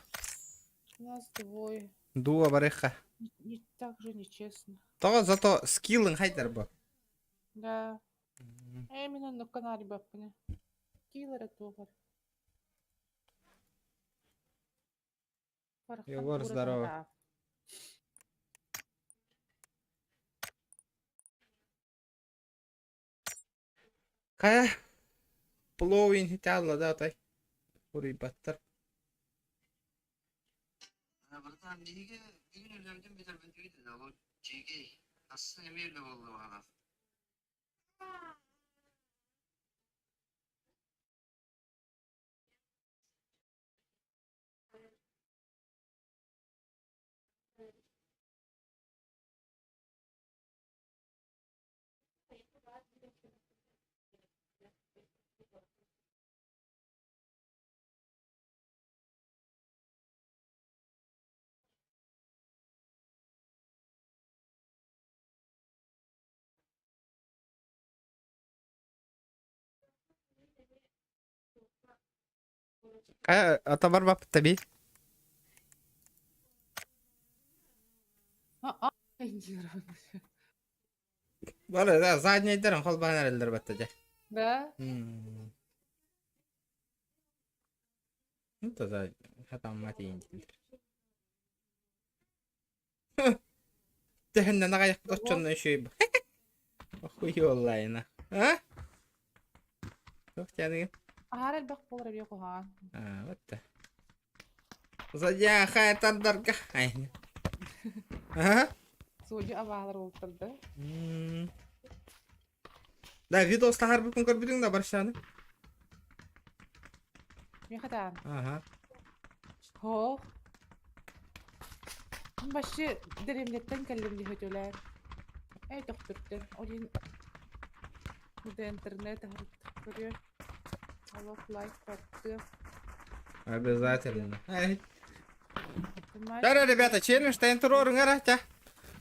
Нас двое. Дуа барыха. Не, не так же нечестно. Тоҕо зато скиллын хайдар бу. Да. Именно на канале баппыны. Киллера туохар. Барахсан Егор, кура здорово. таһаа. Хайа плоуин хиталла да тай. Уруйбаттар. Братан, биһиги бүгүн үлэбитин бүтэрбитибит ол дьиэгэй асы эмиэ үлэ буолла Хайа ата барбаппыт таби. А, индированный. Бары да заднийдерин холбаан эрэллэр батта дьэ. Да? Ну тогда хатаммат иинтилэр. Тэһэннэн аҕайахпыт оччонно үчүгэй Охуйуоллайна. А? Туох тяныгын? Аһара элбэх буолар эбиэ куһаҕан. А, вот да. Задьяхай тардарга. Ай. Ага. Суодьу абаалар уолтар да. М. Да, видос таһаарбыккын көрбүтүҥ да баршаны? Миэхэ даҕаны. Ага. Һоох. Мин вообще дэриэбинэттэн кэллим дии хөтөлөөн. Эй төхтүртэн. Ол иһин да интернет көрүө. Олох лайк баттыам. Обязательно. Ай. Понимаешь? Дара, ребята, челлендж туруоруҥ эрэ.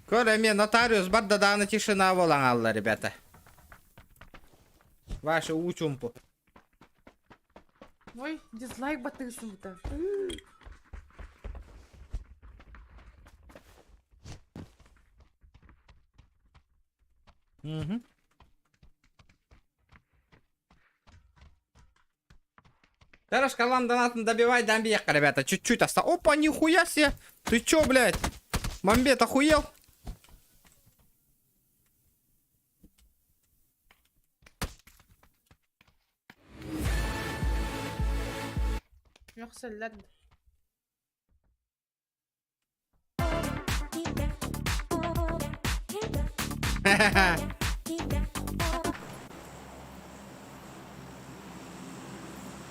Көр эмиэ нотариус барда даҕаны тишина буолан хаалла, ребята. Ваша уу-чуумпу. Ой, дизлайк баттыгысың Угу. Хорош, Калан донатом добивай, дам беха, ребята. Чуть-чуть осталось. Опа, нихуя себе. Ты чё, блядь? Мамбет охуел? Үөхсэллэр.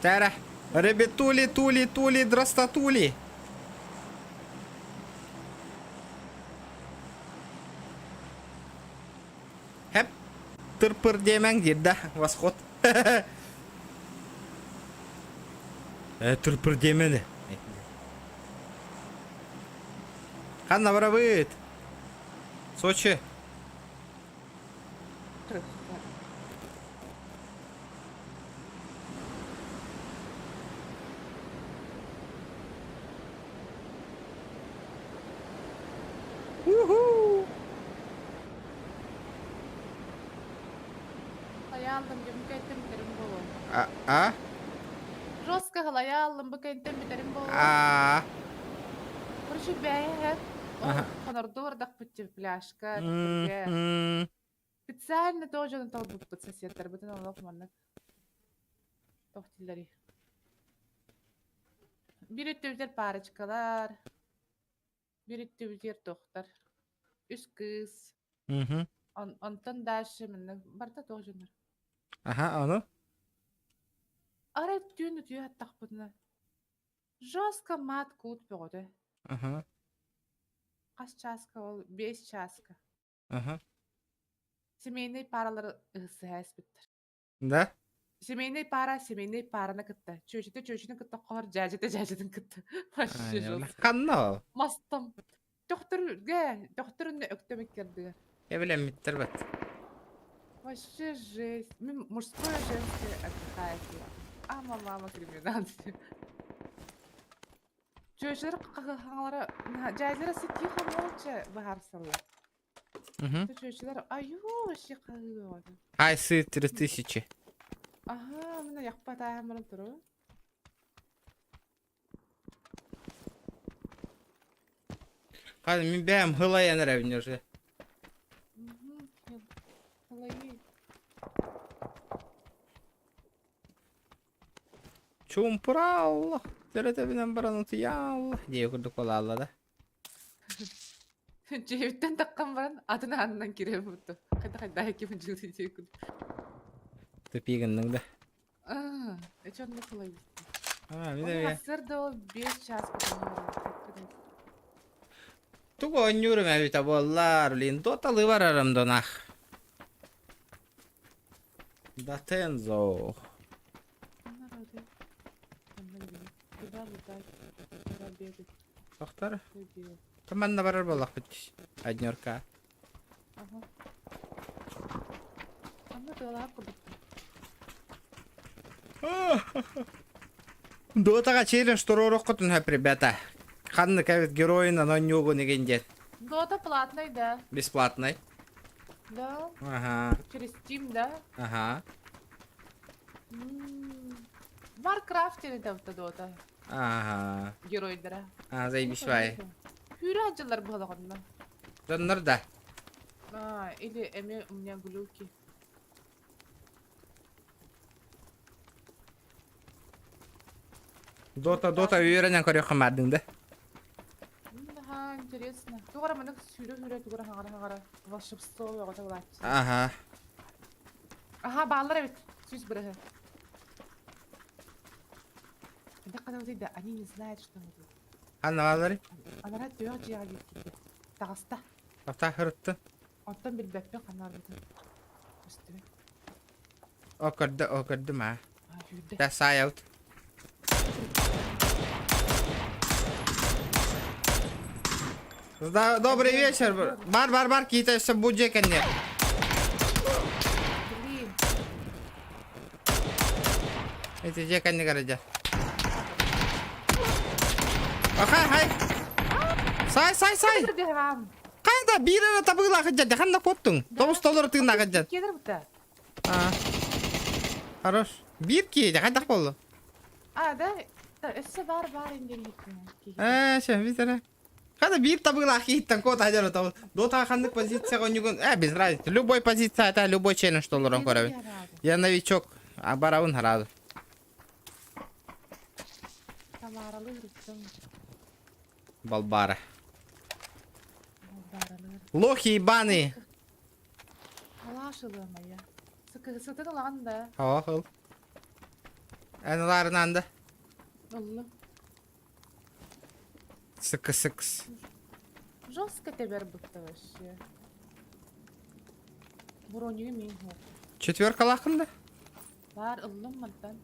Тара. Ребятули, тули, тули, драстатули. Хэп. Тырпыр диэмэҥ диир да, восход. Э, тырпыр диэмэни. Ханна барабыт? Сочи. Уху! Хайааллым дьэ кэнтэн бүтэрим буолуо. А? А? Жестко халайааллым бу кэнтэн бүтэрим буолуо. А? Короче, бэйэ Ага. хонорду бардахпыт пляжка, түгэ. Специально тоже талбыппыт соседтарбытын олох маннык тохтиллари. Биир өттүбүтэр парочкалар, биир өттүбүтүгэр тохтар. Үс кыыс. Мгм. Онтон дальше манна барыта туох дьоннор. Аха, ону? Арай түүн утуйа аттахпытына жестко мат куут бөҕөтө. Аха. Хас чааска ол? Биэс чааска. Аха. Семейнэй паралары ыһыссыһа испиттэр. Да? Семейнэй пара семейнэй параны кытта. Чүөчэтэ чүөчэтин кытта хоһор, дьээдьэтэ дьээдьэтин кытта. Вообще жестко. Ханна ол? Мастам. Төхтөргө, төхтөрүнэ өктөм иккэрдигэр. Эбилэммиттэр бат. Вообще жесть. Мин мужское женское отдыхает. Ама мама криминал. Чүөчэлэр хаҥалара дьээдьэлэрэ тихо молча быһаарсаллар. Чүөчэлэр айуу вообще хаһыы бөҕөтө. Ай сы 3000. Аха, мына яхпа тааһан баран туру. Хады мин бэйэм хылайан эрэбин уже. Хылайыы. Чумпура Аллах, төрөтөбүнэн баран утуйа Аллах диye курдук буолаалла да. Дьиэбиттэн таххан баран атын аанынан киирэн бутtu. Хайда хайда ким дьылы диye курдук. Тупигынныҥ да. Аа, эчи онно хылайбыт. Аа, мин Ол эмиэ. сарсыарда ол 5 час Тугу оонньуурум эбитэ буоллар, блин, доталы барарым донах. Датензо. Куда летать? Куда бегать? Тохтор. Что делать? Манна барар буоллахпыт. Однерка. Ага. Онно тыалаах курдук. Дотаҕа челлендж туруоруккутун хөп, ребята. Ханнык эбит геройунан оонньуугун игин диэн. Дота платный, да. Бесплатный. Да. Ага. Через Steam, да. Ага. Warcraft диэн это Дота. Ага. Геройдара. А, заебись вай. Хүрэ дьыллар буолаҕынна. Доннор да. А, или эми у меня глюки. Дота, Дота үөрэнэн көрүөххэ маардыҥ да. Наһаа интересно. Тугара маннык сүүрэ-сүүрэ тугара хаҥара-хаҥара волшебство бөҕөтө булааччы. Аха. Аха, бааллар эбит. Сүүс бырыһы. Да, они не знают, что мы тут. Ханна баалларый? Анара түөх дьиэҕэ киирдэ. Таҕыста. Таптаах ырыттын. Оттон билбэппин ханна барбытын. Көстүбэт. О көрдө, о көрдүм аа. Аа, сүүрдэ. Да, сай out. Да, добрый вечер. Бар, бар, бар, киһитэ өссө бу дьиэ кэннигэр. Блин. Ити дьиэ кэннигэр дьэ. Ахай, хай. Сай, сай, сай. Хайда биир эрэ табыылаах дьэ, ханна куоттуҥ? Тобус толору тыыннаах дьэ. Киэлэр бутта. А. Хорош. Биир киһи хайдах буолла? А, да? Өссө бар бар инген Ээ, все, видите, Хана биир табыылаах киһиттэн куота сылдьар отабын. Дота ханнык позицияҕа онньугун, э, без разницы. Любой позиция, это любой челлендж толорон көрөбүн. Я новичок, а барабын сразу. Тамаралы ырыттым. Балбара. Балбаралыр. Лохи ебаные. Алашылы моя. Сытын ылаҕын да. Ха, ыл. Эн ылаарынан да. Ыллым. Сыкы-сыкс. Жестко тэбэр бытта вообще. Броню мин суох. Четверкалааххын да? Баар ыллым мантан.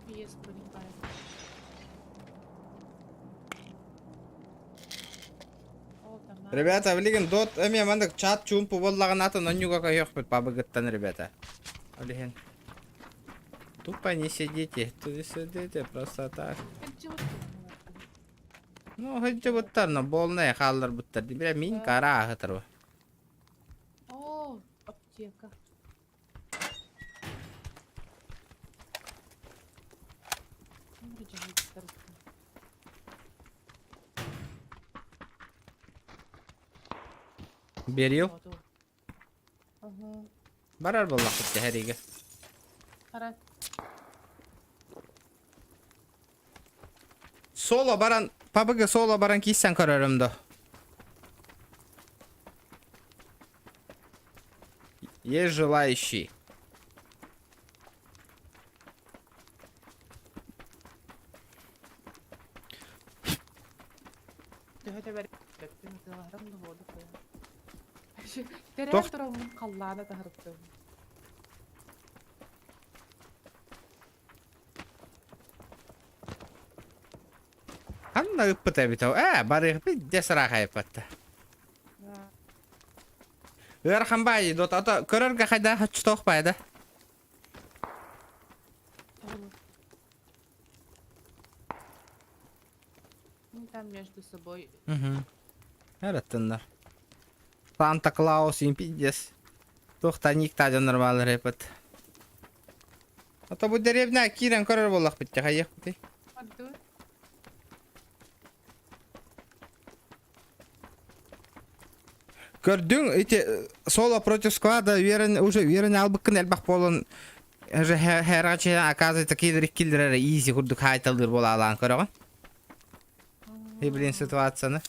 PS броню Ребята, билигин дот эмиэ маннык чат чуумпу буоллаҕына атын онньуга көһүөхпүт пабыгыттан, ребята. Ол иһин тупо не сидите, тут сидите просто так. Ну, сылдьыбыттар, но буолнай хаалларбыттар. Бile мин кара аһытар. О, аптека. Берил. Барар буоллахпыт тэһэригэ. Барар. Соло баран. PUBG соло баран киирсэн көрөрүм до. Есть желающие? Төһө да бэрпин ытыалаһарым да буолу Тэрээн Тох тураммын халлаана таһырыттым. Ханна ыппыта эбит ол? Ээ, барыахпыт дьэ сыраахайыппатта. Ыарахан баайы дот, ото көрөргө хайда хоччотоох баайда. Ну там между собой. Угу. Эраттыннар. Санта Клаус им пиздец. Туох ник дьоннор баалар эпит. А то бу деревня киирэн көрөр буоллахпыт хайыахпытый. Отду. Көрдүҥ ити соло против склада үөрэн уже үөрэн албыккын элбэх буолан уже херачы оказывается киллер киллер изи курдук хайталдыр буолаалаан көрөҕүн. И блин ситуацияны.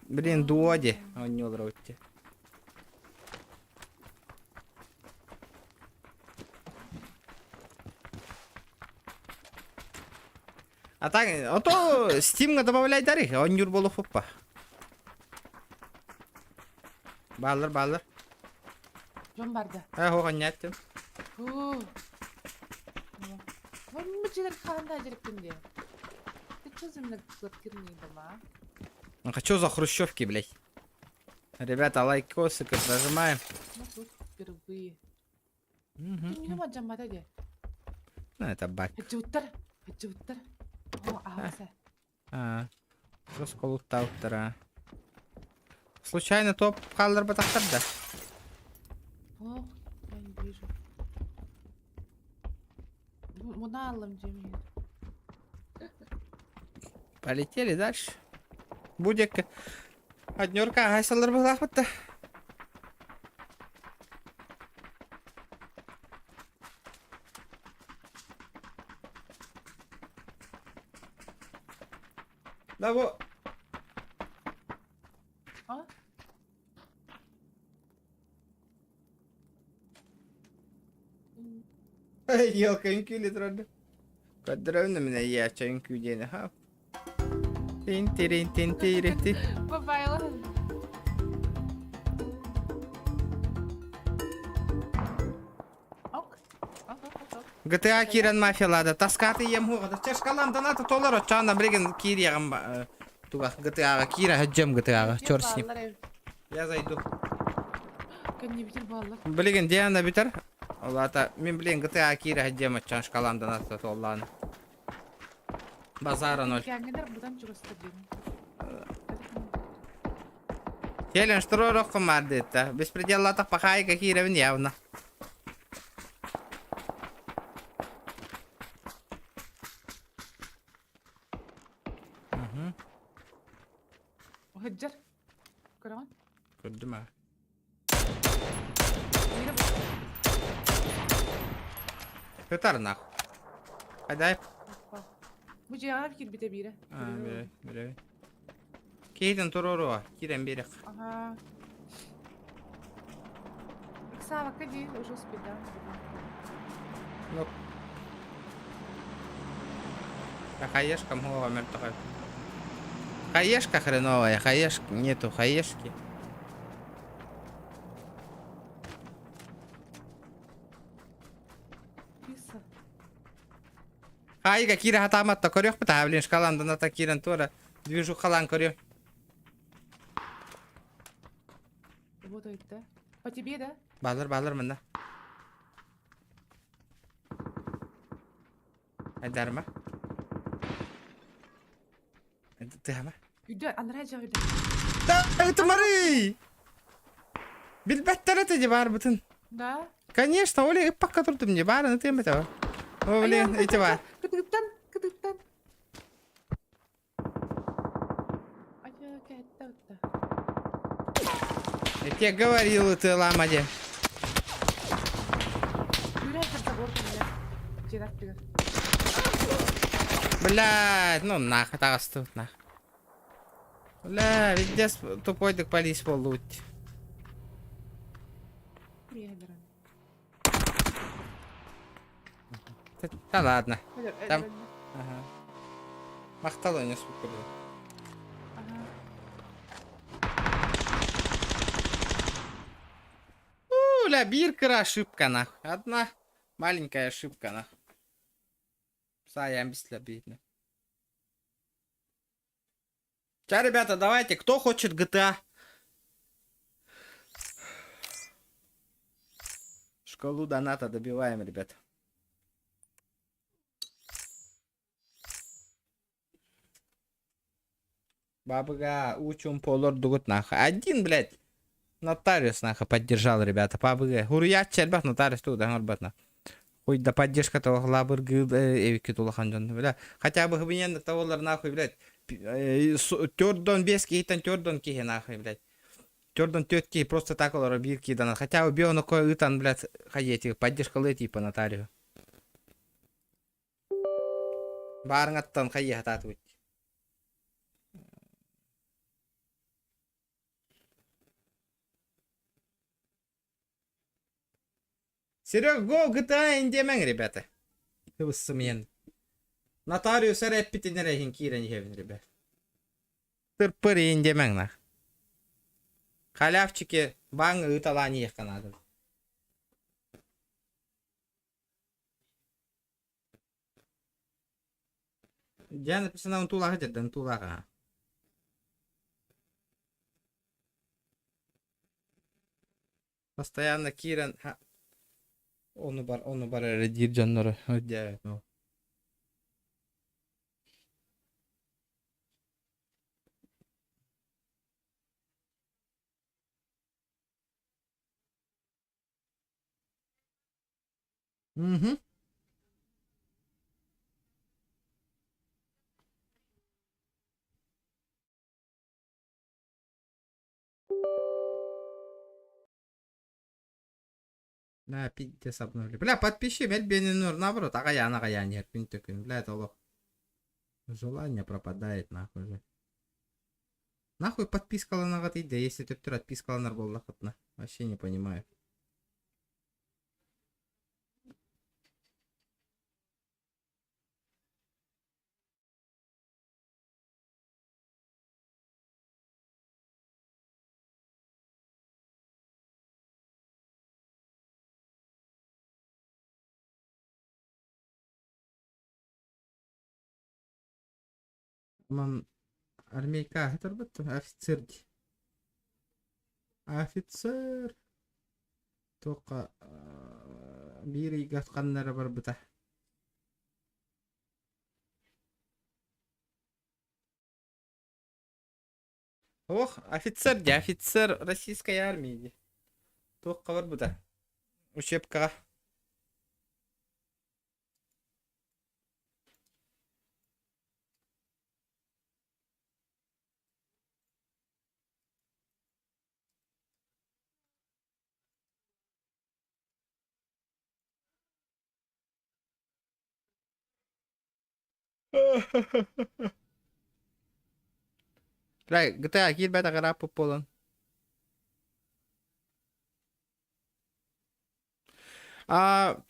Блин дуоди оонньуулар ути. А так, ото Steam'га добавляйдар их, оонньуур буолуохпуппа. Бааллар, бааллар. Дьон барда. Э, хоох анньааттым. Фу. Мучилер хаанда директин де. Ты что за многоквартирные дома? А что за хрущевки, блядь? Ребята, лайкосик нажимаем. Ну тут впервые. Түннүгүм алдьаммата дии. Ну, это баг. Хадьыбыттар, хадьыбыттар. О, аһаҕаса. А, Росколуттауттара. Случайно топ хаалларбатахтар да? Ох, я не вижу. Муна аллам дьиэм Полетели дальше. Будет однерка аһайсаллар быһылаахпыт да. Да бу А? Елка үҥкүүлүү турар. Көрдөрөбүн да мин эйиэхчэ үҥкүү диэни ха. Тин тирин тин тири ти. Бабайла. Ок. Ок, ок, ок. GTA киирэн мафиялаада. Таскааты ийэм хуоҕа. Чашкалам доната толор оччоҕуна билигин киириэҕим туга GTA-ҕа киирэ сылдьыам GTA-ҕа. Черт с ним. Я зайду. Кэннибитир буоллар. Билигин Диана бүтэр. Ол аата мин билигин GTA киирэ сылдьыам оччоҕуна шкалам доната толлааны. Базара ноль. Кэҥҥинэр быдан чугастар диэн. Челлендж туруороххун маардыытта. Беспределлаатах пахайка киирэбин явно. Угу. Уһыдьар. Көрөҕүн? Көрдүм аа. Сытар нах. Айдай. Бу дьиэҕэ киирбитэ биирэ. Аа, били, били. Киһитин туруоруо, киирэн биэрэх. Ага. Ыксаабакка дии, уже успейдаан. Ну. Хаешка муоҕа мөлтөҕө. Хаешка хреновая, хаешки нету хаешки. Киса. Хайга киирэ хатааматта көрүөхпүт аа блин шкаландан ата киирэн туора движухалаан көрүө. Вот это. По тебе, да? Баалар баалар манна. Айдарма. Тыама. Үйдө, анараа дьиэҕэ үйдө. Да, ытымарый! Билбэттэр этэ дии баарбытын. Да? Конечно, Оля ыппакка турдум дии, баарын ытыам этэ. О, блин, ити бар. Кытыттан, кытыттан. Айа, кэһэтте ытта. Я тебе говорил, ты лама де. Юрэ забор кэннэ. Дьиэ аттыгар. Блядь, ну нах, таҕыстыбыт нах. Бля, везде тупойдук полис буоллубут. Да ладно. Там... Ага. Махтал өнөс курдук. Бля, биир кыра ошибка нах. Одна маленькая ошибка нах. Саям бислабитно. Сейчас, ребята, давайте, кто хочет GTA? Шкалу доната добиваем, ребят. Бабыга, учум полор дугут нахуй. Один, блядь, нотариус нахуй поддержал, ребята. Бабыга. Хуруйааччы элбэх нотариус туу да оҥорбот нах. Хуй да поддержка того лабыргы эбиккит улахан дьон. Бля, хотя бы хыбынен того нахуй, блядь. Төрдөн бес киһиттэн төрдөн киһи нахуй, блядь. Төрдөн төрт киһи просто так олоро биир киһи донат. Хотя бы биону кой ыытан, блядь, хайети, поддержкалыы типа нотариу. Баарыҥаттан хайыы хатаатыбыт. Серег, го GTA индиэмэҥ, ребята. Ыбыссымыйан. Нотариус эрэ эппитин эрэ иһин киирэн иһэбин, ребят. Тырпыр индиэмэҥ нах. Халявчики баҥ ыыталаан иһиэххэ наада. Дьэ написано унтуулаах дьэрдэ унтуулаах аа. Постоянно киирэн ону бар ону бар эрэ диир дьоннору дьэ ну. Мгм. Бля, пиздец обновили. Бля, подпиши, Мельбенинур, наоборот, аҕайаан аҕайаан иһэр күн төкүн. Бля, это олох. Желание пропадает, нахуй же. Нахуй подпискаланаҕытый да, если төптөр отпискаланар буоллаххытына. Вообще не понимаю. Ман армейка турбут офицер дии. Офицер туохха биир ыйга ханна эрэ барбыта. Ох, офицер дии, офицер российской армии дии. Туохха барбыта? Учебкаҕа. Бля, GTA киирбэтэх ырааппыт буолан. А,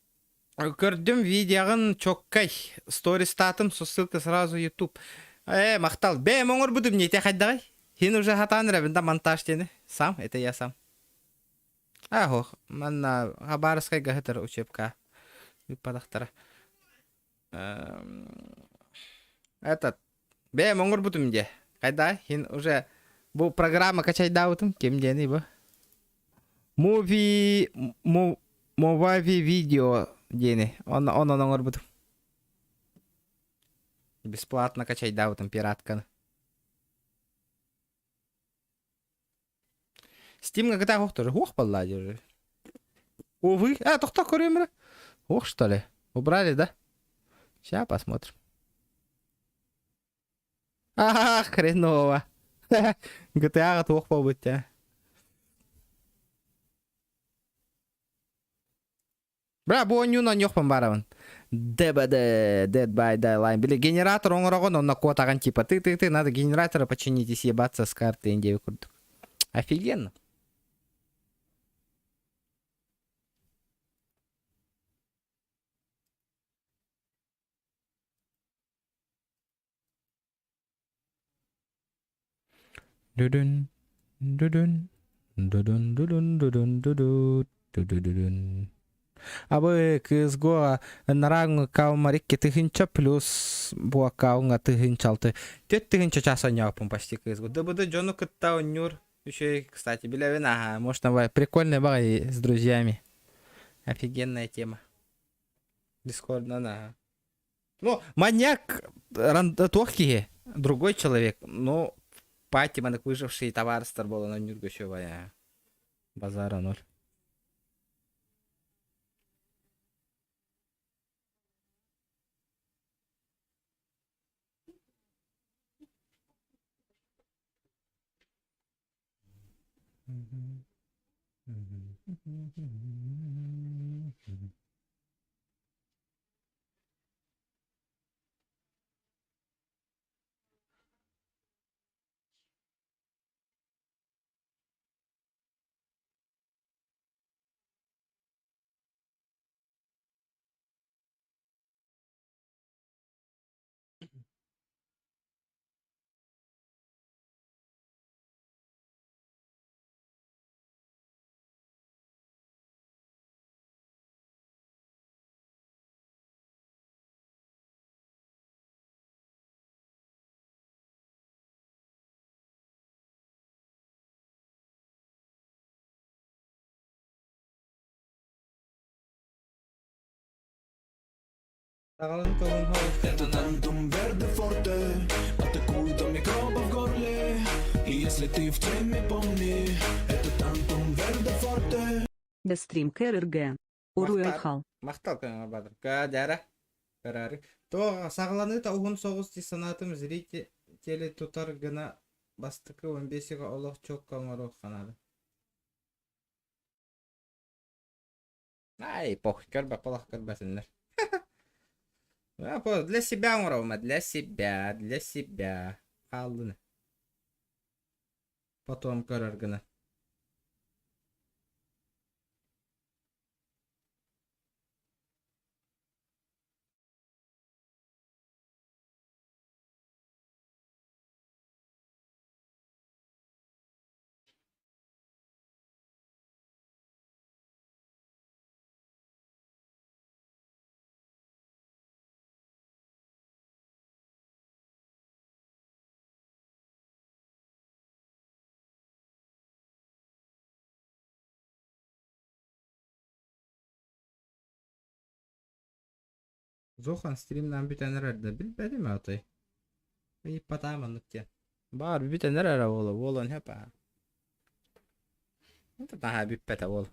көрдүм видеоҕын чоккай. Стористаатым, со ссылка сразу YouTube. Э, махтал. Бэйэм оҥорбутум не хайдаҕай? Хин уже хатаан эрэбин да монтаж диэни. Сам, это я сам. Ах, манна Хабаровскайга сытар учебка. Ыыппатахтара. Этот, бэйэм оҥорбутум дии. Хайда, хин уже бу программа качайдаабытым. Ким диэний бу? Movie, Movavi Video диэни. Онон оҥорбутум. Бесплатно качайдаабытым пиратканы. Steam'га кытаах охтору. Уох баллаа дии. Увы. А, тохтоо көрүөм эрэ. Ох, что ли? Убрали, да? Сейчас посмотрим. Ах, хреново. GTA-ҕа туох буолбут дии. Бра, бу оонньууну оонньуохпун баарабын. ДБД, Dead by Daylight. Били генератор оҥороҕун, онно куотаҕын типа ты-ты-ты, надо генератора починить и съебаться с карты диэби курдук. Офигенно. Дүдүн, дүдүн, дүдүн, дүдүн, дүдүн, дүдүт, дүдүдүдүн. Абы кыыс-го нараҥ каумар 2 тыһыынча плюс бу аккаунҥа 1006. 4 тыһыынча час оонньооппун почти кыыс-го. ДБД дьону кытта оонньуур үчүгэй, кстати, билэбин аха, можно прикольный баҕайы с друзьями. Офигенная тема. Дискорднан аха. Ну, маньяк туох киһи, другой человек, но пати манык выживший табаарыстар буолан оонньуурга үчүгэй аа. Базара ноль. Это Тантум Верде Форте Атакует до микробов в горле И если ты в теме, помни Это Тантум Верде Форте Стрим КРГ. Уруй-Айхал. Махтал көҥө баатыр. Кадяра. Карары. То саҕаланыыта уһун соҕус дии санаатым зрители тутар гына бастакы 15-га олох чокка оҥоруохха наада. Ай, пох, көрбөт, олох көрбөтүннэр. Для себя оҥоробун, для себя, для себя. Хааллын. Потом көрөр гына. Зохан стримнан бүтэн эрэр да билбэтим атай. Ыйыппатаам оннук диэн. Баар бүтэн эрэр буола буолуон сөп аа. Наһаа бүппэтэ буол.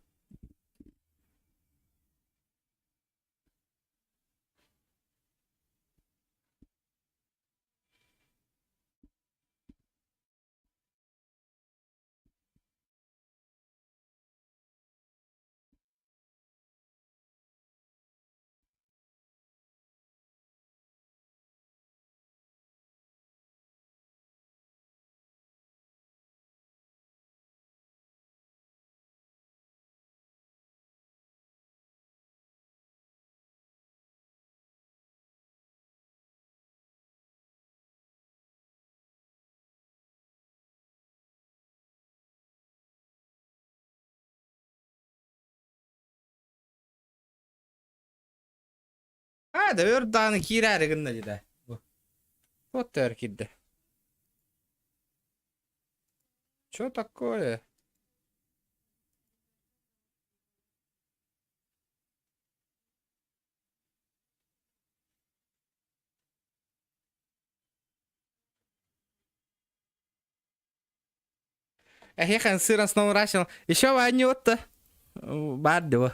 Аа да өр даҕаны киирээри гынна дии да. Вот өр киирдэ. Чё такое? Эһиэхэ сыр основу рашил. Еще ваню-то. Бардыва.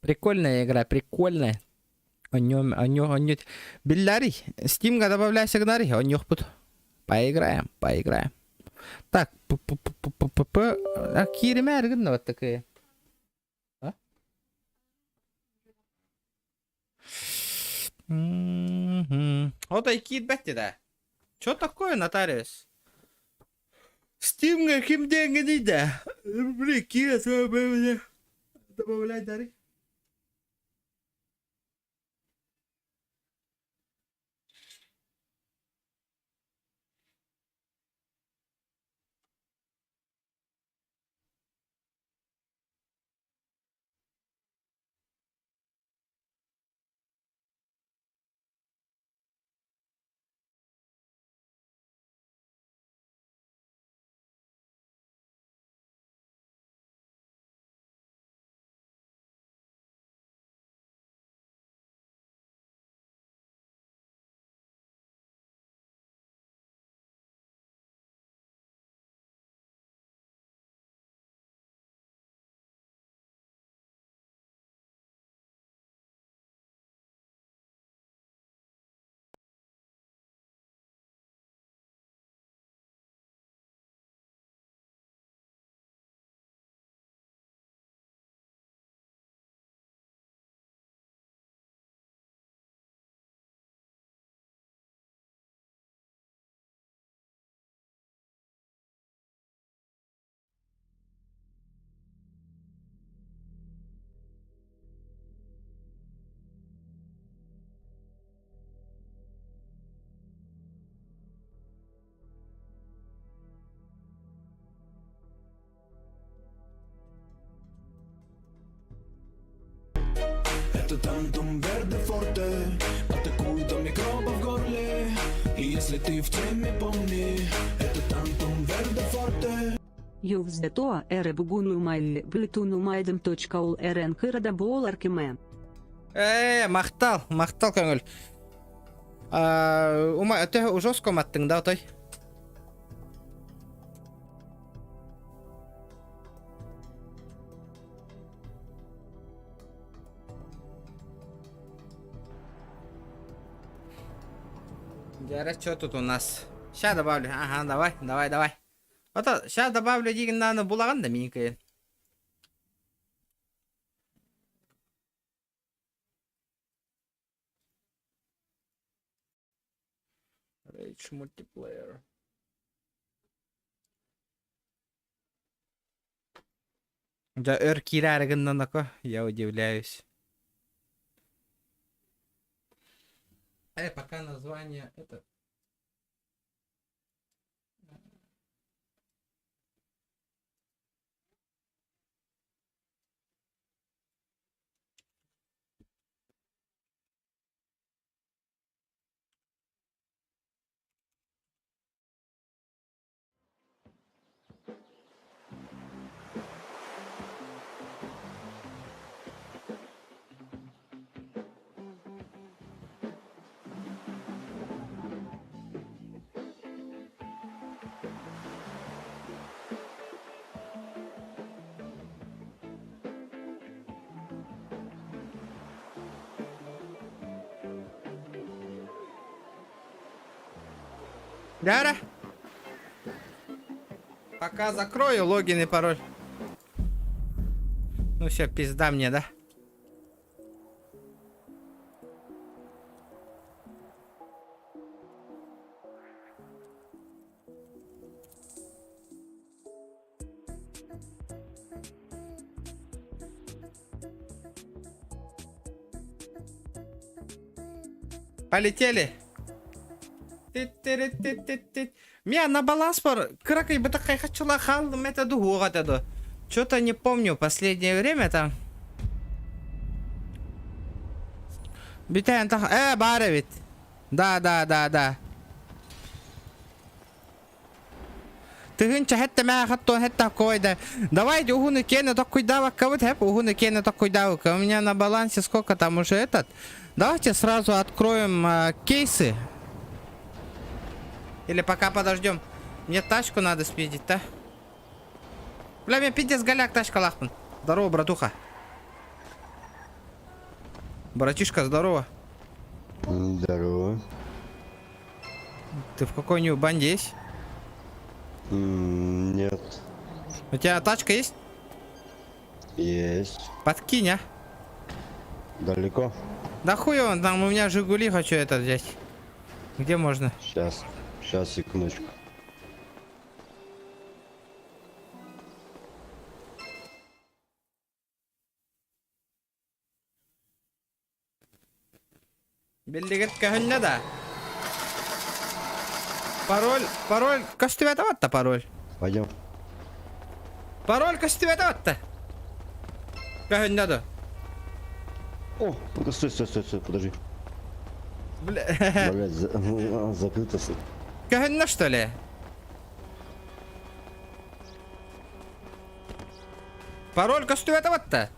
Прикольная игра, прикольная. Онньо, онньо, онньо. Билларий, Стимга добавляйся гнарий, онньохпут. Поиграем, поиграем. Так, п п п п п п А кииримээр гынна вот такие. А? Отой киирбэт да. Чё такое, нотариус? Стимҥэ ким диэҥҥиний да? Блин, киирэ добавляй дары. Это Тантум Верде Форте Атакует до микробов в горле И если ты в теме, помни Это Тантум Верде Форте Ювздетоа эре бугуну майль блитуну майдым точка ул эрен кырада буолар киме. Ээ, махтал, махтал көҥүл. Ума өтө ужоско маттыҥ да отой. Дьэ, что тут у нас? Сейчас добавлю. Ага, давай, давай, давай. Ото, сейчас добавлю диигин нааны булаҕын да миин Rage multiplayer. Дьэ өр киирээри гыннанако, я удивляюсь. Пока название это... Дара. Пока закрою логин и пароль. Ну все, пизда мне, да? Полетели. Мя на баланс пор кыракай бытакай хачыла халдым это дугуга это Что-то не помню последнее время там. Бүтэн тах э баар эбит. Да, да, да, да. Тыһыынча хэттэ мээхат туон хэтта койда. Давайте уһуну киэнэ токкуйдаабаккабыт хэп уһуну киэнэ токкуйдаабыкка. У меня на балансе сколько там уже этот. Давайте сразу откроем э, кейсы. Или пока подождем. Мне тачку надо спиздить, да? Бля, мне пиздец голяк тачка лахпын. Здорово, братуха. Братишка, здорово. Здорово. Ты в какой-нибудь банде есть? Нет. У тебя тачка есть? Есть. Подкинь, а? Далеко? Да хуй он, там у меня Жигули хочу это взять. Где можно? Сейчас, сейчас, секундочку. Биллигит көһүннэ да? Пароль, пароль көстүбэтэ батта пароль. Пойдем. Пароль көстүбэтэ батта. Көһүннэ да. О, ну-ка, стой, стой, стой, стой, подожди. Бля. Блядь, за... закрыто. Көһүннэ что ли? Пароль көстүбэтэ батта.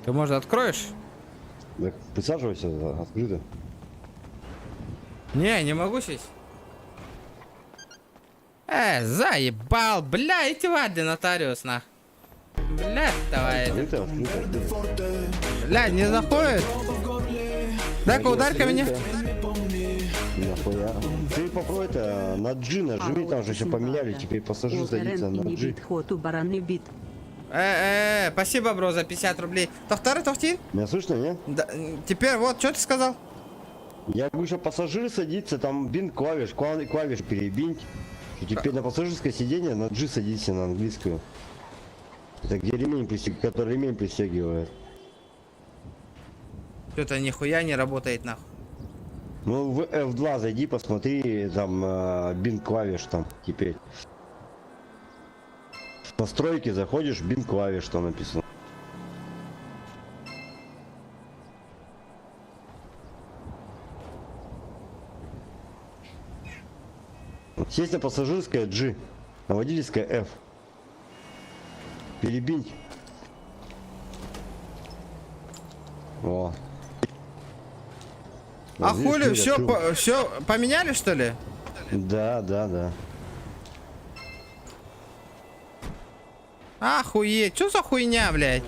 Ты, может, откроешь? Так, присаживайся, открыто. Не, не могу сесть. Э, заебал, бля, эти вады нотариус, нах. Бля, давай. Открыто, открыто. Бля, не заходит. Дай-ка ударь-ка меня. Нахуя? Ты попробуй это на G нажми, там же все поменяли, теперь пассажир садится на G. Хоту бараны бит. Э, э, спасибо, бро, за 50 рублей. Тохтары, тохти? Меня слышно, не? Да, теперь вот, что ты сказал? Я говорю, что пассажир садится, там бинт клавиш, клавиш перебинь. И теперь на пассажирское сиденье на G садись на английскую. Это где ремень пристег... который ремень пристегивает. Что-то нихуя не работает нахуй. Ну в F2 зайди, посмотри, там э, бинт клавиш там теперь. В настройки заходишь, бинт клавиш там написано. Сесть на пассажирское G, на водительское F. Перебинь. О. А Вот видишь, хули, дверь все, открыл. по, все поменяли что ли? Да, да, да. Охуеть, что за хуйня, блядь?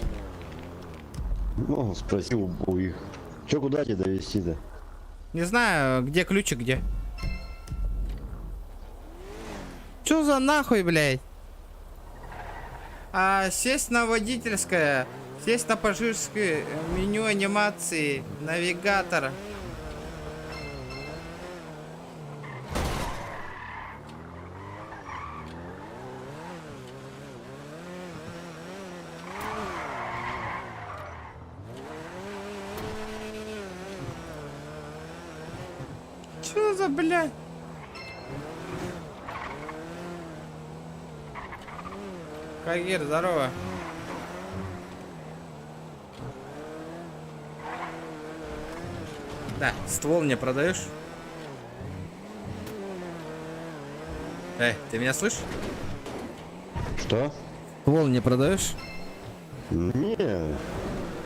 Ну, спросил у их. Че, куда тебе довести-то? Не знаю, где ключик, где. Чё за нахуй, блядь? А, сесть на водительское, сесть на пассажирское, меню анимации, навигатор. Чё за, блядь? Кагир, здорово. Да, ствол мне продаешь? Эй, ты меня слышишь? Что? Ствол не продаешь? Не,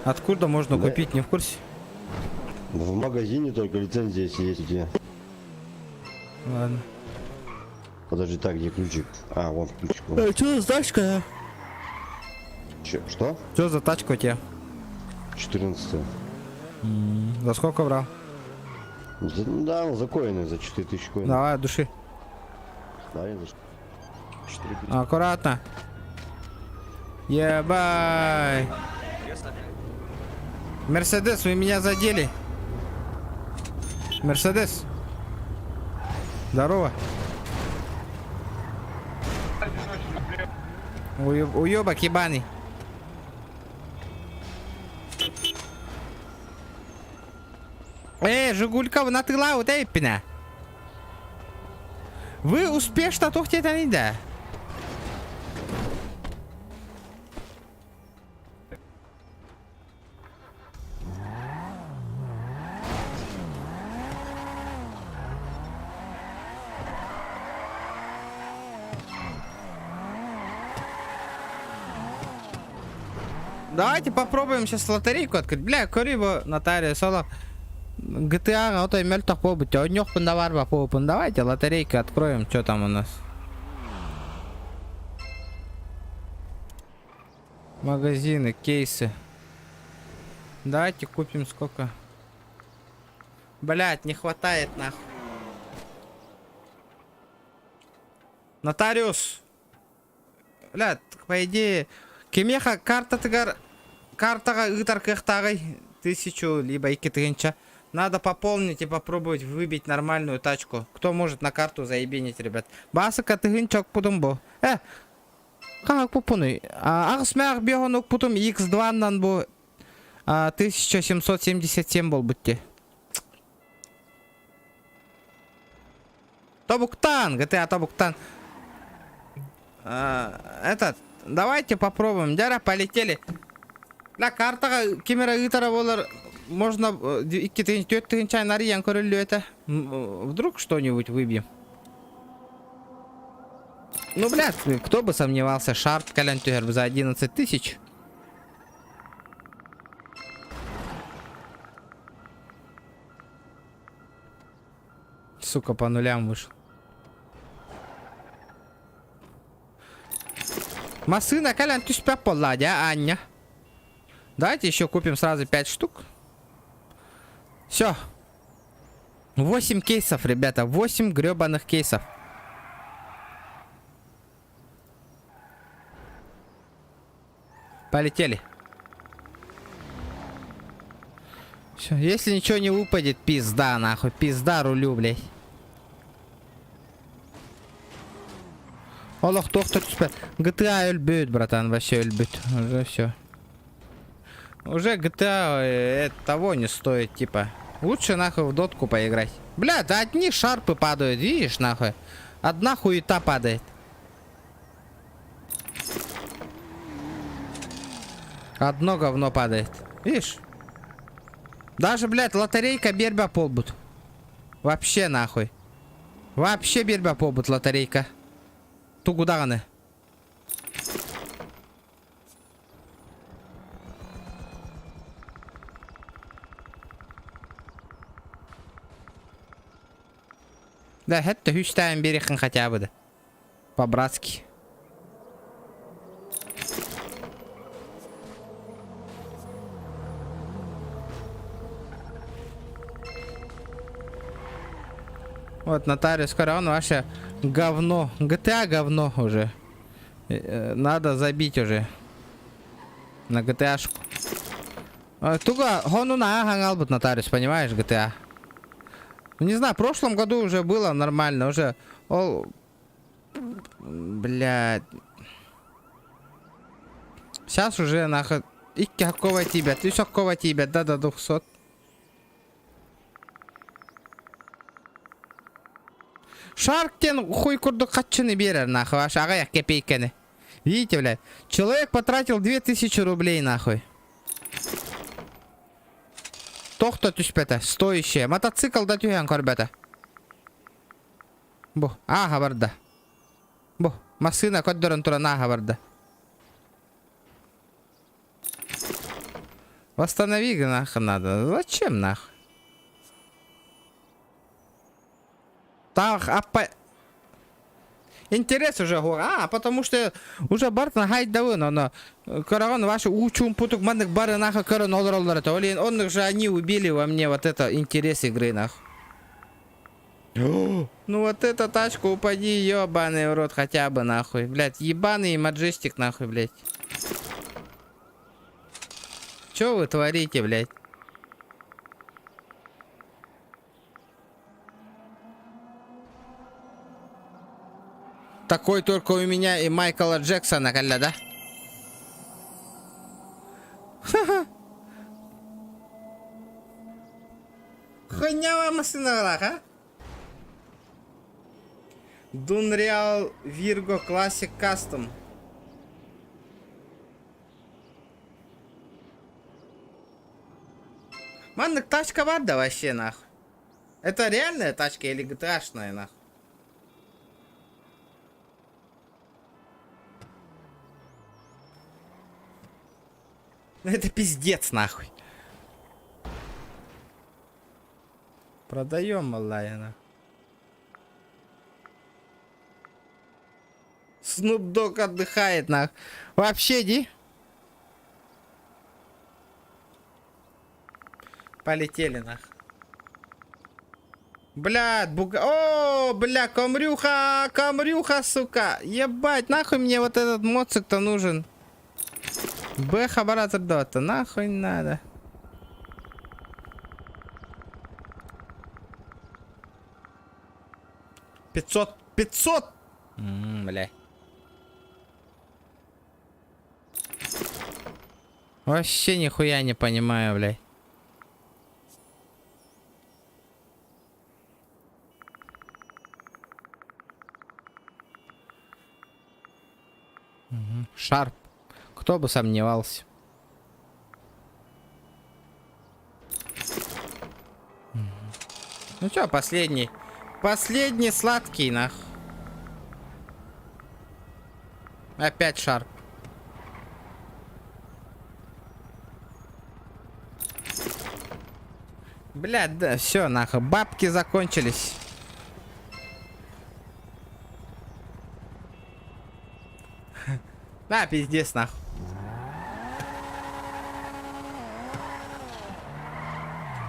Откуда можно Да. купить, не в курсе? в магазине только лицензия если есть где. Ладно. Подожди, так, где ключик? А, вон ключик. Вон. Э, что за тачка? Че, что? Что за тачка у тебя? 14 За сколько брал? За, ну да, он за коины, за 4000 коинов. Давай, от души. Да, я за 4 Аккуратно. Ебай. Мерседес, вы меня задели. Мерседес. Здорово. Уебок ебаный. Эй, Жигулька, на тыла вот эй, Вы успешно тухтите да? Давайте попробуем сейчас лотерейку открыть. Бля, Куриба, нотариус, соло. GTA, вот мельтах побыть, Давайте лотерейку откроем, что там у нас. Магазины, кейсы. Давайте купим сколько? Блять, не хватает нахуй. Нотариус! Блядь, по идее, кимиэхэ картатыгар картаҕа ыытар кыахтааҕый тысячу либо 2000. Надо пополнить и попробовать выбить нормальную тачку. Кто может на карту заебенить, ребят? Баасыка тыһыынча укпутум бу. Э, хаһан укпуппунуй? Аҕыс мээх биэһон укпутум X2-нан бу 1777 буолбут дии. Тобуктан, GTA Тобуктан. А, этот, давайте попробуем. Дьэ эрэ, полетели. Бля, картаҕа ким эрэ ыытара буолар, можно 2 тыһыынча, 4 тыһыынча арыйан көрүллүө этэ. Вдруг что-нибудь выбьем. Ну, блядь, кто бы сомневался, шарп кэлэн түһэр за 11 тысяч. Сука, по нулям вышел. Массыына кэлэн түспэт буолла дьэ, Аня. Давайте еще купим сразу 5 штук. Все. 8 кейсов, ребята. 8 гребаных кейсов. Полетели. Все, если ничего не выпадет, пизда нахуй, пизда рулю, блядь. Олох туох да түспэт. GTA өлбүт, братан, вообще өлбүт. Уже все. Уже GTA э, того не стоит, типа. Лучше нахуй в дотку поиграть. Бля, да одни шарпы падают, видишь, нахуй. Одна хуета падает. Одно говно падает. Видишь? Даже, блядь, лотерейка биэрбэт буолбут. Вообще нахуй. Вообще биэрбэт буолбут лотерейка. Тугу даҕаны. Да, это үстээн биэриэххин хотя бы да. По-братски. Вот нотариус он вообще говно. GTA говно уже. Надо забить уже. На GTA-шку. Туга, хонун ааһан нотариус, понимаешь, GTA. Ну, не знаю, в прошлом году уже было нормально, уже... Ол... Блядь. Сейчас уже нахуй... Икки какого тебя, ты какого тебя, да до 200. Шарк диэн хуй курдук харчыны биэрэр нахуй, аж аҕыйах кэпиэйкэни. Видите, блядь, человек потратил 2000 рублей нахуй. Туох да түспэтэ, стоящая. Мотоцикл да түһэн көрбөтө. Бу, ааһа барда. Бу, массыына көрдөрөн туран ааһа барда. Восстанови нахуй надо. Зачем нахуй? Так, аппа... Интерес уже А, потому что уже барытын хайдабын, оно. Көрөҕүн ваши уу-чуумпутук маннык бары нахуй көрөн олороллор это. Блин, он же они убили во мне вот это интерес игры нахуй. Ну вот эта тачка упади, ебаный в рот хотя бы нахуй. Блядь, ебаный маджестик нахуй, блядь. Чё вы творите, блядь? Такой только у меня и Майкла Джексона, кэллэ, да? Ха-ха. Хуйня массыыналаах, а? Dunreal Virgo Classic Custom. Маннык тачка баар да вообще нахуй. Это реальная тачка или GTA-шная нахуй? Ну это пиздец нахуй. Продаем, малая, Снуп Дог отдыхает, нах. Вообще, ди. Полетели, нах. Блядь, буга... О, бля, комрюха, комрюха, сука. Ебать, нахуй мне вот этот моцик-то нужен. Бэха баратыр да нахуй надо. 500, 500! М, бля. Вообще нихуя не понимаю, блядь. Шарп. Кто бы сомневался. Ну чё, последний. Последний сладкий, нах. Опять шарп. Блядь, да, все, нахуй. Бабки закончились. На, пиздец, нахуй.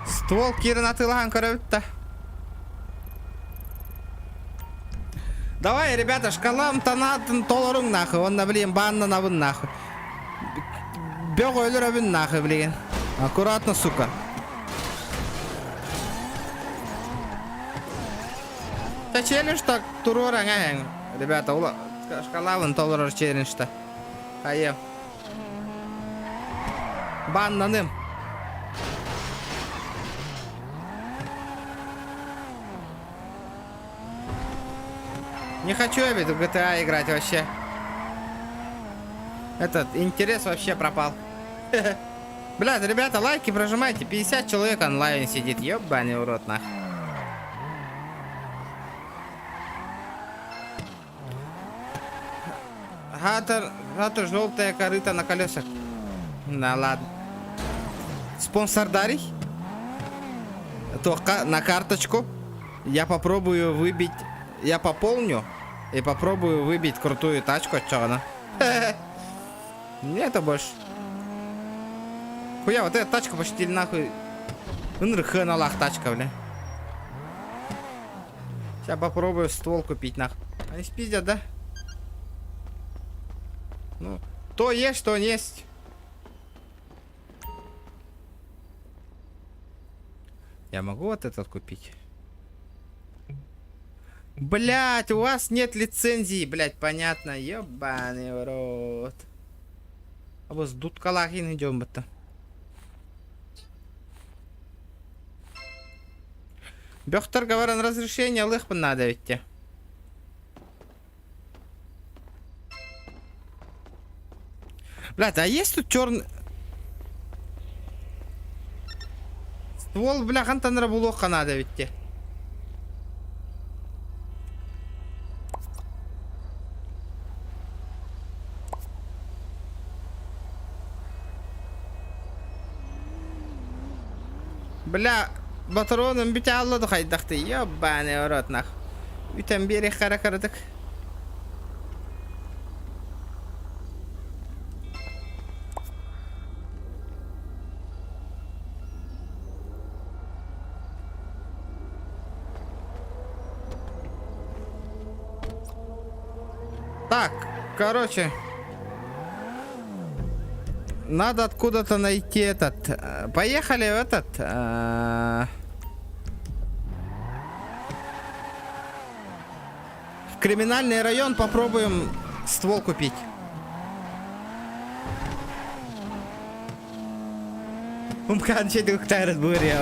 Ствол киирэн атыылаһан көрөбүт Давай, ребята, шкалам танатын толоруҥ нахуй. Онно, блин, бааннанабын нахуй. Бөх өлөрөбүн нахуй, блин. Аккуратно, сука. Та челлендж так туруораҥ эһэҥ. Ребята, ула шкалабын толорор челленджта. Хайа. Баннаным. Не хочу я ведь в GTA играть вообще. Этот интерес вообще пропал. Блядь, ребята, лайки прожимайте. 50 человек онлайн сидит. Ёбаный урод, нах. Гатор, гатор, желтая корыто на колесах. Да ладно. Спонсор Дарий? Только на карточку. Я попробую выбить... Я пополню и попробую выбить крутую тачку от Чона. Мне это больше. Хуя, вот эта тачка почти нахуй... Нрханалах тачка, бля. Сейчас попробую ствол купить, нахуй. Они спиздят, да? Ну, то есть, то есть. Я могу вот этот купить? Блять, у вас нет лицензии, блять, понятно. Ебаный в рот. А вот с дудкалахин идем это. Бөхтөр говоран разрешение ылыхпын надо ведь те. Блядь, а есть тут черный... Ствол, бля, хантан эрэ булуохха наада эбит дии. Бля, ботуруонум бүтэ хаалла ду хайдахтый, ёбаный в рот нах. Бүтэн биэриэххэ эрэ кыратык. Так, короче. Надо откуда-то найти этот. Э, поехали в этот. Э, в криминальный район попробуем ствол купить.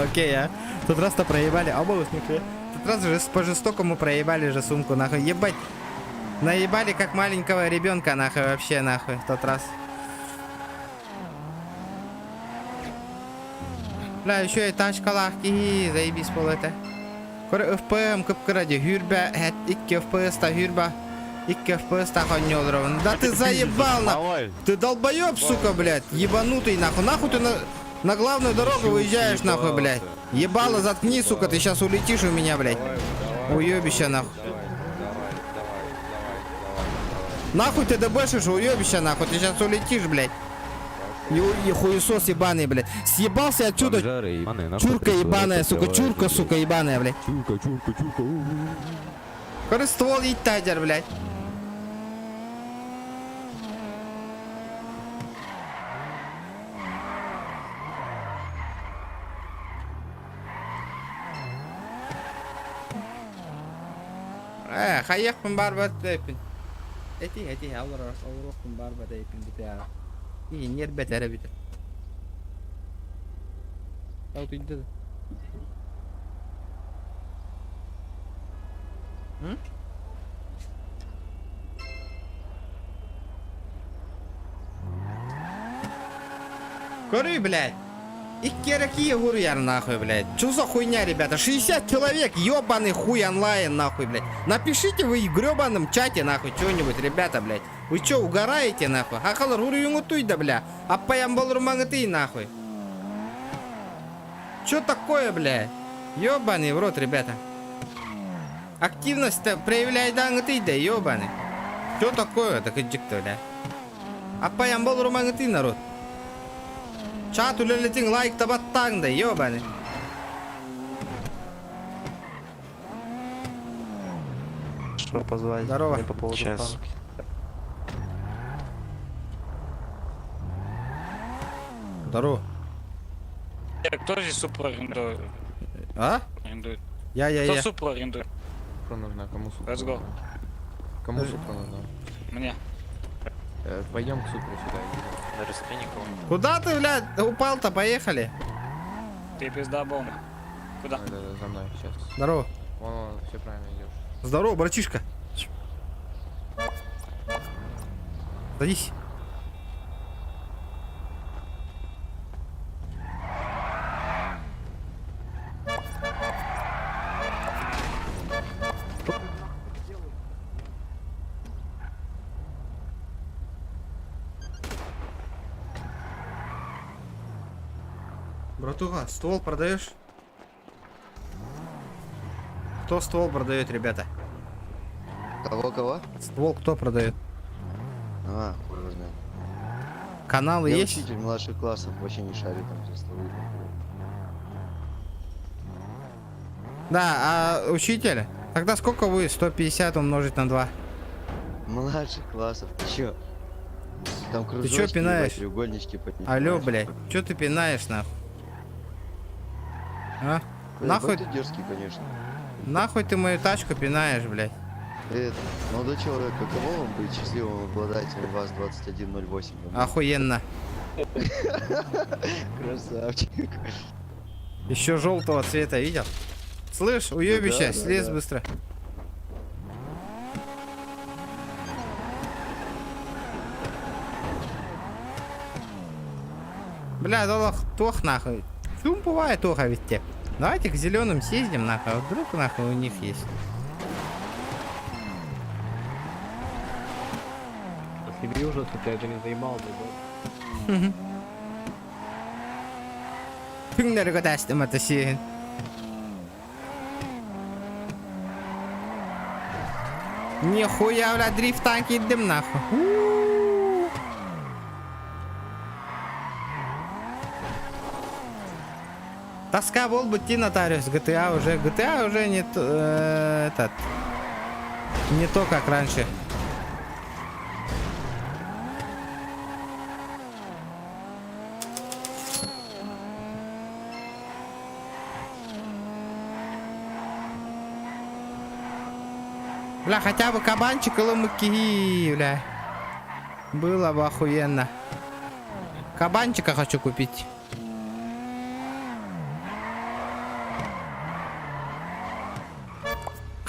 Окей, а. Тут раз-то проебали. А Тут раз же по-жестокому проебали же сумку, нахуй. Ебать. Наебали как маленького ребенка, нахуй, вообще, нахуй, в тот раз. Бля, еще и тачкалаах киһи, заебись буолуо этэ. Көр FPM кып-кыра дии, сүүрбэ, 2 FPS та сүүрбэ, 2 FPS та оонньуу олоробун. Да ты заебал, нахуй. Давай. Ты долбоеб, сука, блядь, ебанутый, нахуй. Нахуй ты на, на главную дорогу Чё выезжаешь, нахуй, блядь. съебался? Ебало заткни, сука, ты сейчас улетишь у меня, блядь. Давай, давай. Уебище, нахуй. Давай, давай, давай, давай, давай, давай. Нахуй ты дебешишь, уебище, нахуй, ты сейчас улетишь, блядь. И хуесос ебаный, блядь. Съебался отсюда, Бомжары ебаные, нахуй чурка пришли, ебаная, рот сука, открывают, чурка, блядь. сука, ебаная, блядь. Чурка, чурка, чурка. у-у-у. Короче, ствол иттадер, блядь. Э, хайыахпын баарбар тэйпин. Эти, эти, аллар, олоруохпун баарба тэйпин бүтэ. И нербет эрэ бүтэ. Утуйда да. М? Көрүүй, блядь. Икки эрэ киһи хуруйар нахуй, блядь. Что за хуйня, ребята? 60 человек, ебаный хуй онлайн, нахуй, блядь. Напишите вы в гребаном чате, нахуй, что-нибудь, ребята, блядь. Вы что, угораете, нахуй? Сахалар хуруйуҥҥутуй да, бля. Аппайан буолумаҥҥытый, нахуй. Что такое, блядь? Ебаный в рот, ребята. Активность-то проявляйдааҥҥытый да, ебаный. Что такое? Так иджик-то, бля. Аппайан буолумаҥҥытый, народ. Чат үлэлэтиҥ лайк баттааҥ да, ебаный. Что позвать? Здорово. Мне по поводу Сейчас. танки. Здорово. Кто здесь Супру арендует? А? Арендует. Я, я, Кто я. Супру арендует? Супра нужна, кому Супра Let's go. нужна? Кому Супра нужна? Мне. Пойдем к Супре сюда. идем. Куда ты, блядь, упал-то? Поехали. Ты пизда бомба. Куда? Да, да, да, за мной сейчас. Здорово. Вон, вон, все правильно идешь. Здорово, братишка. Садись. Братуха, ствол продаешь? Кто ствол продает, ребята? Кого-кого? Ствол кто продает? А, хуй его знает. Каналы Я есть? учитель младших классов вообще не шарю там за стволы. Да, а учитель? Тогда сколько будет 150 умножить на 2? Младших классов, ты чё? Там чё кружочки, ебать, пинаешь? треугольнички поднимаешь. Алло, блядь, чё ты пинаешь, нахуй? А? Ой, Нахуй, ебать ты дерзкий, конечно. нахуй ты мою тачку пинаешь, блядь? Это, молодой человек, каково вам быть счастливым обладателем ВАЗ-2108? Охуенно. Красавчик. Еще желтого цвета видел? Слышь, уебище, да, да, слез да. быстро. Бля, долох, тох нахуй. Чум бывает тоха ведь те. Давайте к зеленым съездим нахуй, а вдруг нахуй у них есть. Себе уже, ты это не заебал, да? Түҥнэри көтөөстүм это сиэн. Нихуя, бля, дрифт танк идем нахуй. У-у-у. Тоска был бы ты, нотариус, GTA уже, GTA уже не то, этот, не то, как раньше. Бля, хотя бы кабанчик или муки, бля. Было бы охуенно. Кабанчика хочу купить.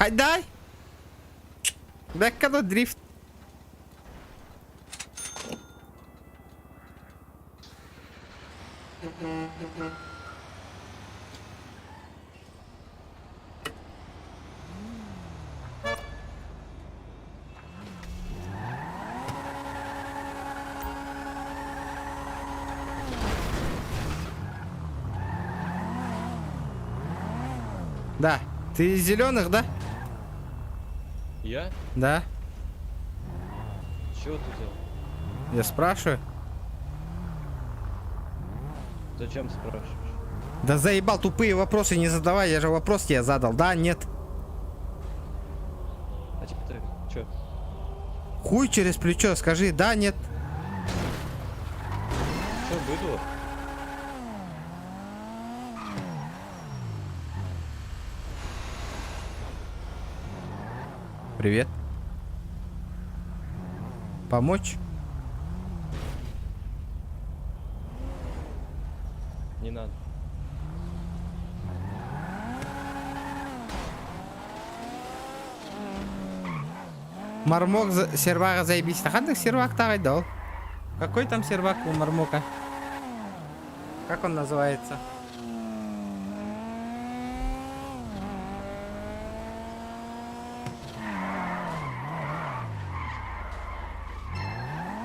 Хайдай! Бэкка дрифт. Да. Ты из зеленых, да? Я? Да. Чего ты взял? Я спрашиваю. Зачем спрашиваешь? Да заебал, тупые вопросы не задавай, я же вопрос тебе задал. Да, нет. А типа ты чё? Хуй через плечо, скажи, да, нет. Чё, быдло? Привет. Помочь? Не надо. Мармок за... сервага заебись. Хандык сервак дал. Какой там сервак у Мармока? Как он называется?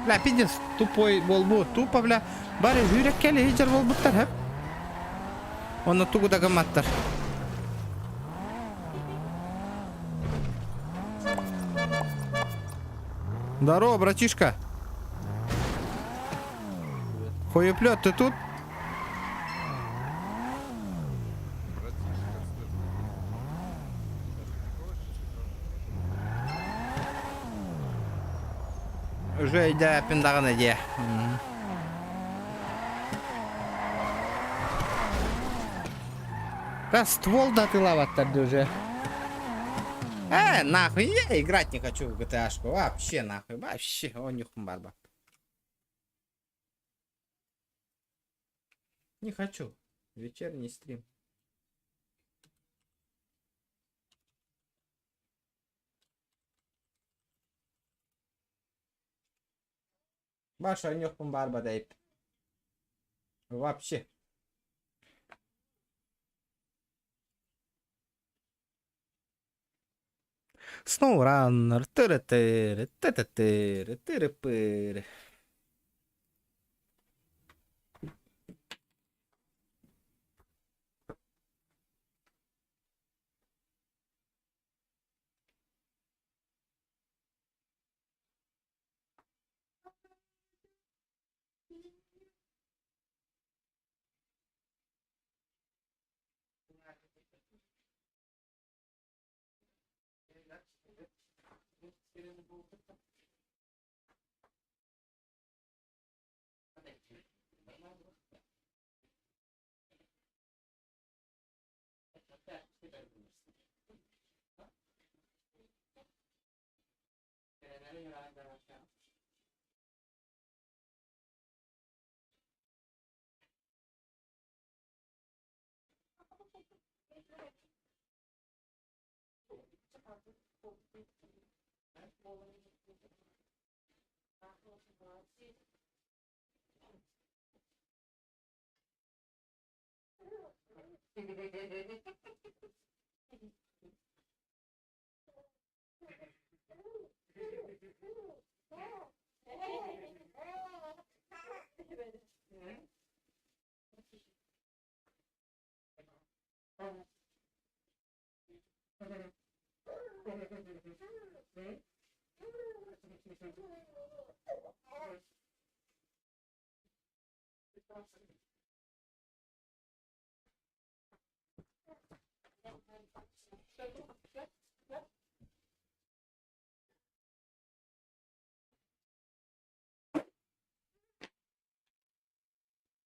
Бля, пиздец, тупой болбу, тупо, бля. Бары жүрек кели хижер болбуттар, хеп. Оны тугу да гымматтар. Здорово, братишка. Хуеплет, ты тут? Уже идя пиндаган иде. Да ствол да ты лаваттар уже. Нахуй, я играть не хочу в GTA-шку. Вообще нахуй, вообще, о, нюхом барба. Не хочу. Вечерний стрим. Баша нюхом барба дайп. Вообще. SnowRunner, тыры-тыры, ты-ты-тыры, тыры-пыры.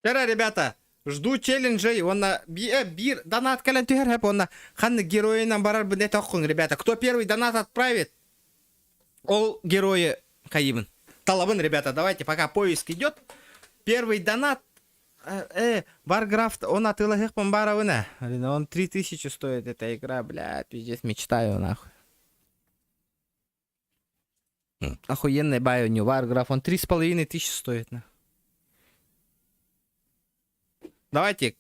Вчера, ребята, жду челленджей, он на бир, донат кэлэн түһэр хэп, он на ханнык геройынан барар бынет оххун, ребята. Кто первый донат отправит, ол герои хайыбын. Талабын, ребята, давайте, пока поиск идет. Первый донат, Warcraft, он атыылаһыахпын баҕарабын, Блин, он 3000 стоит, эта игра, блядь, пиздец, мечтаю, нахуй. Охуенный бай у него, Warcraft, он 3500 стоит, на. Давайте,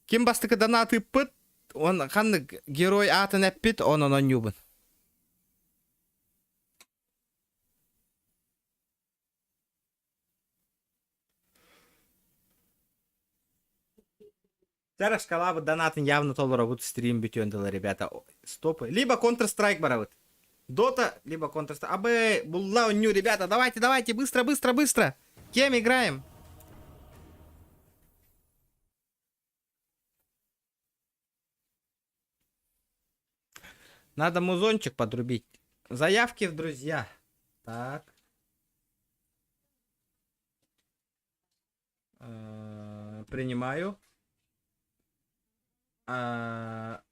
ким бастакы донаты ыыппыт, он ханнык герой аатын эппит, он онон оонньуубун. Зараз шкала донатын явно толоробут стрим бүтүөн дылы, ребята. Стопы. Либо Counter-Strike барабыт. Дота, либо Counter-Strike. Абы, булла оонньуу, ребята, давайте, давайте, быстро, быстро, быстро. Кем играем? Надо музончик подрубить. Заявки в друзья. Так. Э, принимаю. А,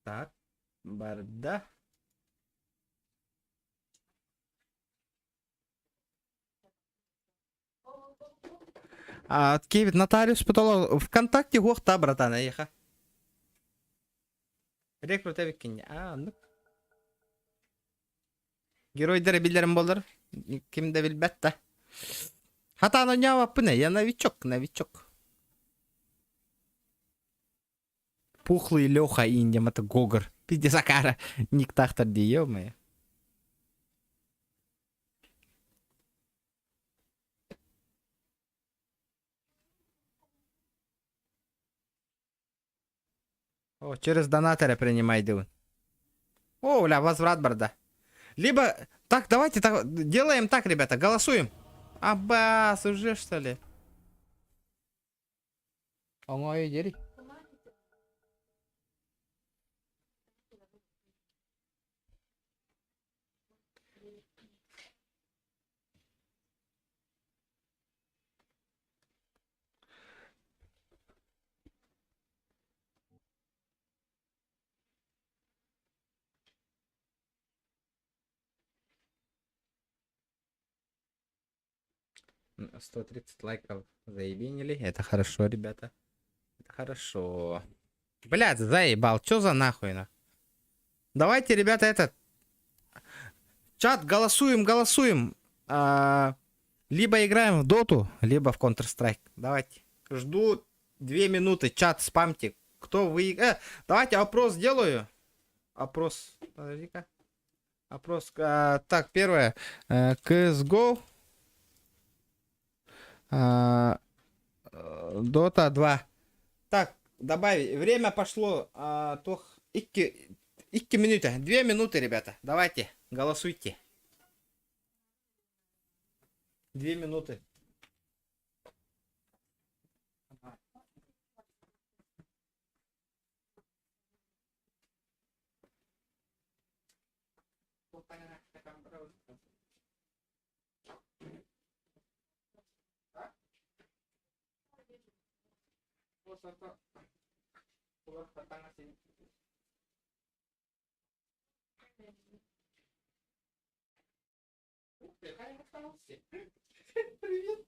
так. Барда. А, Кевит нотариус потолок ВКонтакте хуохта, братан, эйха. Рекрут эбиккин. А, ну. Геройдары билэрим буоллар, ким да билбэт да. Хатаан оонньообоппун ээ, я новичок, новичок. Пухлый Леха Индия, это Гогор. Пиздец, Акара. Ник тахтар дии, ё-моё. О, через донатора принимай дивын. О, бля, возврат барда. Либо... Так, давайте так, делаем так, ребята, голосуем. Аббас, уже что ли? Оҥой дери. 130 лайков заебенили. Это хорошо, ребята. Это хорошо. Блядь, заебал. Чё за нахуй, на? Давайте, ребята, этот... Чат, голосуем, голосуем. А, либо играем в Доту, либо в Counter-Strike. Давайте. Жду две минуты. Чат, спамьте. Кто вы... Э, давайте опрос сделаю. Опрос. Подожди-ка. Опрос. А, так, первое. CSGO. А, Dota 2. Так, добавить. Время пошло. А, тох. Икки, икки минуты. Две минуты, ребята. Давайте, голосуйте. Две минуты. Привет.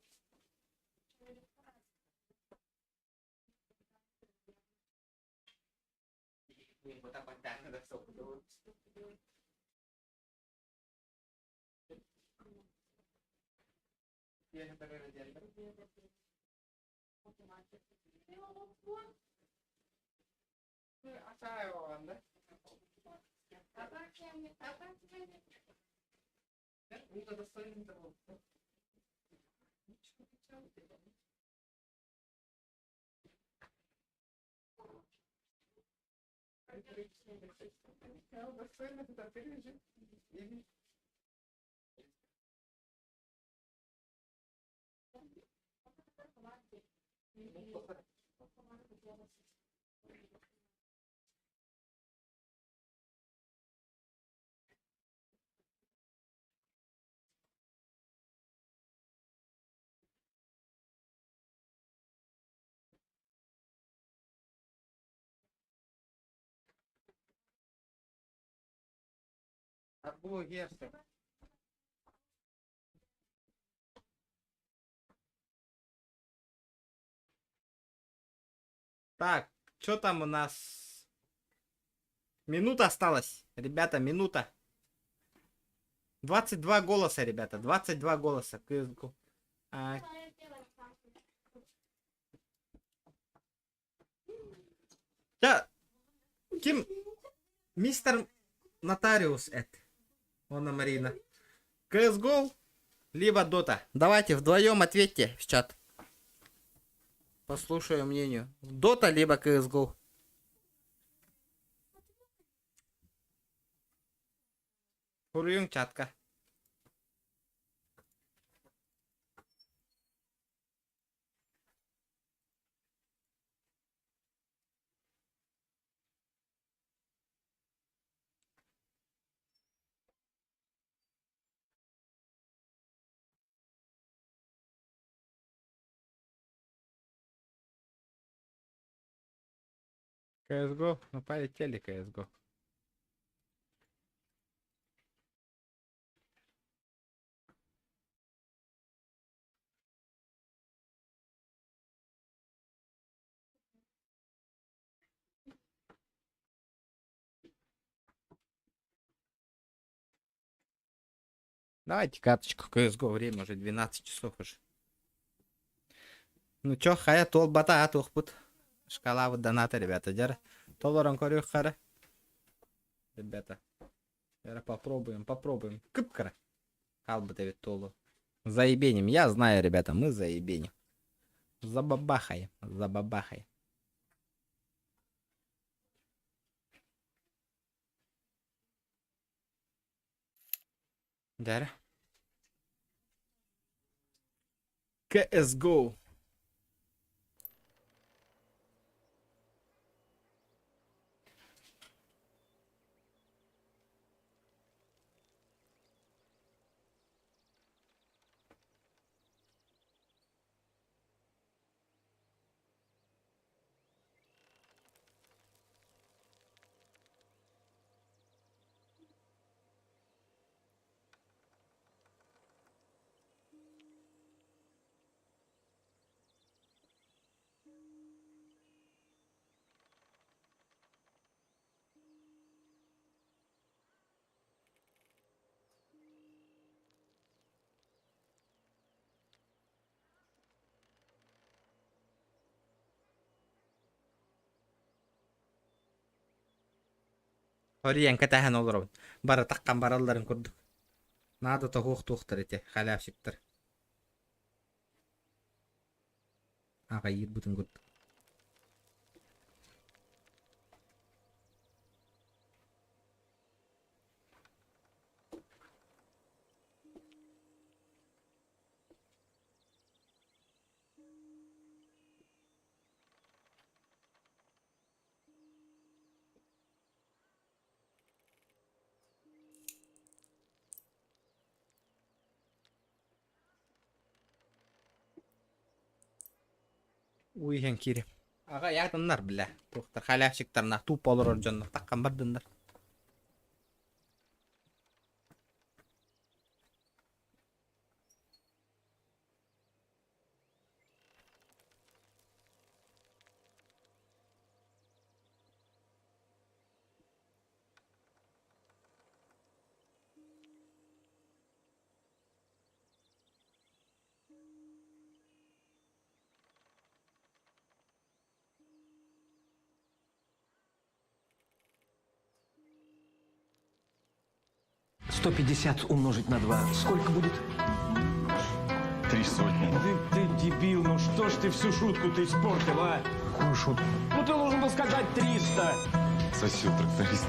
Так, что там у нас? Минута осталась. Ребята, минута. 22 голоса, ребята. 22 голоса. А... Я... Ким? Мистер Нотариус это. Она Марина. CSGO, либо Dota. Давайте вдвоем ответьте в чат. Послушаю мнению. Dota, либо CSGO. Суруйуҥ чатка. CSGO? Ну полетели CSGO. Давайте карточку CSGO, время уже 12 часов уже. Ну чё, хайа туолбата туохпут. Шкалабыт доната, ребята, дьэ. Толорон көрүөх Ребята. Дьэ, попробуем, попробуем. Кып-кыра. Хаалбыт эбит туолу. Заебеним. Я знаю, ребята, мы заебеним. Забабахаем, забабахаем. Дьэ. CSGO. Хориен кэтэһэн олоробун. Бары таххан баралларын курдук. Наада тоһуох-туохтар ити, халявщиктар. Аҕайыырбытын курдук. Уу иһэн киири. Аҕа ятыннар бля. Туохтар халявщиктарна тупо олорор дьоннор таххан бардыннар. 150 умножить на 2 сколько будет? 300. Ты, ты дебил, ну что ж ты всю шутку ты испортил, а? Какую шутку? Ну ты должен был сказать 300. Сосил тракторист.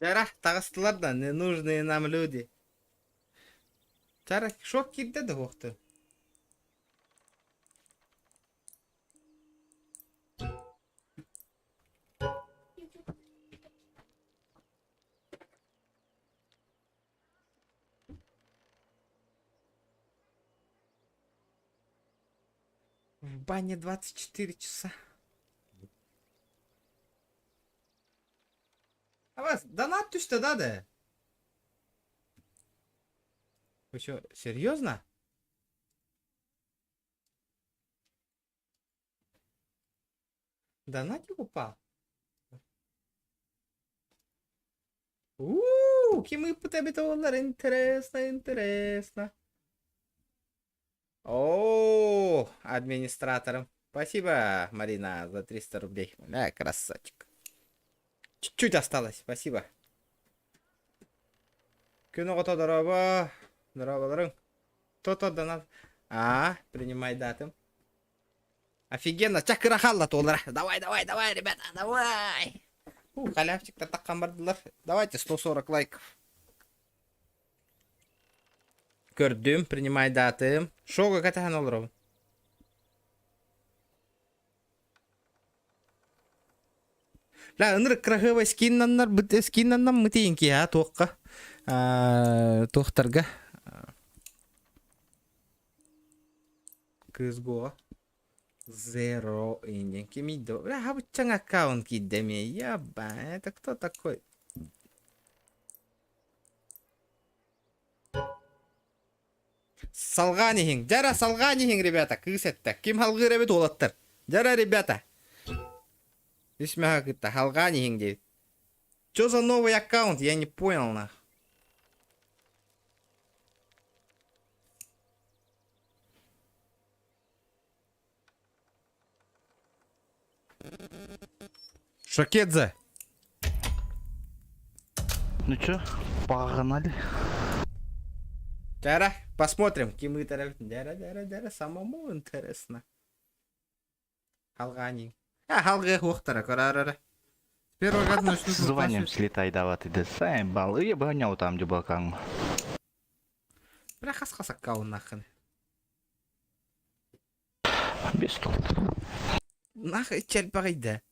Чара, таҕыстылар да, ненужные нам люди. Чара, шок киирдэ да уохту. В бане 24 часа. А вас донат түстэ да да? Вы что, серьезно? Донатик упал? У-у-у, ким ыыппыт эбит оҕолор, интересно, интересно. О, администратором. Спасибо, Марина, за 300 рублей. Бля, красавчик. Чуть-чуть осталось, спасибо. Күн оҕото дорообо. Дорооболоруҥ. То-то донат. А, принимай датым. Офигенно, чакыра хаалла туолара. Давай, давай, давай, ребята, давай. У, халявчиктар таххан бардылар. Давайте 140 лайков. Көрдүм, принимайдаатым. Шога кэтэһэн олоробун. Ла ынырык кыраһыабай скиннаннар скиннаннаммыт иин киһи туохха туохтарга кыыс буоҕа Zero иин кимий да бля хабыччаҥ аккаунт киирдэ эмиэ яба это кто такой Салҕаан иһиҥ. Дьара салҕаан иһиҥ, ребята. Кыыс эттэ. Ким халҕыыр эбит уолаттар? Дьара, ребята. Үс мэһэ кытта халҕаан иһиҥ диэбит. Чё за новый аккаунт? Я не понял нах. Шокедзе. Ну чё, погнали? Дяра, посмотрим, ким ыытар Дяра, дяра, дяра, самому интересно. Халҕааньыҥ. А, халҕыа хуохтара, көрөөрөрө. Первый год начну С званием слетай давать да заебал. Я бы гонял там, где балкан. Бля, хас-хас аккауннаххын. Без толку. Нахуй чэлбэҕийдэ.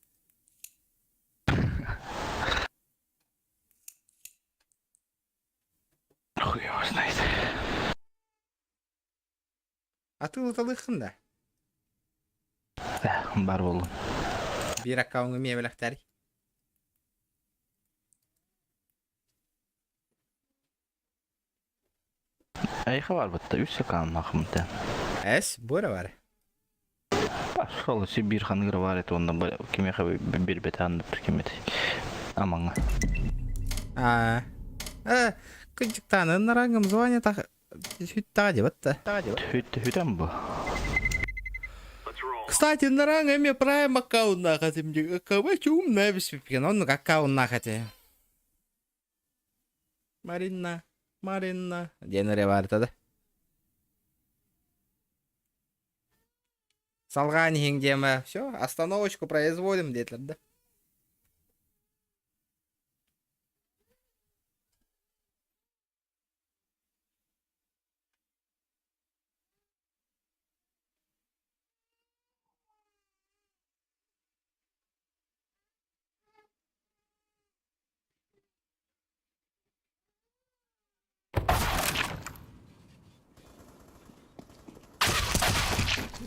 Хуй его знает. Атыылаталыаххын да? Бар буоллун. Биир аккауҥҥа миэбэлэхтэрий. Эйиэхэ барбытта үс сакааннаахмын Эс, бу эрэ бар. Пошел Сибирь ханыгыра бар это онно кимиэхэ биэрбэтэ анныппыт киммит амаҥа. Аа. Э, кынчыктаанын нарангым звание тах сүттэҕэ дебат да. Хүт хүтэн бу. Кстати, нараҥ эми прайм аккауннаах этим Короче, умная беспипкен. Оннук аккауннаах этэ. Марина, Марина диэн эрэ баарта да. Салҕаан иһиҥ диэмэ. Все, остановочку производим диэтилэр да.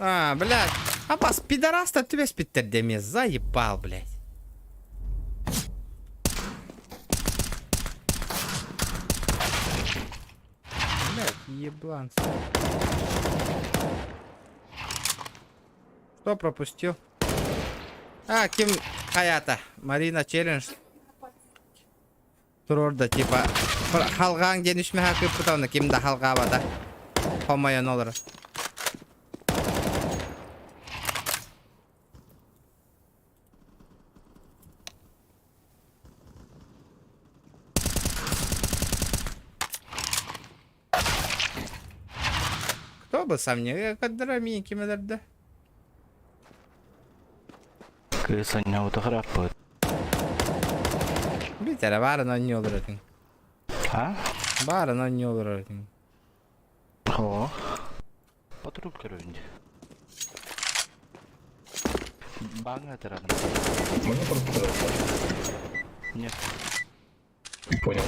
А, блядь. Абас, пидорас-то түбэспиттэр дэмиэ, заебал, блядь. Блядь, еблан. Что пропустил? А, ким Хаята. Марина челлендж. Туруорда типа халҕааҥ диэн үсмэһэ кыыппыта ким да халҕаабата. Хомойон олорор. Кто бы сомневался, кадра кимелерде. Кыыс анньаабыта храппыт. Бүт эрэ баарын онньуу олорор этиҥ. А? Баарын онньуу олорор этиҥ. О. Патруль көрөбүн дии. Бааҥҥа атырадым. Можно просто Нет. Понял.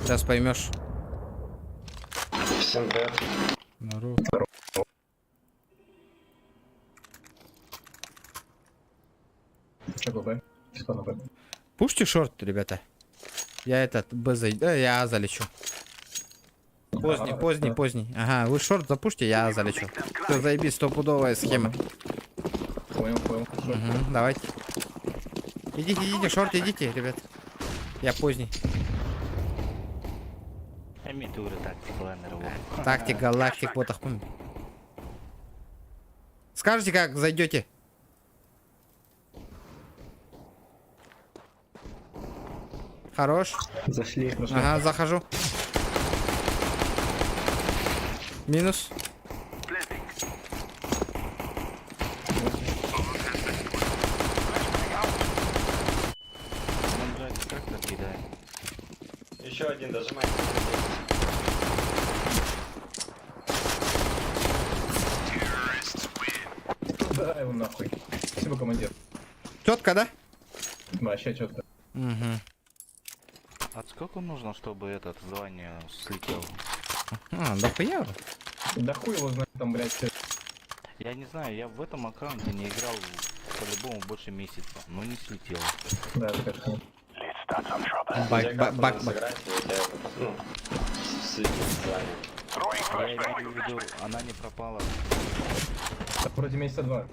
Сейчас поймешь. Всем привет. Здорово. Че, ББ? Что на Б? Пушьте шорт, ребята. Я этот, Б зай... я А залечу. Поздний, поздний, поздний. Ага, вы шорт запушьте, я А залечу. Все, заебись, стопудовая схема. Понял, понял. Угу, давайте. Идите, идите, шорт, идите, ребят. Я поздний. Эми тура тактикаланер вот. Тактик, галактик, вот ахпым. Скажите, как зайдете. Хорош. Зашли. Ага, захожу. Минус. Он сзади трактор кидает. Еще один дожимай. Да, его нахуй. Спасибо, командир. Четко, да? Вообще четко. Угу. А сколько нужно, чтобы этот звание слетел? А, дохуя уже. Да хуй его знает там, блядь. Я не знаю, я в этом аккаунте не играл по-любому больше месяца, но не слетел. Да, это конечно. Бак, бак, бак, бак. Сыграть, я тебя это, ну, слетит звание. Я имею в виду, она не пропала. Так, вроде месяца два.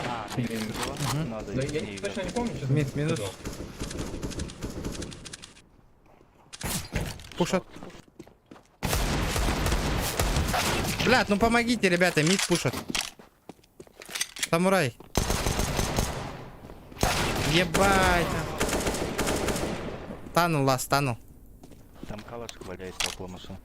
А, Или- месяца два? Надо Да не я играть. точно не помню, честно. Мид, минус. Пушат. Блядь, ну помогите, ребята, мид пушат. Самурай. Ебать. Танул, лас, танул. Там калашик валяется около машины.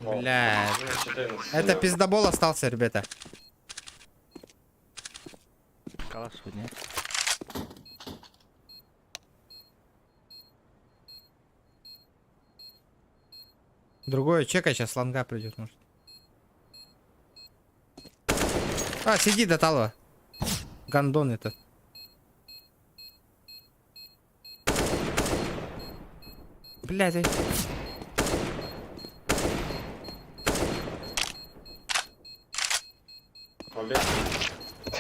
Блядь. Ну, 14. Это пиздобол остался, ребята. Калаш хоть нет? Другое чекай, сейчас ланга придет, может. А, сиди до талого. Гандон этот. Блядь. ай. Убей.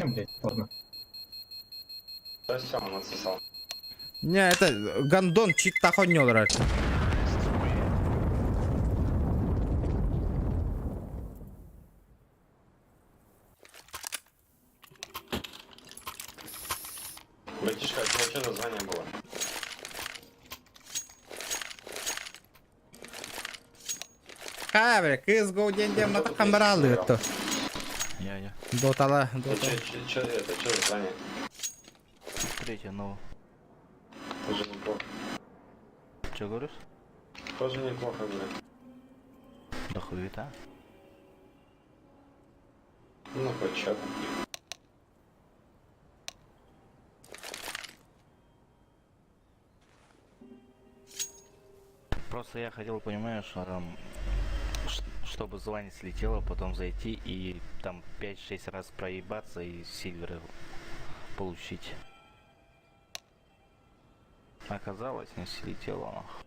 Блядь, ладно. Да все, он отсосал. Не, это гандон чик тахонёл раньше. Братишка, а у тебя что за звание было? Ха, бля, CSGO день дем на такамбралы это. Я. Дотала, Ты дотала. чё, чё, чё это, чё за звание? Третья, ну. Тоже неплохо. Че говоришь? Тоже неплохо, бля. Да хуета. Ну, хоть чё там. Просто я хотел, понимаешь, чтобы звание слетело, потом зайти и там 5-6 раз проебаться и сильверы получить. Оказалось, не слетело. нах.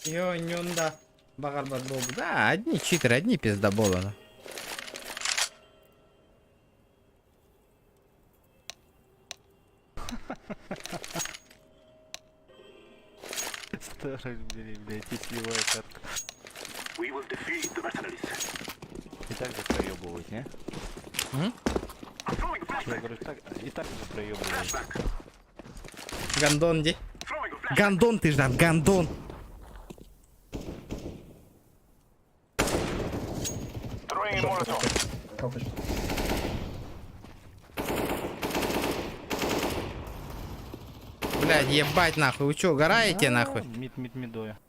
Йо, нюнда. Багарбат бобу. Да, одни читеры, одни пиздоболы. ну. Старый, блин, блядь, и сливая карту. И так же проебывать, не? М? Я говорю, так, и так же проебывать. Гондон, где? Гондон ты же, гондон. Калпыч. Блядь, ебать нахуй, вы чё, угораете нахуй? Mid, mid, мидоя.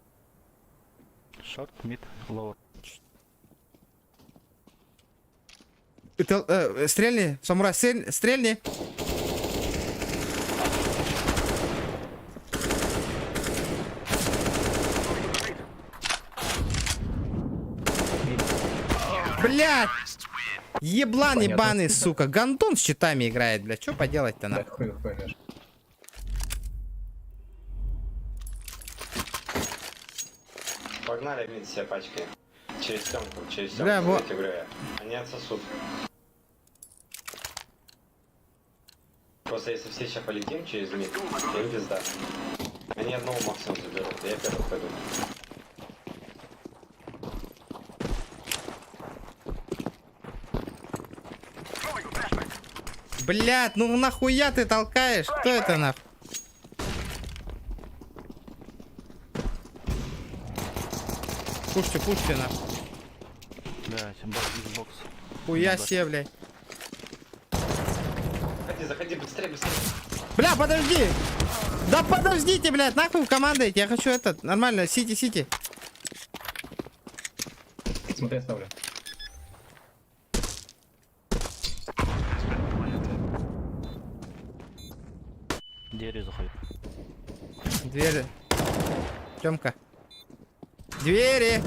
Short, mid, lower. Это, стрельни, самурай, стрельни. Блядь! Еблан Понятно. ебаный, сука. Гандон с читами играет, блядь. Что поделать-то Да, нахуй? хуй их поймешь. Погнали mid все пачки. Через темку, через темку, Бля, во- я тебе говорю я. Они отсосут. Просто если все сейчас полетим через mid, им пизда. Они одного максимум заберут, я первый пойду. Блядь, ну нахуя ты толкаешь? Кто это нахуй? Пушьте, пушьте нахуй. Блядь, box, Xbox. Хуя Надо. себе, блядь. Заходи, заходи, быстрее, быстрее. Бля, подожди! Да подождите, блядь, нахуй команда Я хочу этот, нормально, CT, CT. Смотри, оставлю. Двери заходит. Двери. Тёмка. Двери!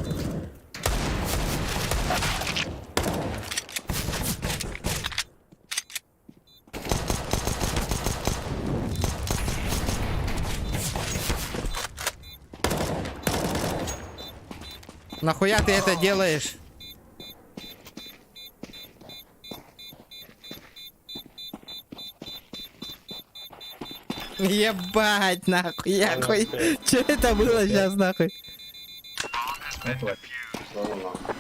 Нахуя ты это делаешь? Ебать, нахуй, я хуй. Че это было сейчас, нахуй? Это лайк. Ладно, нахуй.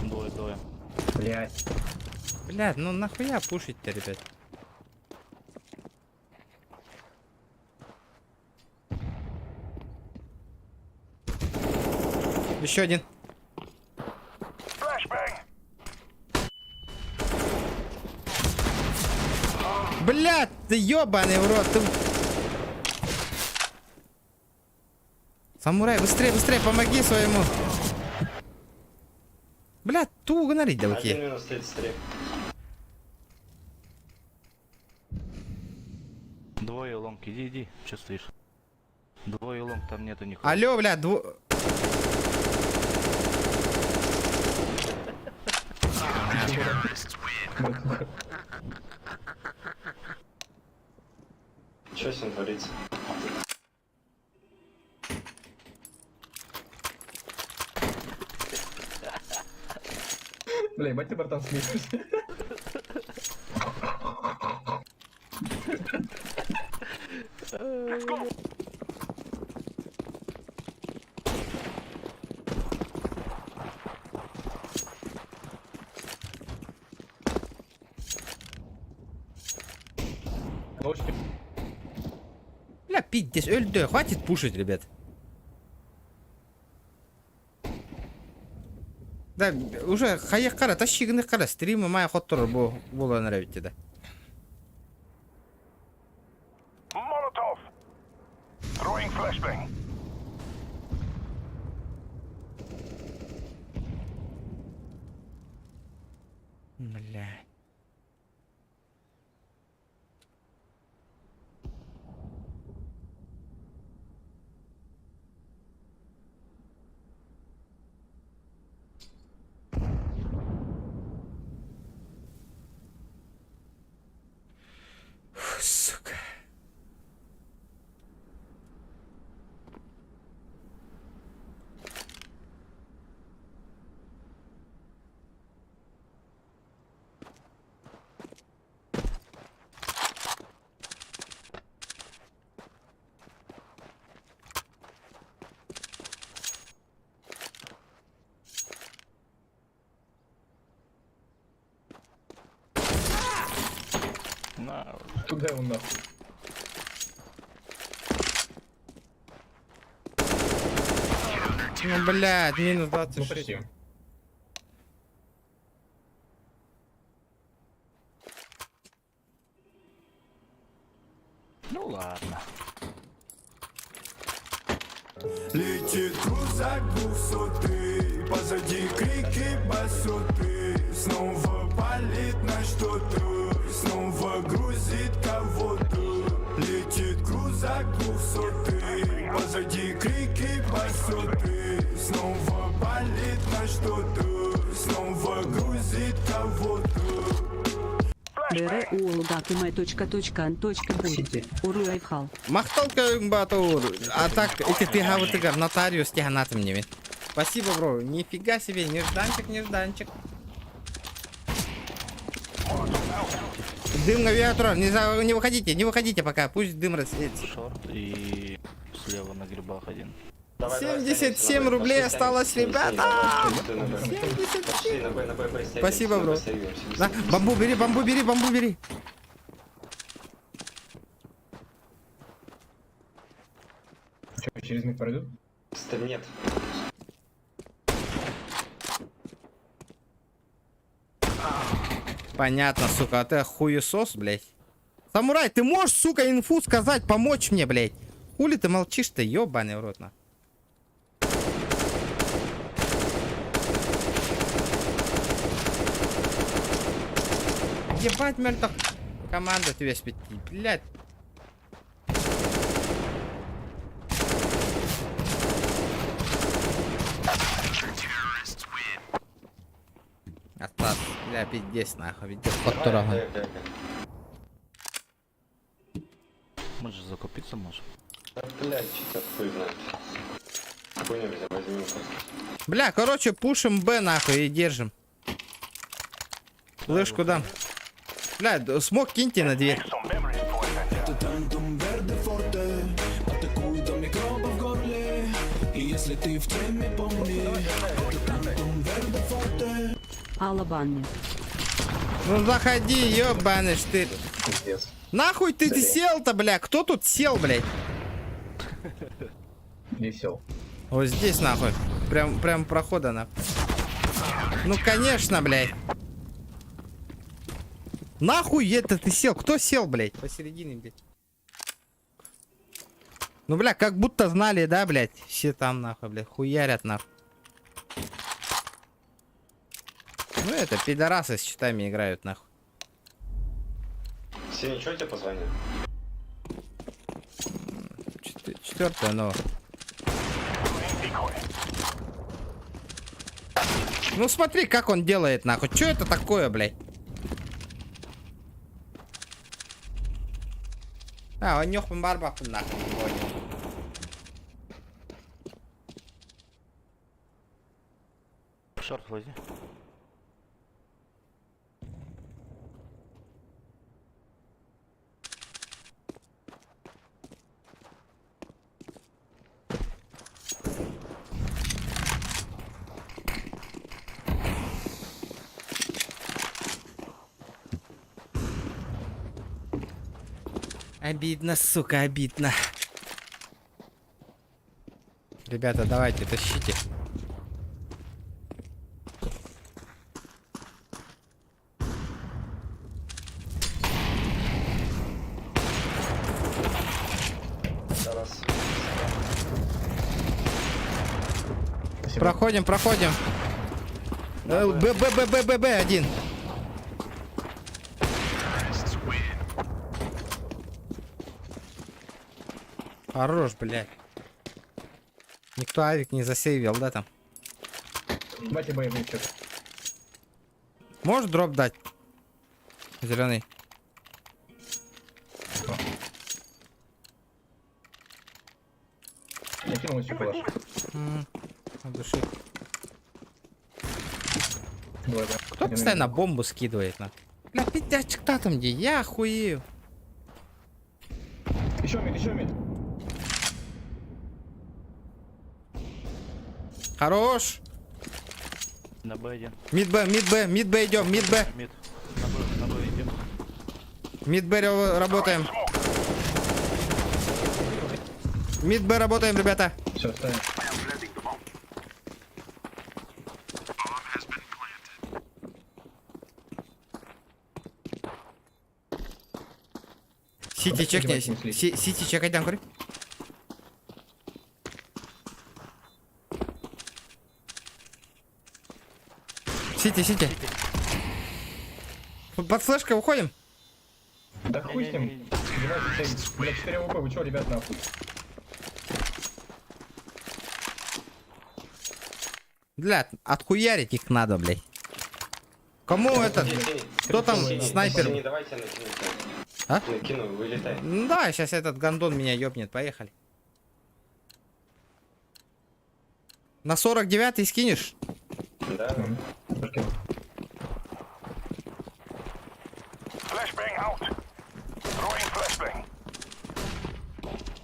Двое, двое. Блять. Блядь, ну нахуя пушить-то, ребят? Еще один. Блядь, ты ебаный в рот. Ты... Самурай, быстрее, быстрее, помоги своему. Блядь, ту угнали, да Один минус 33. Двое long, иди, иди. Че стоишь? Двое long, там нету никого. Алло, бля, дву... Че с ним творится? Бля, ебать ты, братан, смеешься. Ложки. Бля, пиздец, өлдө, хватит пушить, ребят. Да, уже хайык кара, тащигini кара, стримы май хоттор бу була нравится, да. Бля. Фу, сука. На, Туда его нахуй. Ну, блядь, минус Ну 26. почти. Ну ладно. Летит крузак двухсотый, позади крики басоты. Снова палит на что-то, снова грузит кого-то. Летит крузак двухсотый, позади крики басоты. Снова палит на что-то, снова грузит кого-то. Др уолгакимай точка точка ан точка будет. Уруайхал. Махталка батур. А так, эти ты гавытыгар, нотариус тиганатым неме. Спасибо, бро. Нифига себе, нежданчик, нежданчик. Дым авиатора, не, за, не выходите, не выходите пока, пусть дым рассеется. Шорт и слева на грибах один. 77 рублей осталось, ребята! 77! Спасибо, бро. На, бамбу бери, бамбу бери, бамбу бери. Че, через мид пройдут? Нет. Понятно, сука, а ты хуесос, блядь. Самурай, ты можешь, сука, инфу сказать, помочь мне, блядь? Хули ты молчишь-то, ёбаный в рот, на. Ебать, мертв. Команда тебе спит, блядь. Остас, бля, пиздец, нахуй, пиздец, подторога. Мы же закупиться можем. Блядь, что-то хуй знает. Хуйню возьму. Бля, короче, пушим Б нахуй и держим. Лышку дам. Бля, смог киньте на дверь. Это тантум верде форте Атакуй до микроба в горле И если ты в теме, помни Это тантум верде форте Алабанни. Ну заходи, ёбаный штырь. Пиздец. Нахуй ты сел-то, бля? Кто тут сел, блядь? Не сел. Вот здесь нахуй. Прям, прям прохода на. Ну конечно, блядь. Нахуй это ты сел? Кто сел, блядь? Посередине, блядь. Ну, бля, как будто знали, да, блядь? Все там, нахуй, блядь, хуярят, нахуй. Ну, это пидорасы с щитами играют, нахуй. Сеня, что тебе позвонил? Четвертое, но. Ну смотри, как он делает, нахуй. Что это такое, блядь? А, он нюхпен барбахпен, нахуй. Понял. Шорт возьми. Обидно, сука, обидно. Ребята, давайте, тащите. Раз. Спасибо. Проходим, проходим. Б, Б, Б, Б, Б, Б, один. Хорош, блядь. Никто авик не засейвил, да, там? Давайте боевые чек. Можешь дроп дать? Зеленый. Я кинул еще калаш. От души. Давай, да. Кто постоянно бомбу скидывает, на? Бля, пиздячик та там где? Я охуею. Еще мид, еще мид. Хорош. На Б один. Мид Б, мид Б, мид Б идем, мид Б. Мид. На Б, на Б идем. Mid Б работаем. Mid Б работаем, ребята. Все, ставим. CT чекни. Подожди, CT чекайдан көрей. CT, CT. Под флешкой уходим. Да хуй с ним. Девайс, Бля, 4 АВП, вы чё, ребят, нахуй? Бля, отхуярить их надо, блядь. Кому этот? Кто там снайпер? Синий, давайте накину. А? Накину, вылетай. Ну да, сейчас этот гондон меня ёбнет, поехали. На 49 скинешь? Да? Окей.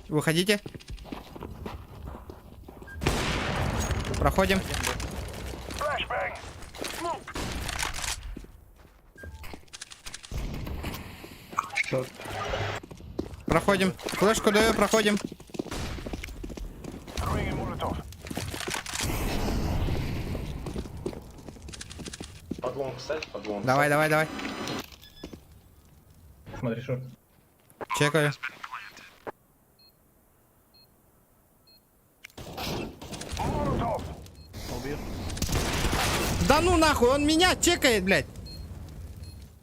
Выходите. Проходим. Проходим. Флешку даю, проходим. Под long, кстати, под long. Давай, давай, давай. Смотри, short. Чекаю. Да ну нахуй, он меня чекает, блядь.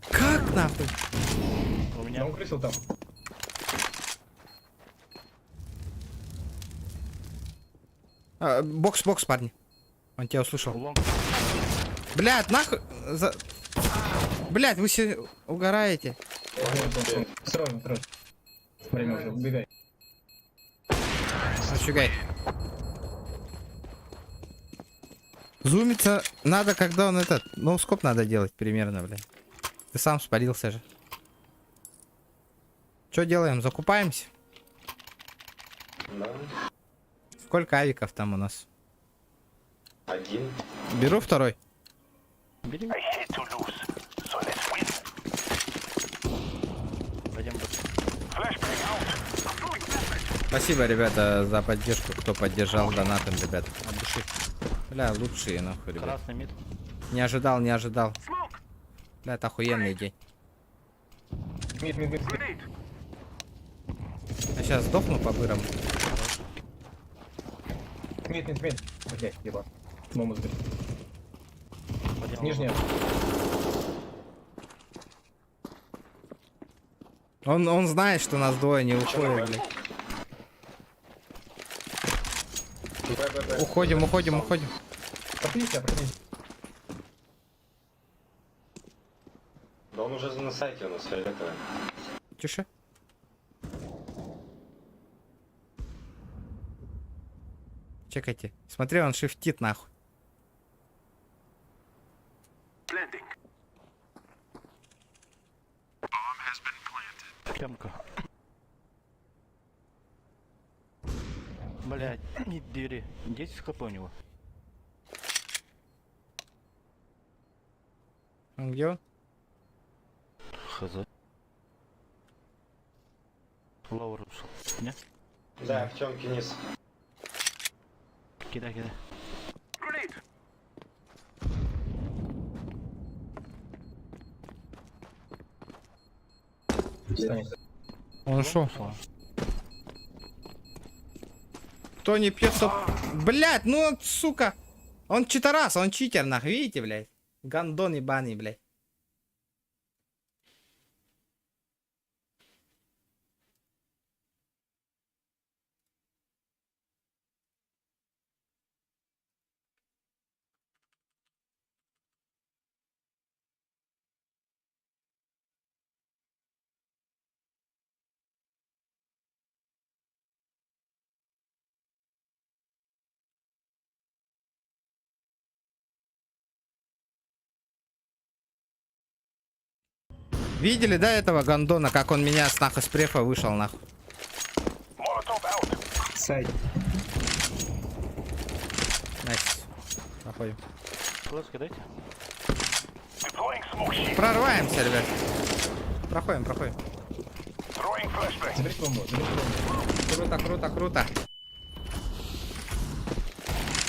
Как нахуй? У Да меня он крысил там. А, box, box, парни. Он тебя услышал. Long. Блядь, нахуй. За... Блядь, вы все угораете. Осторожно, осторожно. Время уже, убегай. Зачугай. Зумиться надо, когда он этот... No scope надо делать примерно, блядь. Ты сам спалился же. Что делаем? Закупаемся? Да. Сколько авиков там у нас? Один. Беру второй. Бери. Пойдем Спасибо, ребята, за поддержку, кто поддержал донатом, ребят. От души. Бля, лучшие, нахуй, ребят. Красный mid. Не ожидал, не ожидал. Бля, это охуенный день. Mid, mid, mid. Я сейчас сдохну по-бырому. Mid, mid, mid. Блять, еба. Бомбу сбили. Пойдем Нижняя. Он знает, что нас двое не уходит, блядь. Б, Б, Б. Уходим, уходим, уходим. Проходите, проходите. Да он уже на сайте у нас фиолетовый. Тише. Чекайте. Смотри, он шифтит нахуй. Темка. Блять, не двери. 10 хп у него. Он где он? Хз. Lower ушел. Не? Да, в темке низ. Кидай, кидай. Встань. Он ушел. Кто не пьет, то... Блять, ну он, сука. Он читерас, он читер, нахуй, видите, блядь? Гандон ебаный, блядь. Видели, да, этого гондона, как он меня с нахуй с префа вышел, нахуй? Сайт. Nice. Проходим. Флешки дайте. Прорваемся, ребят. Проходим, проходим. Заберите бомбу, заберите бомбу. Круто, круто, круто.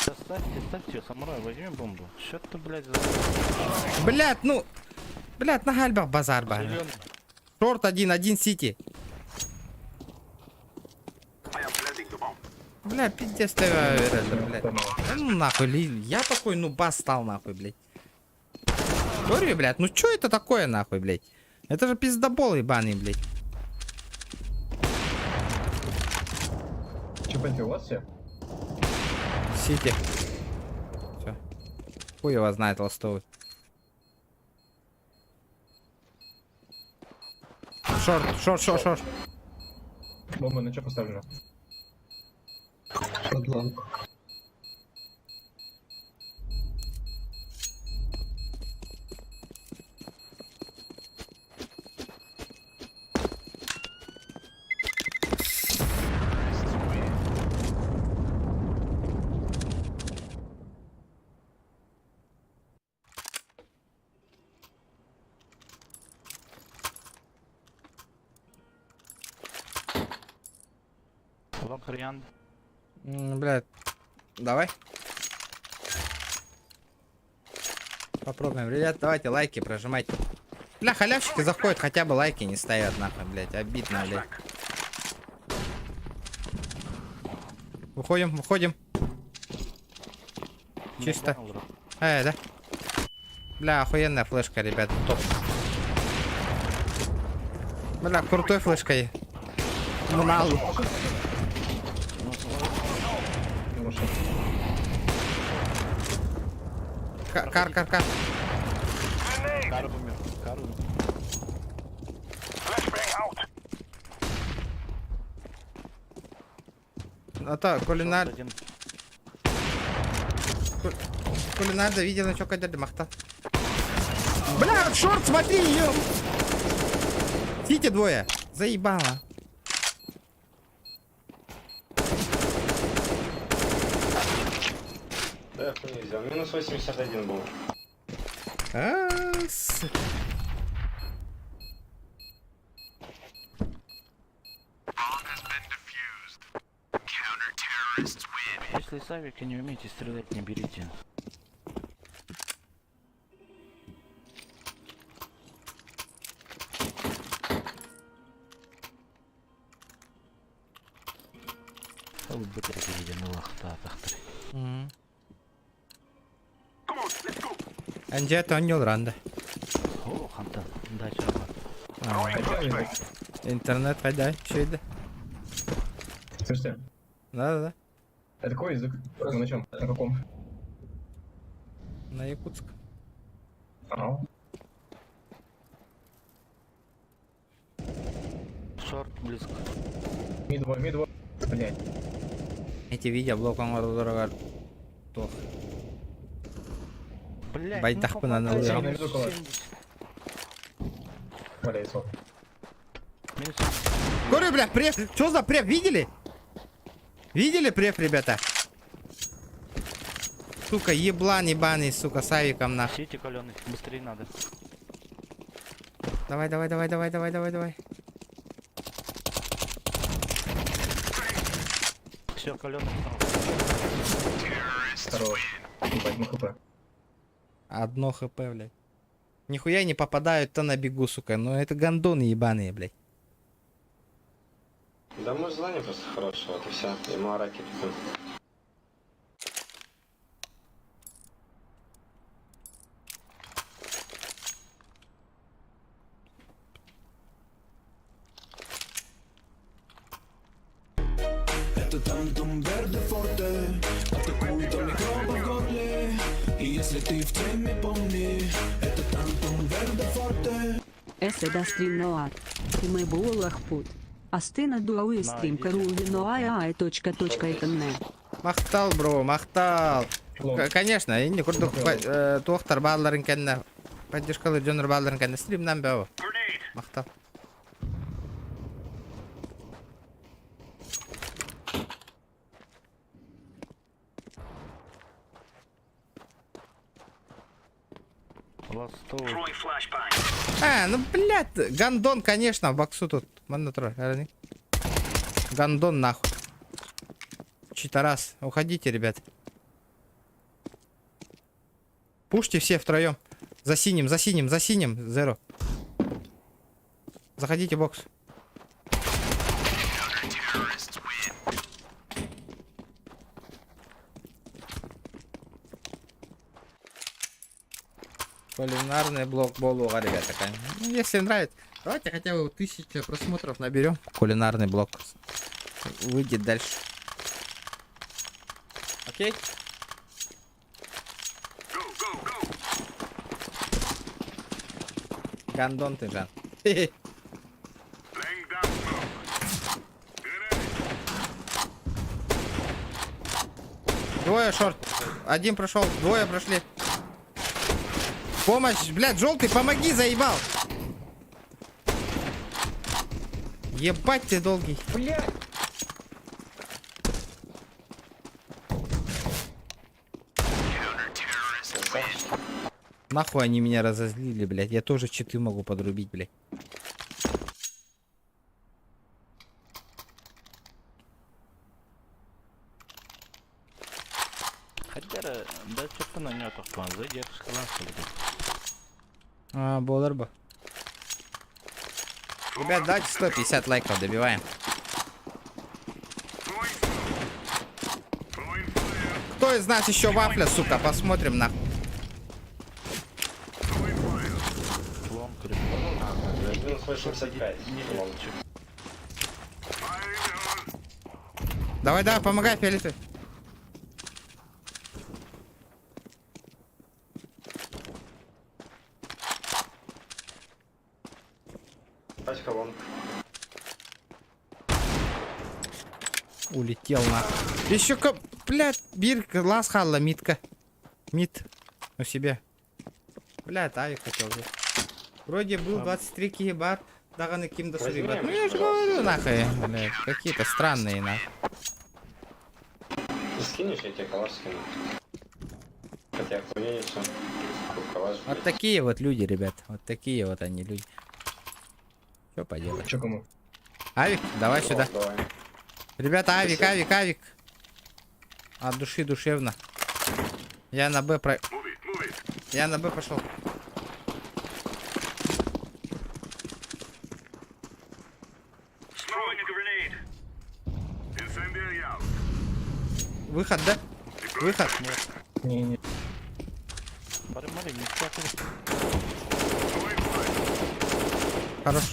Да ставьте, ставьте, самурай, возьми бомбу. Что ты, блядь, за... Блядь, ну... Блядь, на гальбах базар бар. Зеленый. Шорт один, один сити. Бля, пиздец ты, это, блядь. Да ну нахуй, я такой нуба стал нахуй, блядь. Говорю, блядь, ну чё это такое нахуй, блядь? Это же пиздобол ебаный, блядь. Че, Пенти, у вас все? Сити. Все. Хуй его знает, ластовый. Шорт, шорт, шорт, шорт. Бомба на что поставлена? Под long. Long Хриан. Блядь. Давай. Попробуем. Ребят, давайте лайки прожимайте. Бля, халявщики заходят, хотя бы лайки не ставят, нахуй, блядь. Обидно, блядь. Выходим, выходим. Чисто. Да. Бля, охуенная флешка, ребят, топ. Бля, крутой флешкой. Мунал. Кар, кар, кар. Кар умер. Кар умер. А то, кулинар... Один. Кулинар, видел, на чё кадер махта. Бля, шорт, смотри, ё. Сити двое. Заебало. Да, я хуй взял. Минус 81 был. А, сука. Если с авика не умеете стрелять, не берите. Ол бітірге деген улақта тақтыр. Анжа тоньол ранда. О, хантан, дача бар. Интернет қайда? Чөйді. Слушайте, Да-да-да. это какой язык? Мы на чем? На каком? На Якутск. А, Шорт близко. Ми 2, ми 2. Блять. Эти видео блоком дорога. Тох. Блять, Байтах бы надо было. Валяется. Говорю, бля, преф. Что за преф? Видели? Видели преф, ребята? Сука, еблан ебаный, сука, с авиком нахуй. Сити каленый, быстрее надо. Давай, давай, давай, давай, давай, давай, давай. Все, каленый Хорош. Ебать, ну хп. Одно хп, блядь. Нихуя не попадают-то на бегу, сука. Ну это гондоны ебаные, блядь. Да может задание просто хорошее, вот и все. Ему араки купим. Это тантум верде форте Атакует до микроба в горле И если ты в теме, помни Это тантум верде форте Эсе стрим ноат. Мы буолахпут. Астына дуауи стрим каруви ноай ай точка точка иконне. Махтал, бро, махтал. Лонг. Конечно, инде курдук туохтар бааларын кэннэ поддержкалы дьонор бааларын кэннэ стримнан бэо. Махтал. Ластовый. А, ну блядь, гондон, конечно, в боксу тут. Манна тур, әрни. Гандон нахуй. Читарас, уходите, ребят. Пушьте все втроем. За синим, за синим, за синим. Зеро. Заходите в бокс. Кулинарный блок Болуга, ребята. Ну, если нравится, давайте хотя бы 1000 просмотров наберем. Кулинарный блок выйдет дальше. Окей? Гандон ты, Жан. Двое short. Один прошел, двое прошли. Помощь, блядь, желтый, помоги, заебал. Ебать ты долгий. Блядь! Нахуй они меня разозлили, блядь. Я тоже читы могу подрубить, блядь. Хотя, да, что-то на нее тохтуан, зайди, А, буолар бо. Ребят, давайте 150 лайков добиваем. Кто из нас еще вафля, сука? Посмотрим нахуй. Минус 85. Давай, давай, помогай, фиолетовый. Пачка вон. Улетел нахуй. Еще ка, блядь, бирка, лас халла, митка. Мит у себя. Блядь, авик хотел взять. Вроде был 23 кигибар, даҕаны ким да Возьми, ребят. Ну я же пожалуйста. говорю, нахуй, блядь, какие-то странные, нахуй. Ты скинешь, я тебе калаш скину. Хотя хуйня не все. Калаш, Вот такие вот люди, ребят. Вот такие вот они люди. Что поделать? Че кому? Авик, давай сюда. Давай. Ребята, авик, авик, авик. От души душевно. Я на Б про... Я на Б пошел. Выход, да? Выход. Не-не. Хорош.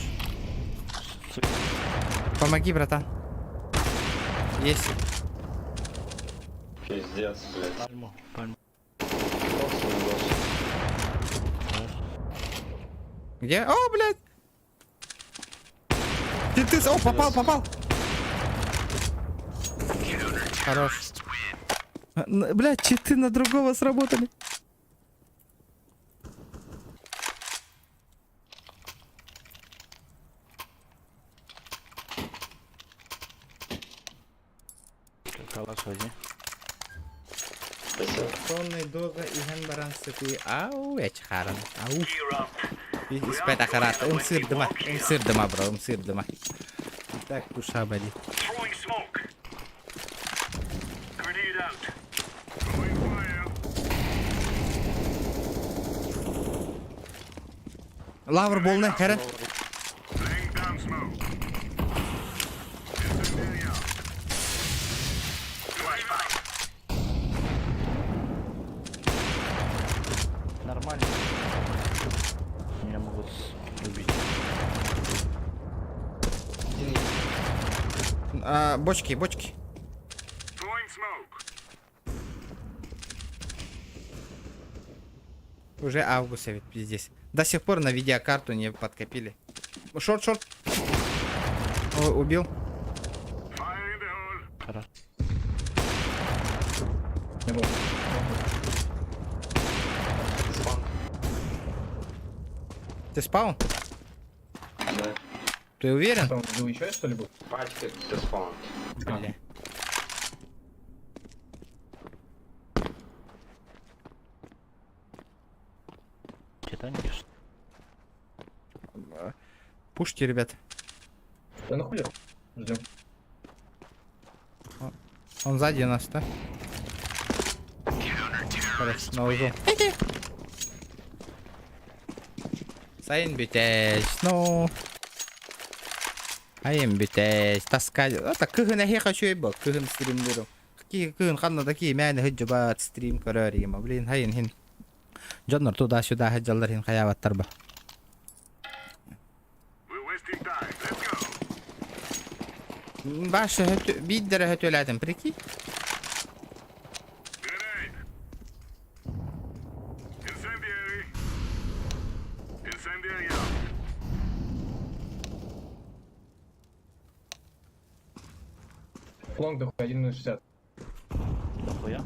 Помоги, братан. Есть. Пиздец, блядь. Пальму, пальму. Где? О, блядь! Ты, ты, о, попал, попал! Хорош. А, Блядь, читы на другого сработали. Калаш возьми. Спасибо. Сонный доза и генбаран сыты. Ау, я чхаран. Ау. Испет ахарат. Умсыр дыма. Умсыр дыма, бро. Умсыр дыма. Так, душа болит. Лавр болны, хәрен. Нормально. Меня могут убить. А, бочки, бочки. Уже август ведь пиздец. До сих пор на видеокарту не подкопили. Short, short. О, убил. Хорошо. Не был. Spawn. Ты spawn? Да. Ты уверен? Там был еще что ли был? Пачка ты spawn. Бля. Титаник, что Пушьте, ребят. Да нахуй? Ждем. Он сзади нас, да? Хорошо, на узу. Сайын бүтэс, ну. Айын бүтэс, таска. Это кыһын эһиэхэ үчүгэй бо, кыһын стримнеру. Кыһын ханна да ки мээнэ сылдьыбат стрим көрөр има. Блин, хайын хин. Дьоннор туда-сюда сылдьаллар хин хайаабаттар ба. Баша биирдэрэ өтүөлээтим, прикинь. Лонг дохуя, 1.60. Дохуя?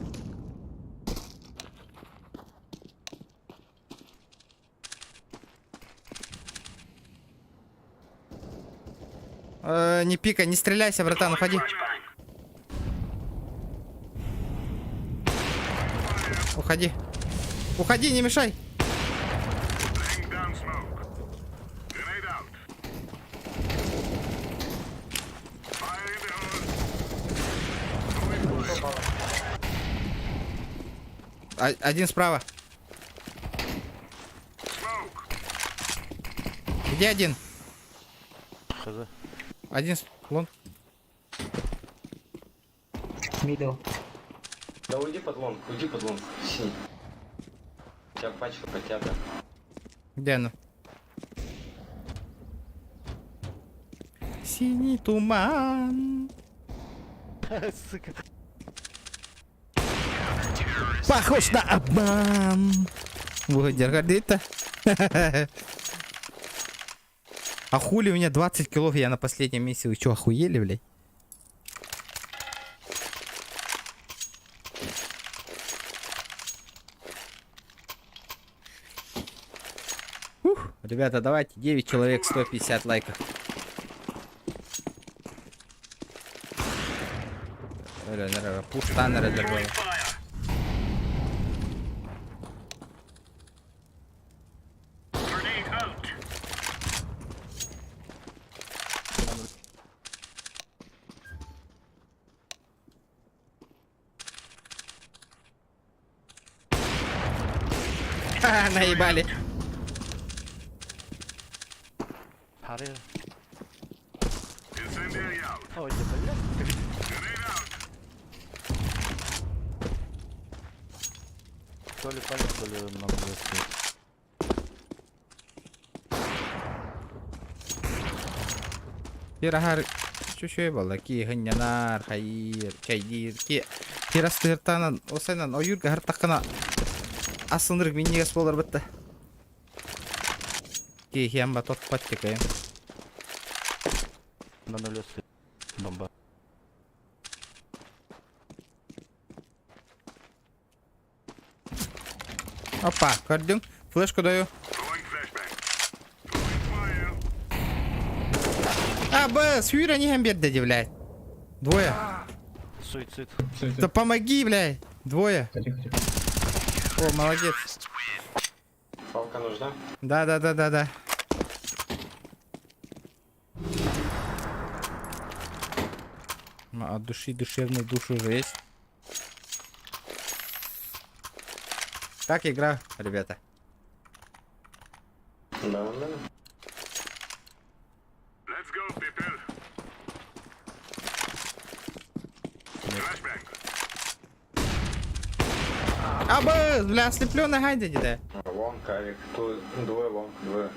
Э, не пикай, не стреляйся, братан, уходи. Уходи. Уходи, не мешай. Один справа. Где один? Хз. Один лон. Мидл. Да уйди под лонг, уйди под лонг. Синий. У тебя пачка потята. Где она? Синий туман. Сука. Похож на обман. Вот, это. А хули у меня 20 килов, я на последнем месте. Вы чё, охуели, блядь? Ух, ребята, давайте 9 человек, 150 лайков. Пуштанера Ха, наебали. Харри. Ой, блядь. То ли палец, то ли много стоит. Пирагар чүчүй буолла ки хынньанар хайыр чайдиир ки кирастыыртанан осайнан ойуурга хартаххына асынырык минньигэс буолар бытта киһиэм ба топпот тикэйим На нуле стоит. Бомба. Опа, көрдүҥ? Флешку даю. А, Б, сүүрэн иһэн биэрдэ дии, блядь. Двое. Суицид. Суицид. Да помоги, блядь. Двое. Тихо, тихо. О, молодец. Палка нужна? Да, да, да, да, да. От души душевной душу уже есть. Как игра, ребята? Да, да. А, б, бля, ослепленный гайда, да. Лонг, авик. Тут двое лонг, двое.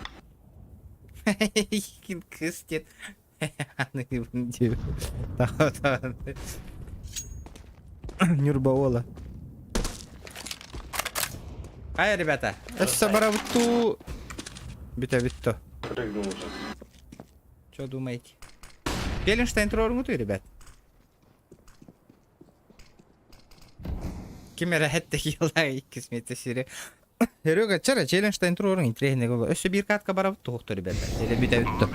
Кыстет. Нюрбаола. Ай, ребята, өссө барабыттуу. Бүтэ бүтто. Прыгнул уже. Что думаете? Фелленштайн туруоруҥутуй, ребят. Ким эрэ хэттэ киэллээх иккис миэтэ сири. Серега, чара Челленштайн туруоруҥ интириэһинэй буолуо. Өссө биир катка барабыт туохто, ребята. Или бүтэ бүтто.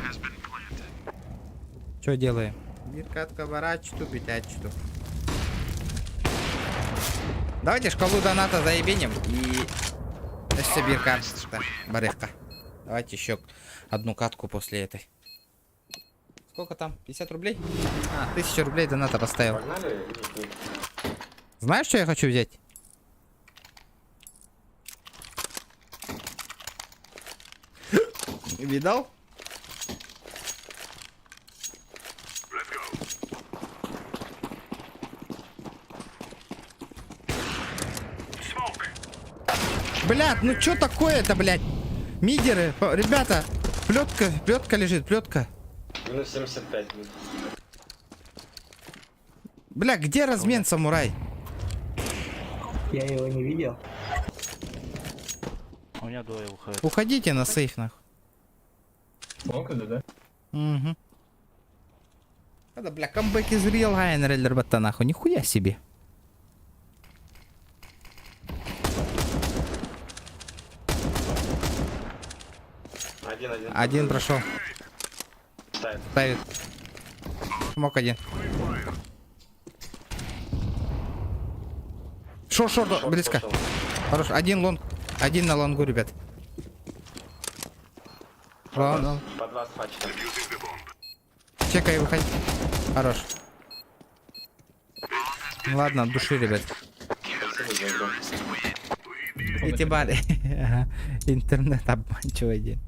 Что делаем? Биир катка барачту, бүтячту. Давайте шкалу доната заебенем и өссө биир катка барыахха. Давайте еще одну катку после этой. Сколько там? 50 рублей? А, 1000 рублей доната поставил. Погнали? Нет, нет. Знаешь, что я хочу взять? Видал? Блядь, ну чё такое-то, блядь? Мидеры, ребята, плетка, плетка лежит, плетка. Минус 75. Бля, где размен, самурай? Я его не видел. У меня двое выходит. Уходите на сейф, нахуй. Long иду, да? Угу. Да, бля, comeback is real, ребята, нахуй, нихуя себе. Один, один. Один прошел, Ставит. ставит. Смог один. Шо, шо, Short близко. пошел. Хорош, один long, один на лонгу, ребят. Long, long. Под вас пачка. Чекай, выходи. Хорош. Ладно, от души, ребят. Спасибо за игру. Эти бали. Ага. Интернет обманчивый день.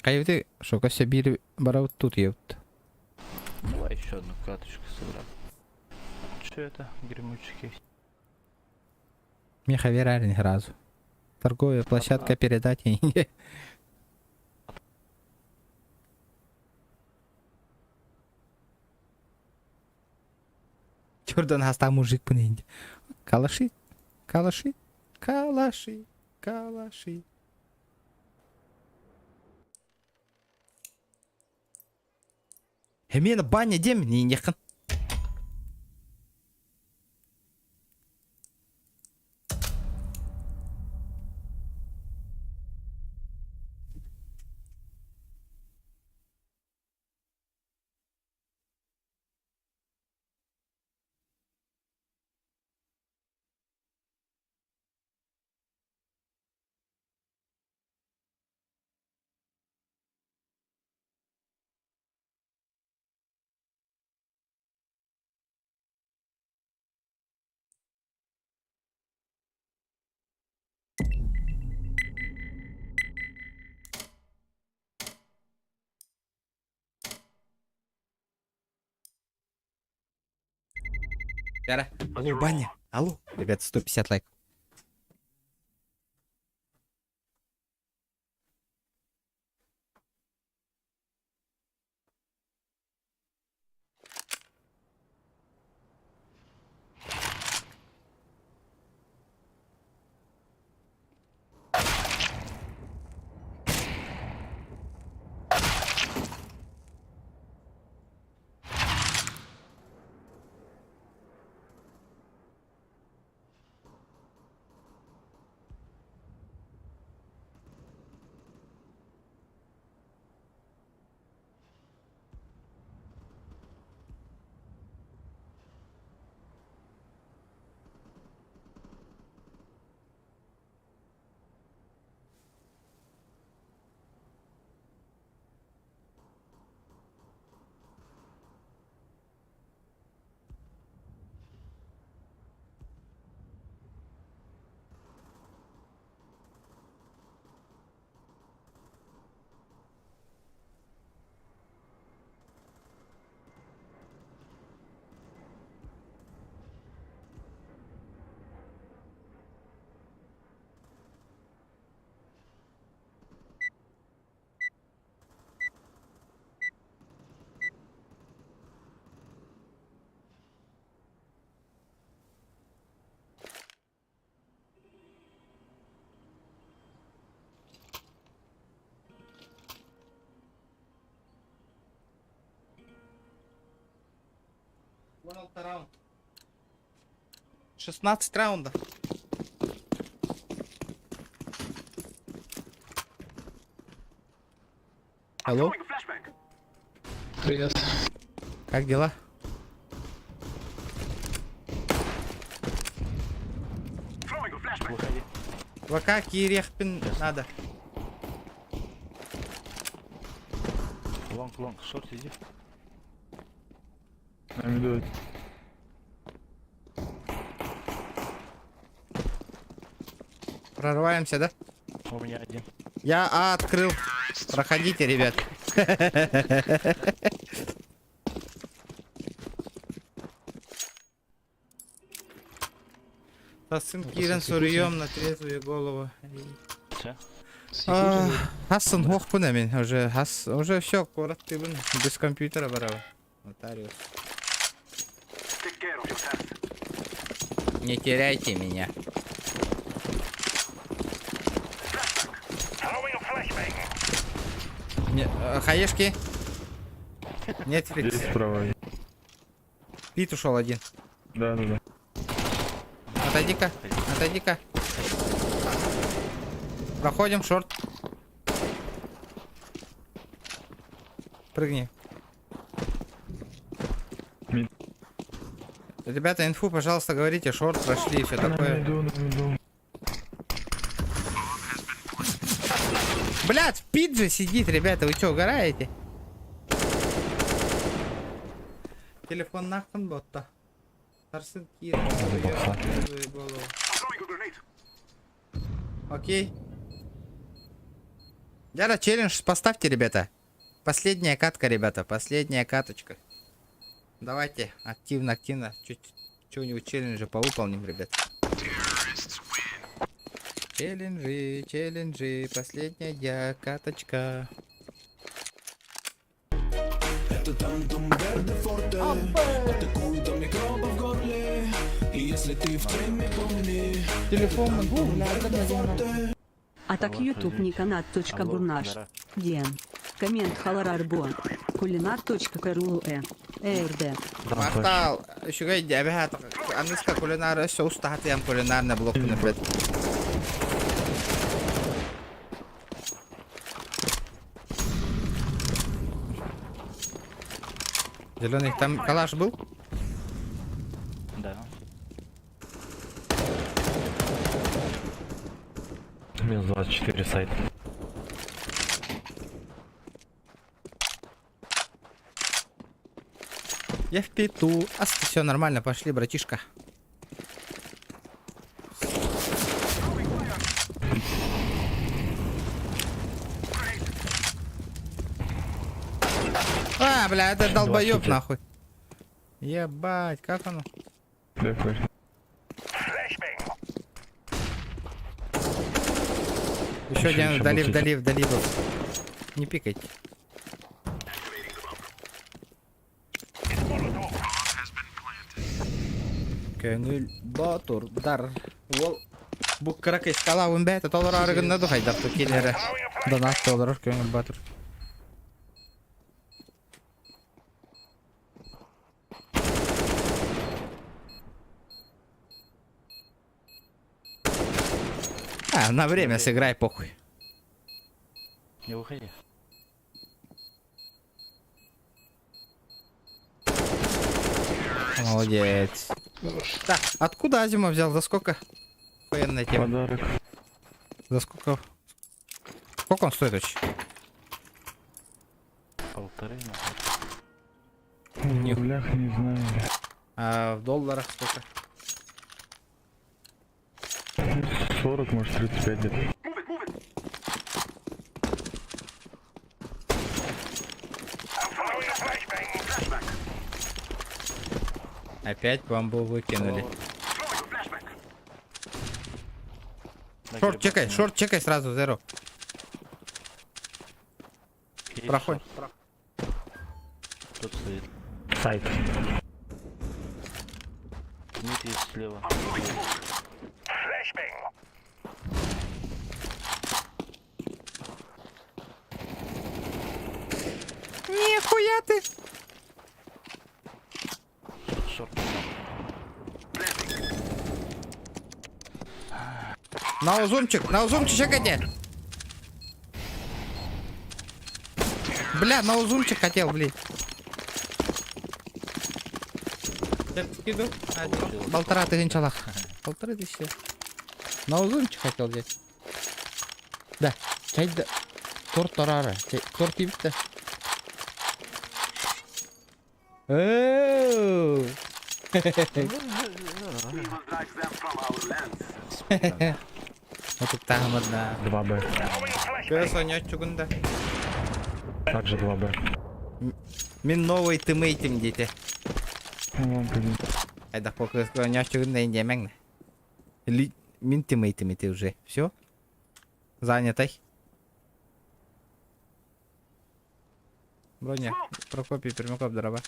Кайфты, что все били бараут тут ебут. Давай еще одну каточку сыграем. Че это? Гремучий Меха верарин разу. Торговая площадка передать. Черт, нас там мужик пынь. Калаши, калаши, калаши, калаши. Эмена баня дем не нехын. Яра. Алло, баня. Алло. Ребят, 150 лайков. Раунд. 16 раундов. Алло. Привет. Как дела? Выходи. ВК Кирехпин надо. Long, long, short иди. Прорываемся, да? У меня один. Я А открыл. Проходите, ребят. Сасын киирэн суруйуом на трезвую голову. Все? Хассын хуохпун эмин уже хас уже все куораттыыбын без компьютера барабын. Нотариус. Не теряйте меня. Не, э, хаешки. Netflix. справа. Пит ушел один. Да, да, да. Отойди-ка, отойди-ка. Проходим, short. Прыгни. Mid. Ребята, инфу, пожалуйста, говорите, short прошли и все такое. иду, на миду. Блядь, pit же сидит, ребята, вы что, угораете? Телефон нахрен ботта. Сарсын кир. голову. Окей. Яра, челлендж поставьте, ребята. Последняя катка, ребята, последняя каточка. Давайте, активно, активно. Чуть что-нибудь челленджи повыполним, ребят. Челленджи, челленджи, последняя каточка. Это тантум верде форте Атакуй до микроба в горле И если ты в теме, помни Телефон Форте А так YouTube не канат. Бурнаш. Ден. Коммент халарарбо. Кулинар.круэ. РД. Махтал, үчүгэй эбэһэ аныска кулинар өссө устаһатыам кулинарный блокпун блядь. Зеленый, там калаш был? Да. Минус 24 сайт. Я в пету. А все нормально, пошли, братишка. А, бля, это долбоеб нахуй. Ебать, как оно? Да, флеш. Еще Еще- один еще вдали, был вдали, вдали был. Не пикайте. Көңүл ботурдар. Ол бу кыракый скала бэйэтэ толороору гынна дуу хайдах киллэрэ. Донат толорор көңүл батыр. А, на время сыграй, похуй. Не выходи. Молодец. Так, откуда Азима взял? За сколько? Охуенная тема. Подарок. За сколько? Сколько он стоит вообще? Полторы, В рублях не знаю. А в долларах сколько? 40, может 35 где-то. Опять бомбу выкинули. На Short грибах чекай, нет. short чекай сразу, zero. Есть Проходь. Short. Тут стоит. Сайт. Mid есть слева. Нихуя ты! Short. На узумчик, на узумчик чекайте! Бля, на узумчик хотел, блин. Я скиду. Полтора тысячи Полторы тысячи. На узумчик хотел взять. Да, чай да. Торт тарара. Торт ебит да. Оу! Отуктаахымырда. 2Б. Көс оонньооччугун да. Также 2Б. Мин новый тиммейтим диэтэ. Айдах по кыыс оонньооччугун да диэмэҥ да. Мин тиммейтим ити уже. Все? Занятай. Броня, Прокопий Пермяков, здорово.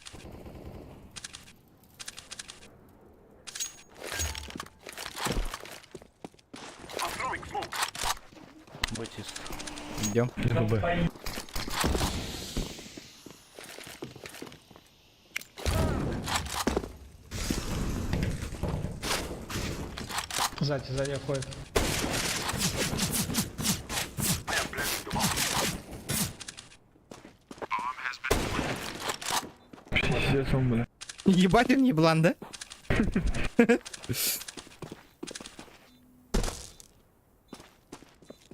Батист. Идем. 2Б. Сзади, сзади обходит. Пиздец он, бля. Ебать он еблан, да?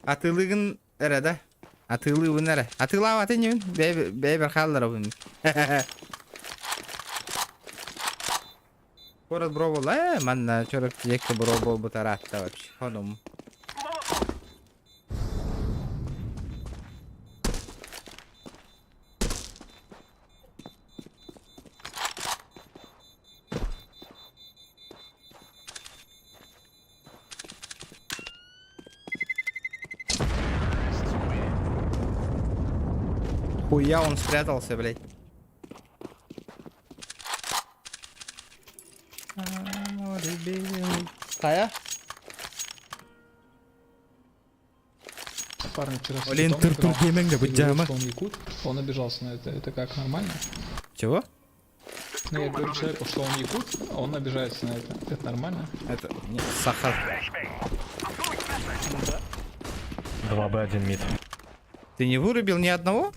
Атыылыгын эрэ да? Атыылыыбын эрэ. Атыылаабат инибин. Бэйбэр хаалларабын. Город бро буолла ээ манна чөрөп бро буолбут араатта вообще. Хонум. Хуя он спрятался, блядь. Тая? Парень вчера с Блин, Титом тур-тур играл. гейминг, да Я будь говорил, дяма. что он якут, он обижался на это. Это как, нормально? Чего? Ну, я говорю человеку, что он якут, а он обижается на это. Это нормально? Это не, сахар. 2Б, 1 мид. Ты не вырубил ни одного?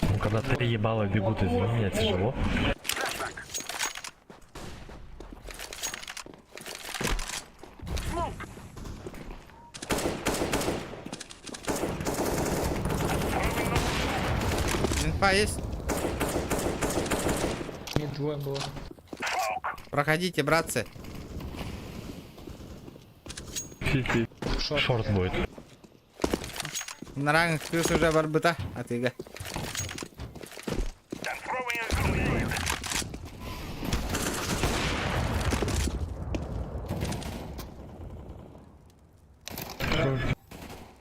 Ну, когда три ебала бегут из меня, тяжело. Инфа есть? Нет, двое было. Проходите, братцы. Шорт. Шорт будет. На ранг плюс уже барбыта. А ты га.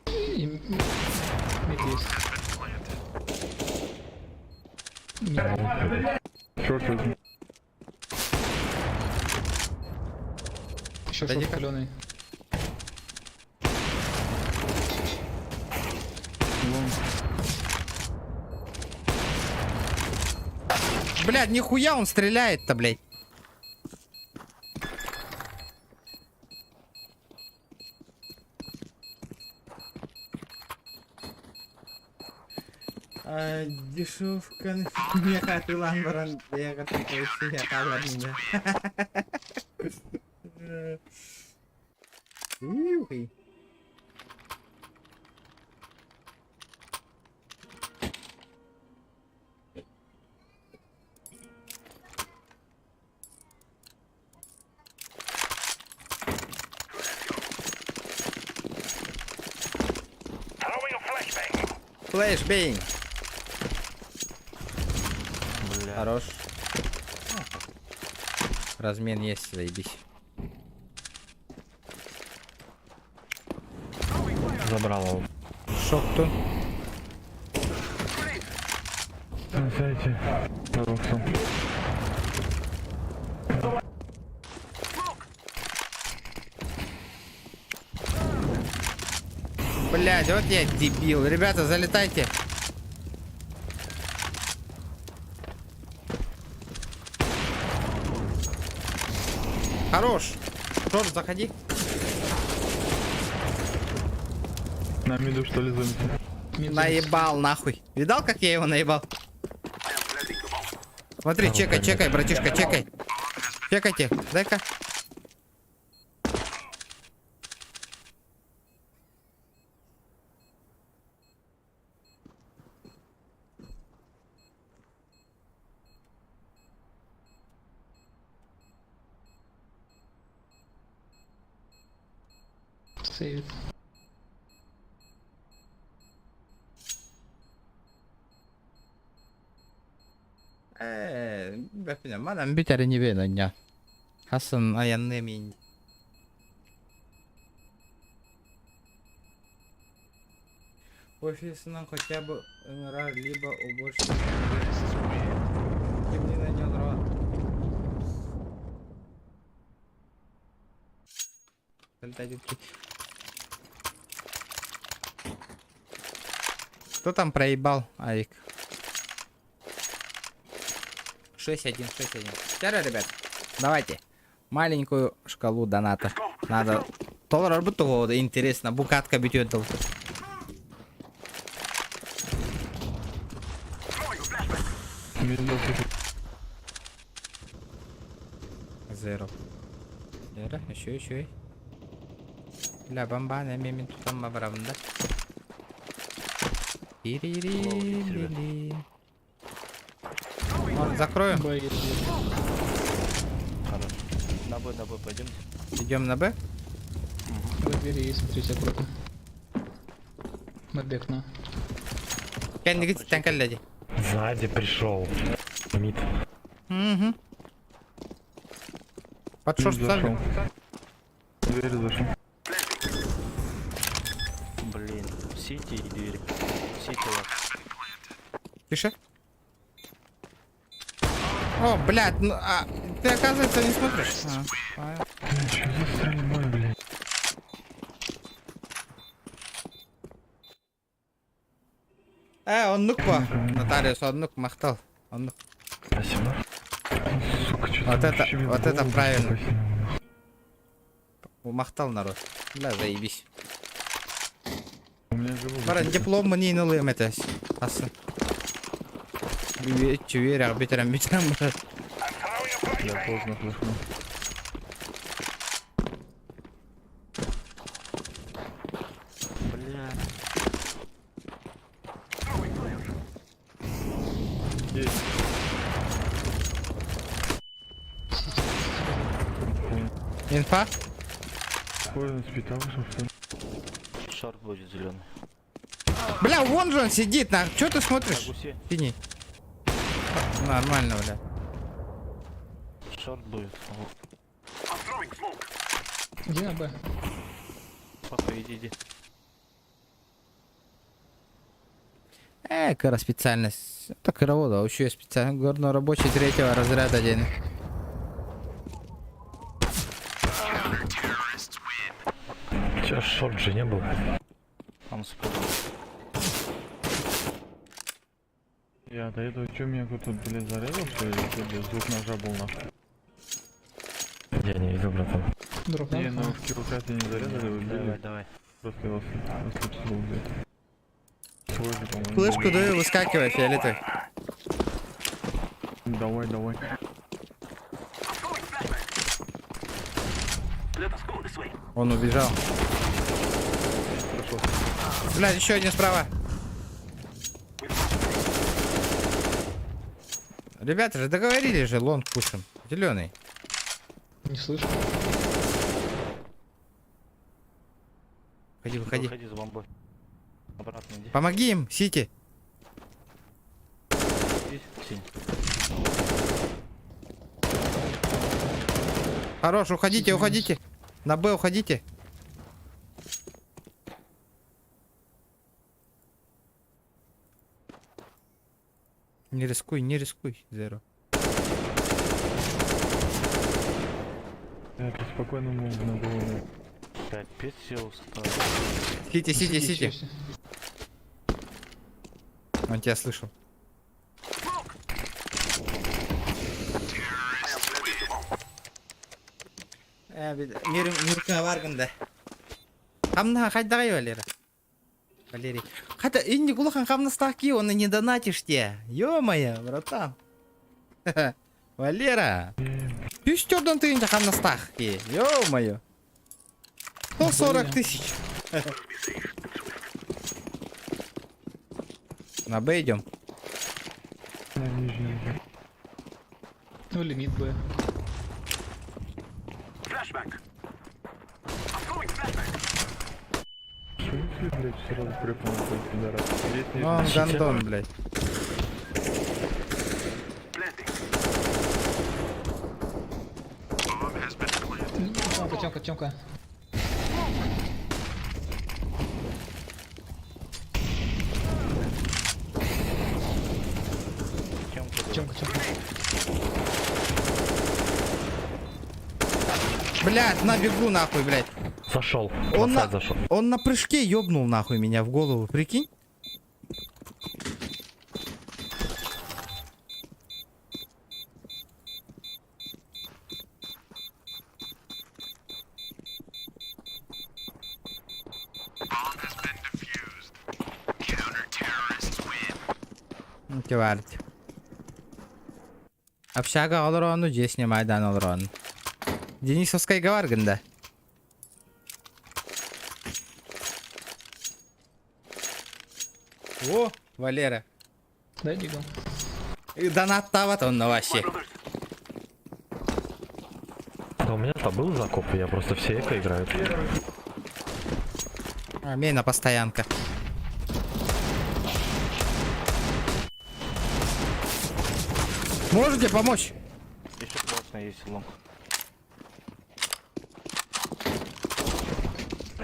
И мид есть. Мид. Шорт возьми. Еще шорт Дойди-ка. каленый. Блядь, нихуя он стреляет-то, блядь. Дешевка меха тылан баран я меня. Юхай. Флэшбэнг. Хорош. Размен есть, заебись. Забрал его. Шок тут. Сядьте. Блядь, вот я дебил. Ребята, залетайте. Хорош. Шорт, заходи. На миду что ли зомби? Наебал нахуй. Видал, как я его наебал? Смотри, чекай, чекай, братишка, чекай. Чекайте, дай-ка. Сейвит. Ээ, бэппинэ, манан бүтэр инибин анньа. Хасан айанныам иин. Офисынан хотя бы ыҥырар либо уборщик кимниин анньа Кто там проебал, Авик? 6-1, 6-1. Вчера, ребят, давайте маленькую шкалу доната. Надо Толорор бу интересно, бу катка бүтүөн тыл. Zero. Лера, еще, еще. Бля, бомба, мен тутамма барабын да. Ири-ри-ли-ли. Может, закроем? Б есть. Хорош. На Б, на Б пойдемте. Идем на Б? В двери есть, смотрите, аккуратно. На Б окна. Кэннигит тәҥкэллэди. Сзади пришел. Мид. Угу. Под шорт ставлю. Дверь зашел. Блин, сити и дверь. Сити лак. Тише. О, блядь, ну, а, ты, оказывается, не смотришь. А, понял. Что за стрельбой, блядь? Э, оннук по. Нотариус, оннук, махтал. Оннук. Спасибо. Сука, что Вот это, вот это правильно. Махтал народ. Бля, заебись. У меня живот. Баран диплом мне не ылым это. Асы. Чүверях бүтерем бүтерем. Я поздно флешнул. Бля. Есть. Инфа? Поздно спит, а вышел, что ли? Шорт будет зеленый. Бля, вон же он сидит, на. Чё ты смотришь? На гусе. Синий. Нормально, бля. Шорт будет. Иди на Б. Папа, иди, иди. Э, кара специальность. Это каравода, вообще я специально горнорабочий третьего разряда день. Сейчас шорт же не было. Он спал. Я до этого что меня кто-то, блядь, зарезал, что ли? Или что, блядь, звук ножа был нахуй? Я не видел, братан. Дроп Не, надо? ну в килкате не зарезали, вы Давай, били. давай. Просто его ослепил, блядь. Свой же, по-моему. Флешку даю, выскакивай, фиолетовый. Давай, давай. Он убежал. Бля, еще один справа. Ребята же договорились же, long пушим. Зеленый. Не слышу. Выходи, выходи. Выходи за бомбой. Обратно иди. Помоги им, Сити. Иди, синь. Хорош, уходите, уходите. На Б уходите. Не рискуй, не рискуй, Зеро. Я тут спокойно мог на голову. Капец, я устал. Сити, Сити, Сити. Еще. Он тебя слышал. Э, Мир, Мирка Варганда. Хамна хайдагай Валера. Валерий. Хотя инни кулахан хамнастаки, он и не донатишь те. Ё-моё, братан. Валера. Пүстөрдөн тыгынча хамнастах ки. Ё-моё. 140 тысяч. На Б идем. На нижний. Ну или мид Б. блядь, сразу прыгнул, блядь, пидорас. Здесь Ну он гандон, блядь. Тёмка, Тёмка, Тёмка. Тёмка, Тёмка. Блядь, на бегу нахуй, блядь. Зашел. Он на на, сайт зашел. он на прыжке ёбнул нахуй меня в голову, прикинь? Говорит. Общага олорону, здесь не Майдан олорону. Денисовская говорганда. О, Валера. Дай дигл. И донат тават он на вообще. Да у меня-то был закуп, я просто все эко играю. Мейна постоянка. Можете помочь? Еще красный есть long.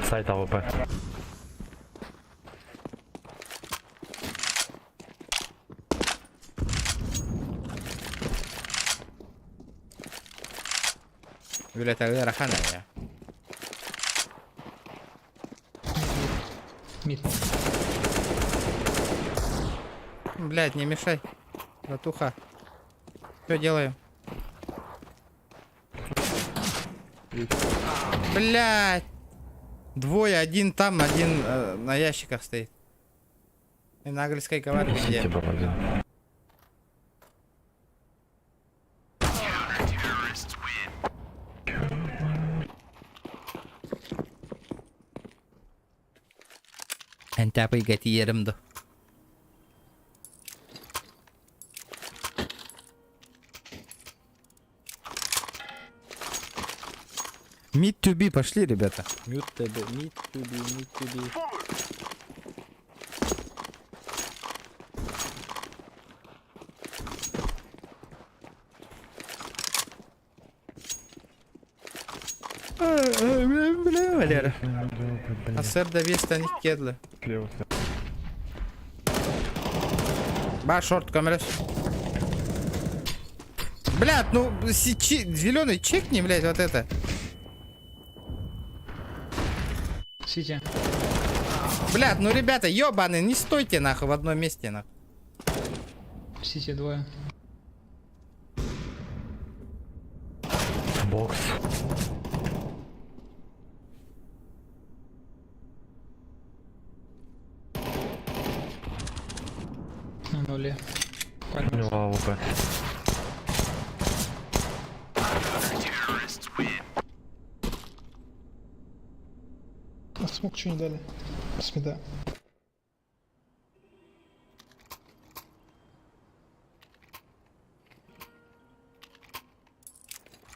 Сайт AWP. Блять, а Рахана я. Mid. Блять, не мешай. Братуха. Что делаем? Блять. Двое, один там, один на ящиках стоит. И на английской говорит где. Сити был один. Энтапы гатиерімді. Mid to B пошли, ребята. Mid to B, mid to B, mid to B. Бля, бля, Валера. Блядь, А сэр довес не кедлы. Слева, Ба, шорт, камера. Блядь, ну, зеленый чекни, блядь, вот это. Сити. Блядь, ну, ребята, ёбаны, не стойте, нахуй, в одном месте, нахуй. Сити двое. Бокс. На нуле. У него AWP. А smoke что не дали? С мида.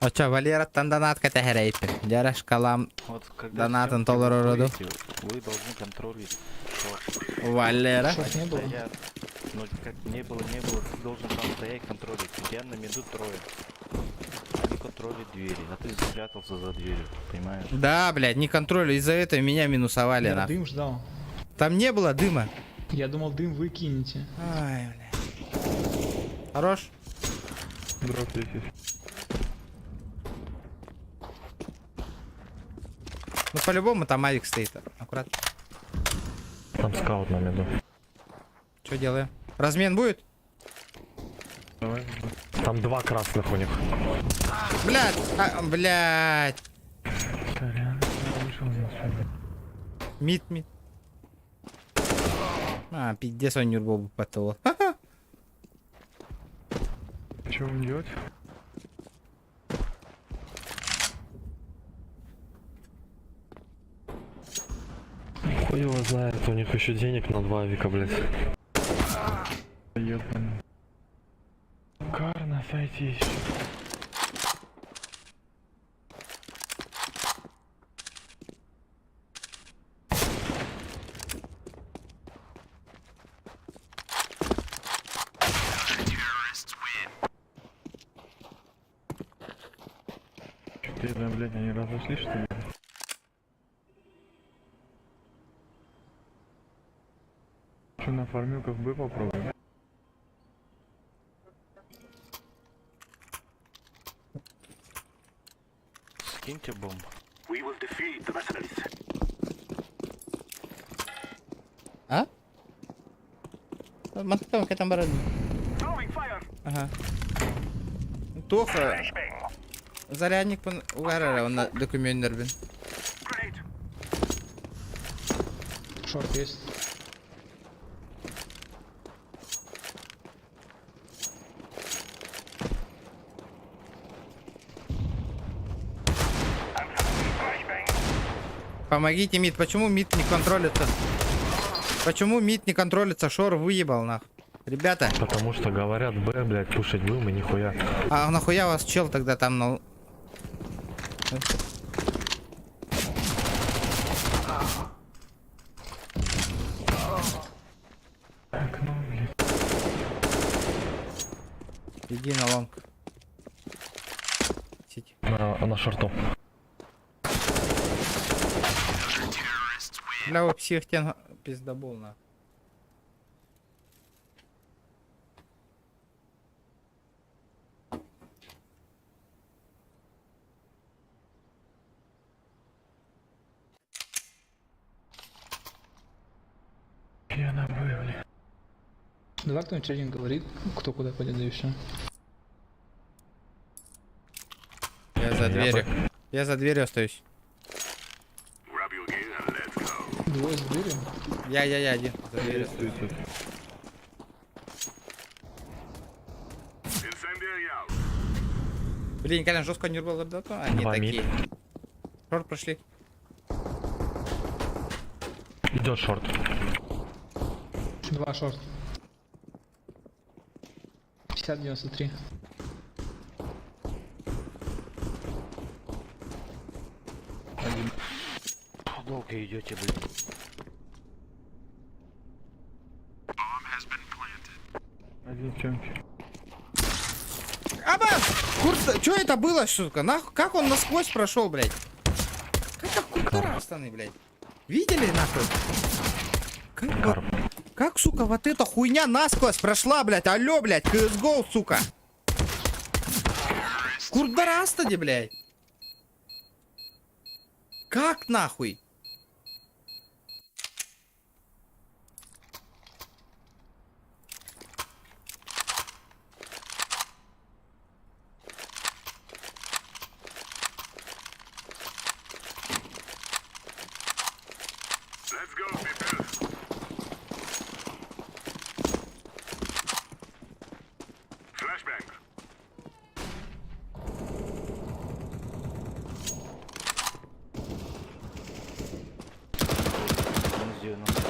А чё, Валера донатка тэхэрейпи. Дяраш калам Вот когда донатын съемки толоророду. вы выходите, Вы должны контролить шорт. Валера. Шорт не было. Стоят. Ну как не было, не было, ты должен там стоять контролить. У тебя на миду трое. Они контролят двери, а ты спрятался за дверью, понимаешь? Да, блядь, не контролю. Из-за этого меня минусовали, Я нахуй. дым ждал. Там не было дыма. Я думал, дым вы кинете. Ай, блядь. Хорош. Дроп здесь есть. Ну, по-любому там авик стоит. Аккуратно. Там скаут на миду. Что делаем? Размен будет? Давай. Там два красных у них. Блядь, а, блядь. Сорян, я вышел не успел. Мид, мид. А, пиздец, он нюрбу потол. Что будем делать? Хуй его знает, у них еще денег на два авика, блядь. Ебаный. Кар на сайте есть. Интересно, блядь, они разошлись, что ли? Че, на фармилках Б попробуем? Скиньте бомбу. А? Мантыкам кэтэн баран. Ага. Туох зарядникпын угар эрэ уонна докумүөннэрбин. Шорт есть. Помогите, МИД. Почему МИД не контролится? Почему МИД не контролится? Шор выебал нах. Ребята, Потому что говорят, Б, блядь, пушить будем и нихуя. а нахуя вас чел тогда там на... Окно, блядь. Иди на long. Сити. На шорту. Бля, у всех тен пиздобол на. Я на Б, блядь. Давай кто-нибудь один говорит, кто куда пойдет, да и все. Я за Я дверью. Я за дверью остаюсь. Двое с дверью. Я один. За дверью. Действует тут. Блин, конечно, жестко не рвал ребята. Они Два такие. Шорт прошли. Идет шорт. Два шорт. 50-93. Долго идете, блядь. Один в темке. Аба! Курт, что это было, сука? Нах, как он насквозь прошел, блядь? Как так куртарастаны, блядь? Видели, нахуй? Как, вот- Карп. как, сука, вот эта хуйня насквозь прошла, блядь? Алло, блядь, CSGO, сука. Курдарастади, блядь. Как нахуй? Минус 90.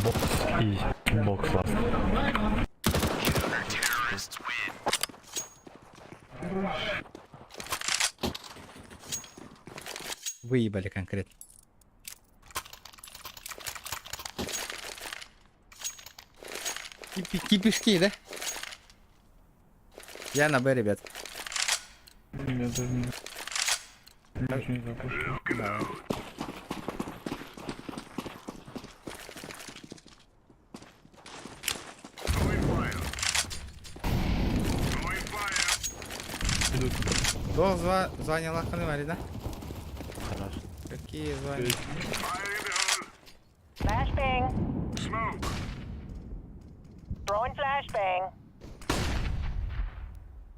Бокс и бокс ласт. Выебали конкретно. Кипишки, да? Я на Б, ребят. Я даже не... Ничего не запушил. Идут. До зва... звания лаханы вари, да? Хорошо. Какие звания?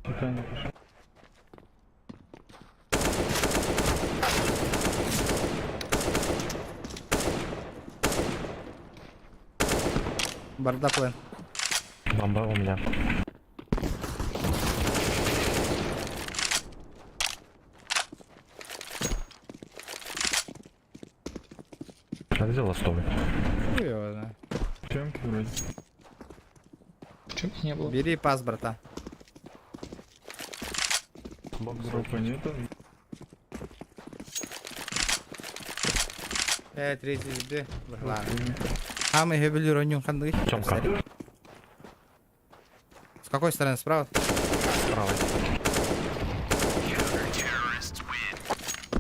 Титаник пошел. Барда плен. Бомба у меня. А где ластовый? Хуй его знает. В темке вроде. Чем не было. Бери пас, братан. Бокс. Дропа нету. 5, 32. Ладно. А мы гебелироню ханды. Тёмка. С какой стороны? Справа? Правый.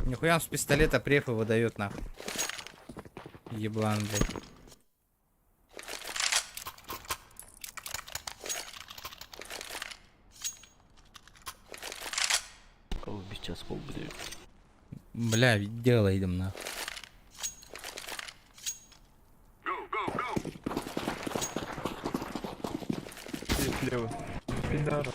Нихуя он с пистолета префы выдает нахуй. Еблан, блядь. Кого без час пол будет. Бля, дело идем нахуй. Слева. Пидор.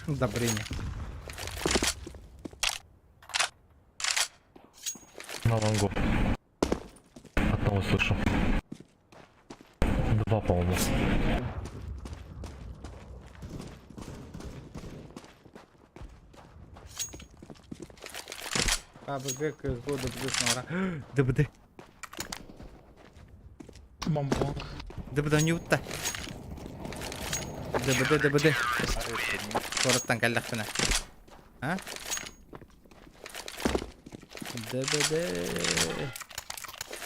Добрыня. На лонгу. Одного слышу. Два, по-моему. АБГ, КСГО, ДБД, снова. ДБД. Бомба лонг. ДБД не утта. ДБД, ДБД. Куораттан кэллэхпинэ. А? ДБД.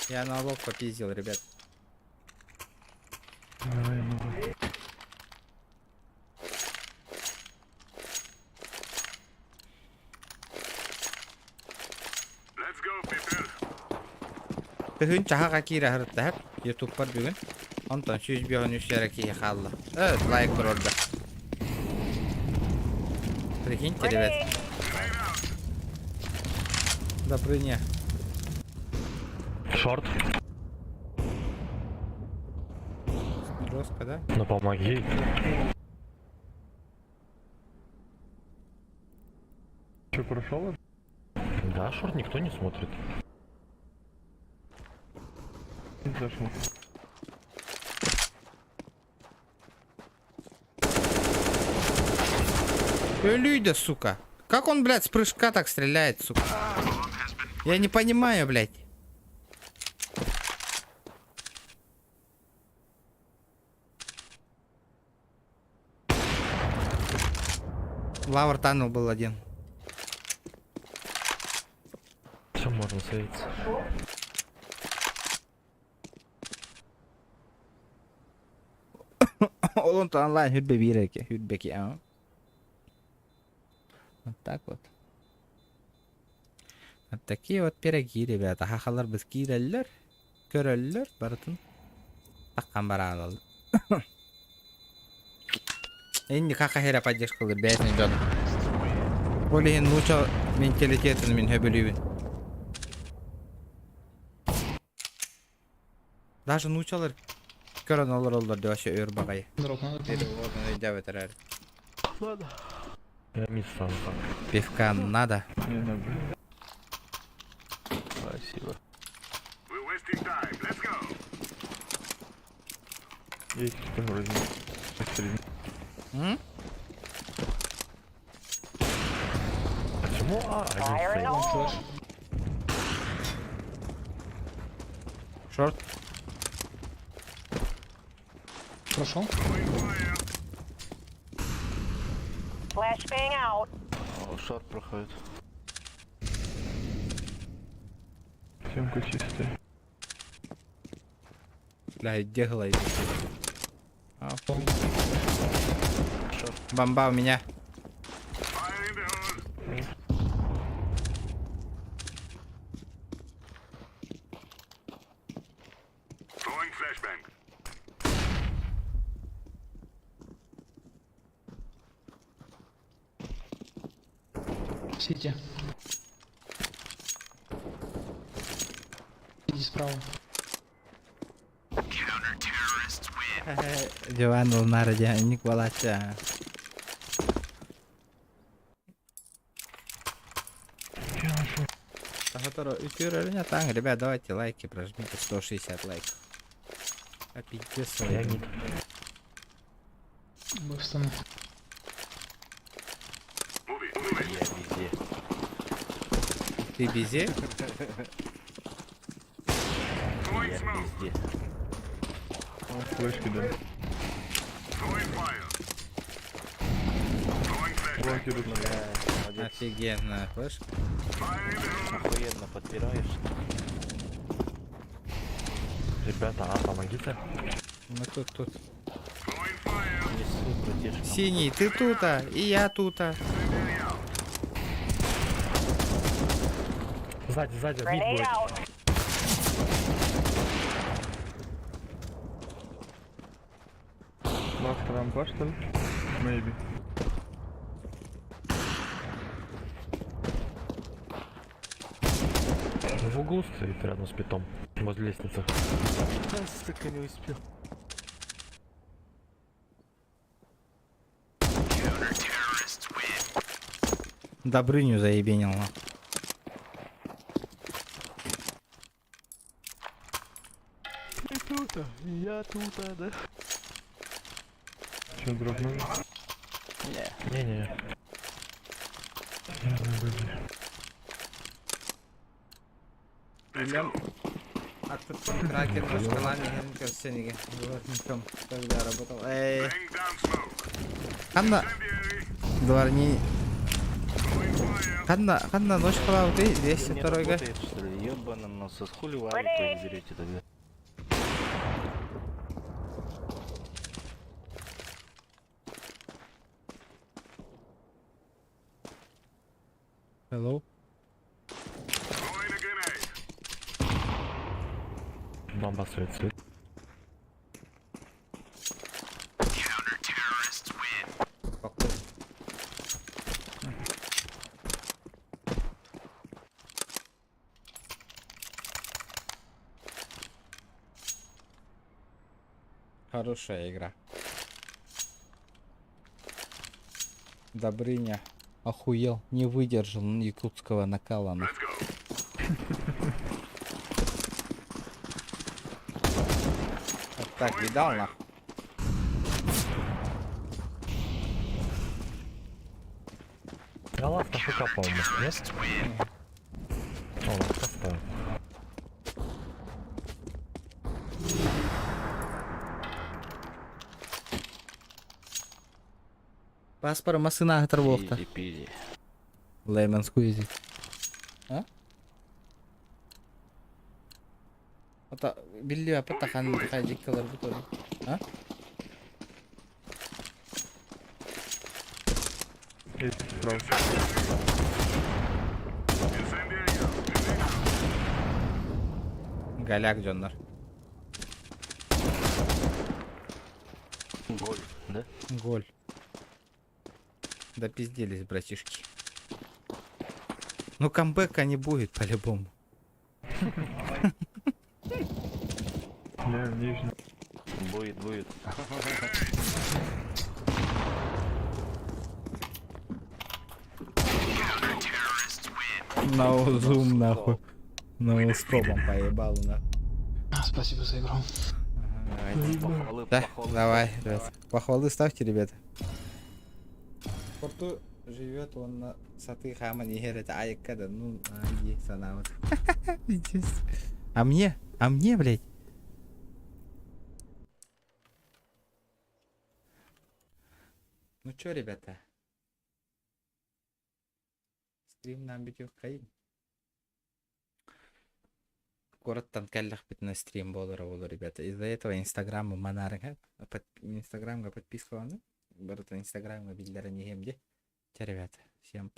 Я на лоб попиздил, ребят. Давай, ну. Тыһыынча хаҕа киирэ сырытта ютубпар бүгүн. Онтон 153 эрэ киһи хаалла. Лайк туруорда. Прикиньте, ребят. Добрыня. Short. Жестко, да? Ну помоги. Че, прошел? Да, short никто не смотрит. Не зашел. Өлүйдө, сука. Как он, блядь, с прыжка так стреляет, сука? Я не понимаю, блядь. Lower tunnel был один. Все, можно садиться. Ол онлайн хүрбе биреки, хүрбеки, а. Вот так вот. Вот такие вот пироги, ребята. Сахалар киирэллэр, көрөллөр, барытын. Таххан баралар. Инни хаха хера поддержка бэйэтин дьон. Ол иһин нуучча менталитетин мин сөбүлүүбүн. Даже нууччалар көрөн олороллор деп вообще өр баҕайы. Дроп надо. Переводный өйдөөбөт. Я мид стану так. Пивка надо. Не знаю, блин. Спасибо. Есть что вроде. Стрельни. М? Почему А один стоит? Long flash. Short. Прошел. О, short проходит. Съемка чистая. Бля, где А, Long. Бомба у меня. Сити. Иди справа. Диван Лунара, Николача. Таң, ребят, давайте лайки прожмите, 160 лайков. А пиздец, Я мид. Мы встану. Я везде. Ты везде? Я везде. О, флешки дали. Лонг идут. Бля, молодец. Офигенно, флешка. Охуенно подбираешь. Ребята, а помогите. Мы тут, тут. Не ссы, братишка. Синий, ты тута, и я тута. Сзади, сзади, мид будет. Last rampa, что ли? Maybe. В углу стоит рядом с питом. Возле лестницы. Сука, не успел. Добрыню заебенил. на. Ты тут, я тут, да? Че, дроп нужен? Не-не. Үлэм аттыттан Кракен башкалаан иһэн көрсөн игэ. Дворником тогда работал. Эй. Ханна дворни Ханна ханна ночкалаабытый Не 202-га. работает, что ли? Ёбана насос, хули вы авики не берете тогда? Hello. Бомба суицид. Хорошая игра. Добрыня охуел, не выдержал якутского накала. нах. Вот так, видал нах? А last AFK, по-моему, нет? О, last поставил. Паспор масына хатар буолта. Easy peasy. Lemon squeezy. А? Ата билли апата хан хайдиккалар бу тоже. А? Есть справа. Голяк дьоннор. Голь, да? Голь. Да пизделись, братишки. Ну камбэка не будет по-любому. Не, в нижний. Будет, будет. На зум нахуй. На скопом поебал на. Спасибо за игру. Похвалы, Да, похвалы. давай, ребят. Похвалы ставьте, ребята. В порту живет он на саты хама не говорит, ай, когда, ну, ай, санаут. Пиздец. А мне? А мне, блядь? Ну чё, ребята? Стрим нам бүтүөххэйиҥ. Куораттан кэллэхпитинэ стрим буолара буолуо, ребята. Из-за этого инстаграмы манаарыҥ, инстаграмга подпискаланыҥ. Барыта инстаграмга биллэрэн иһиэм дии. Чэ, ребята, всем пока.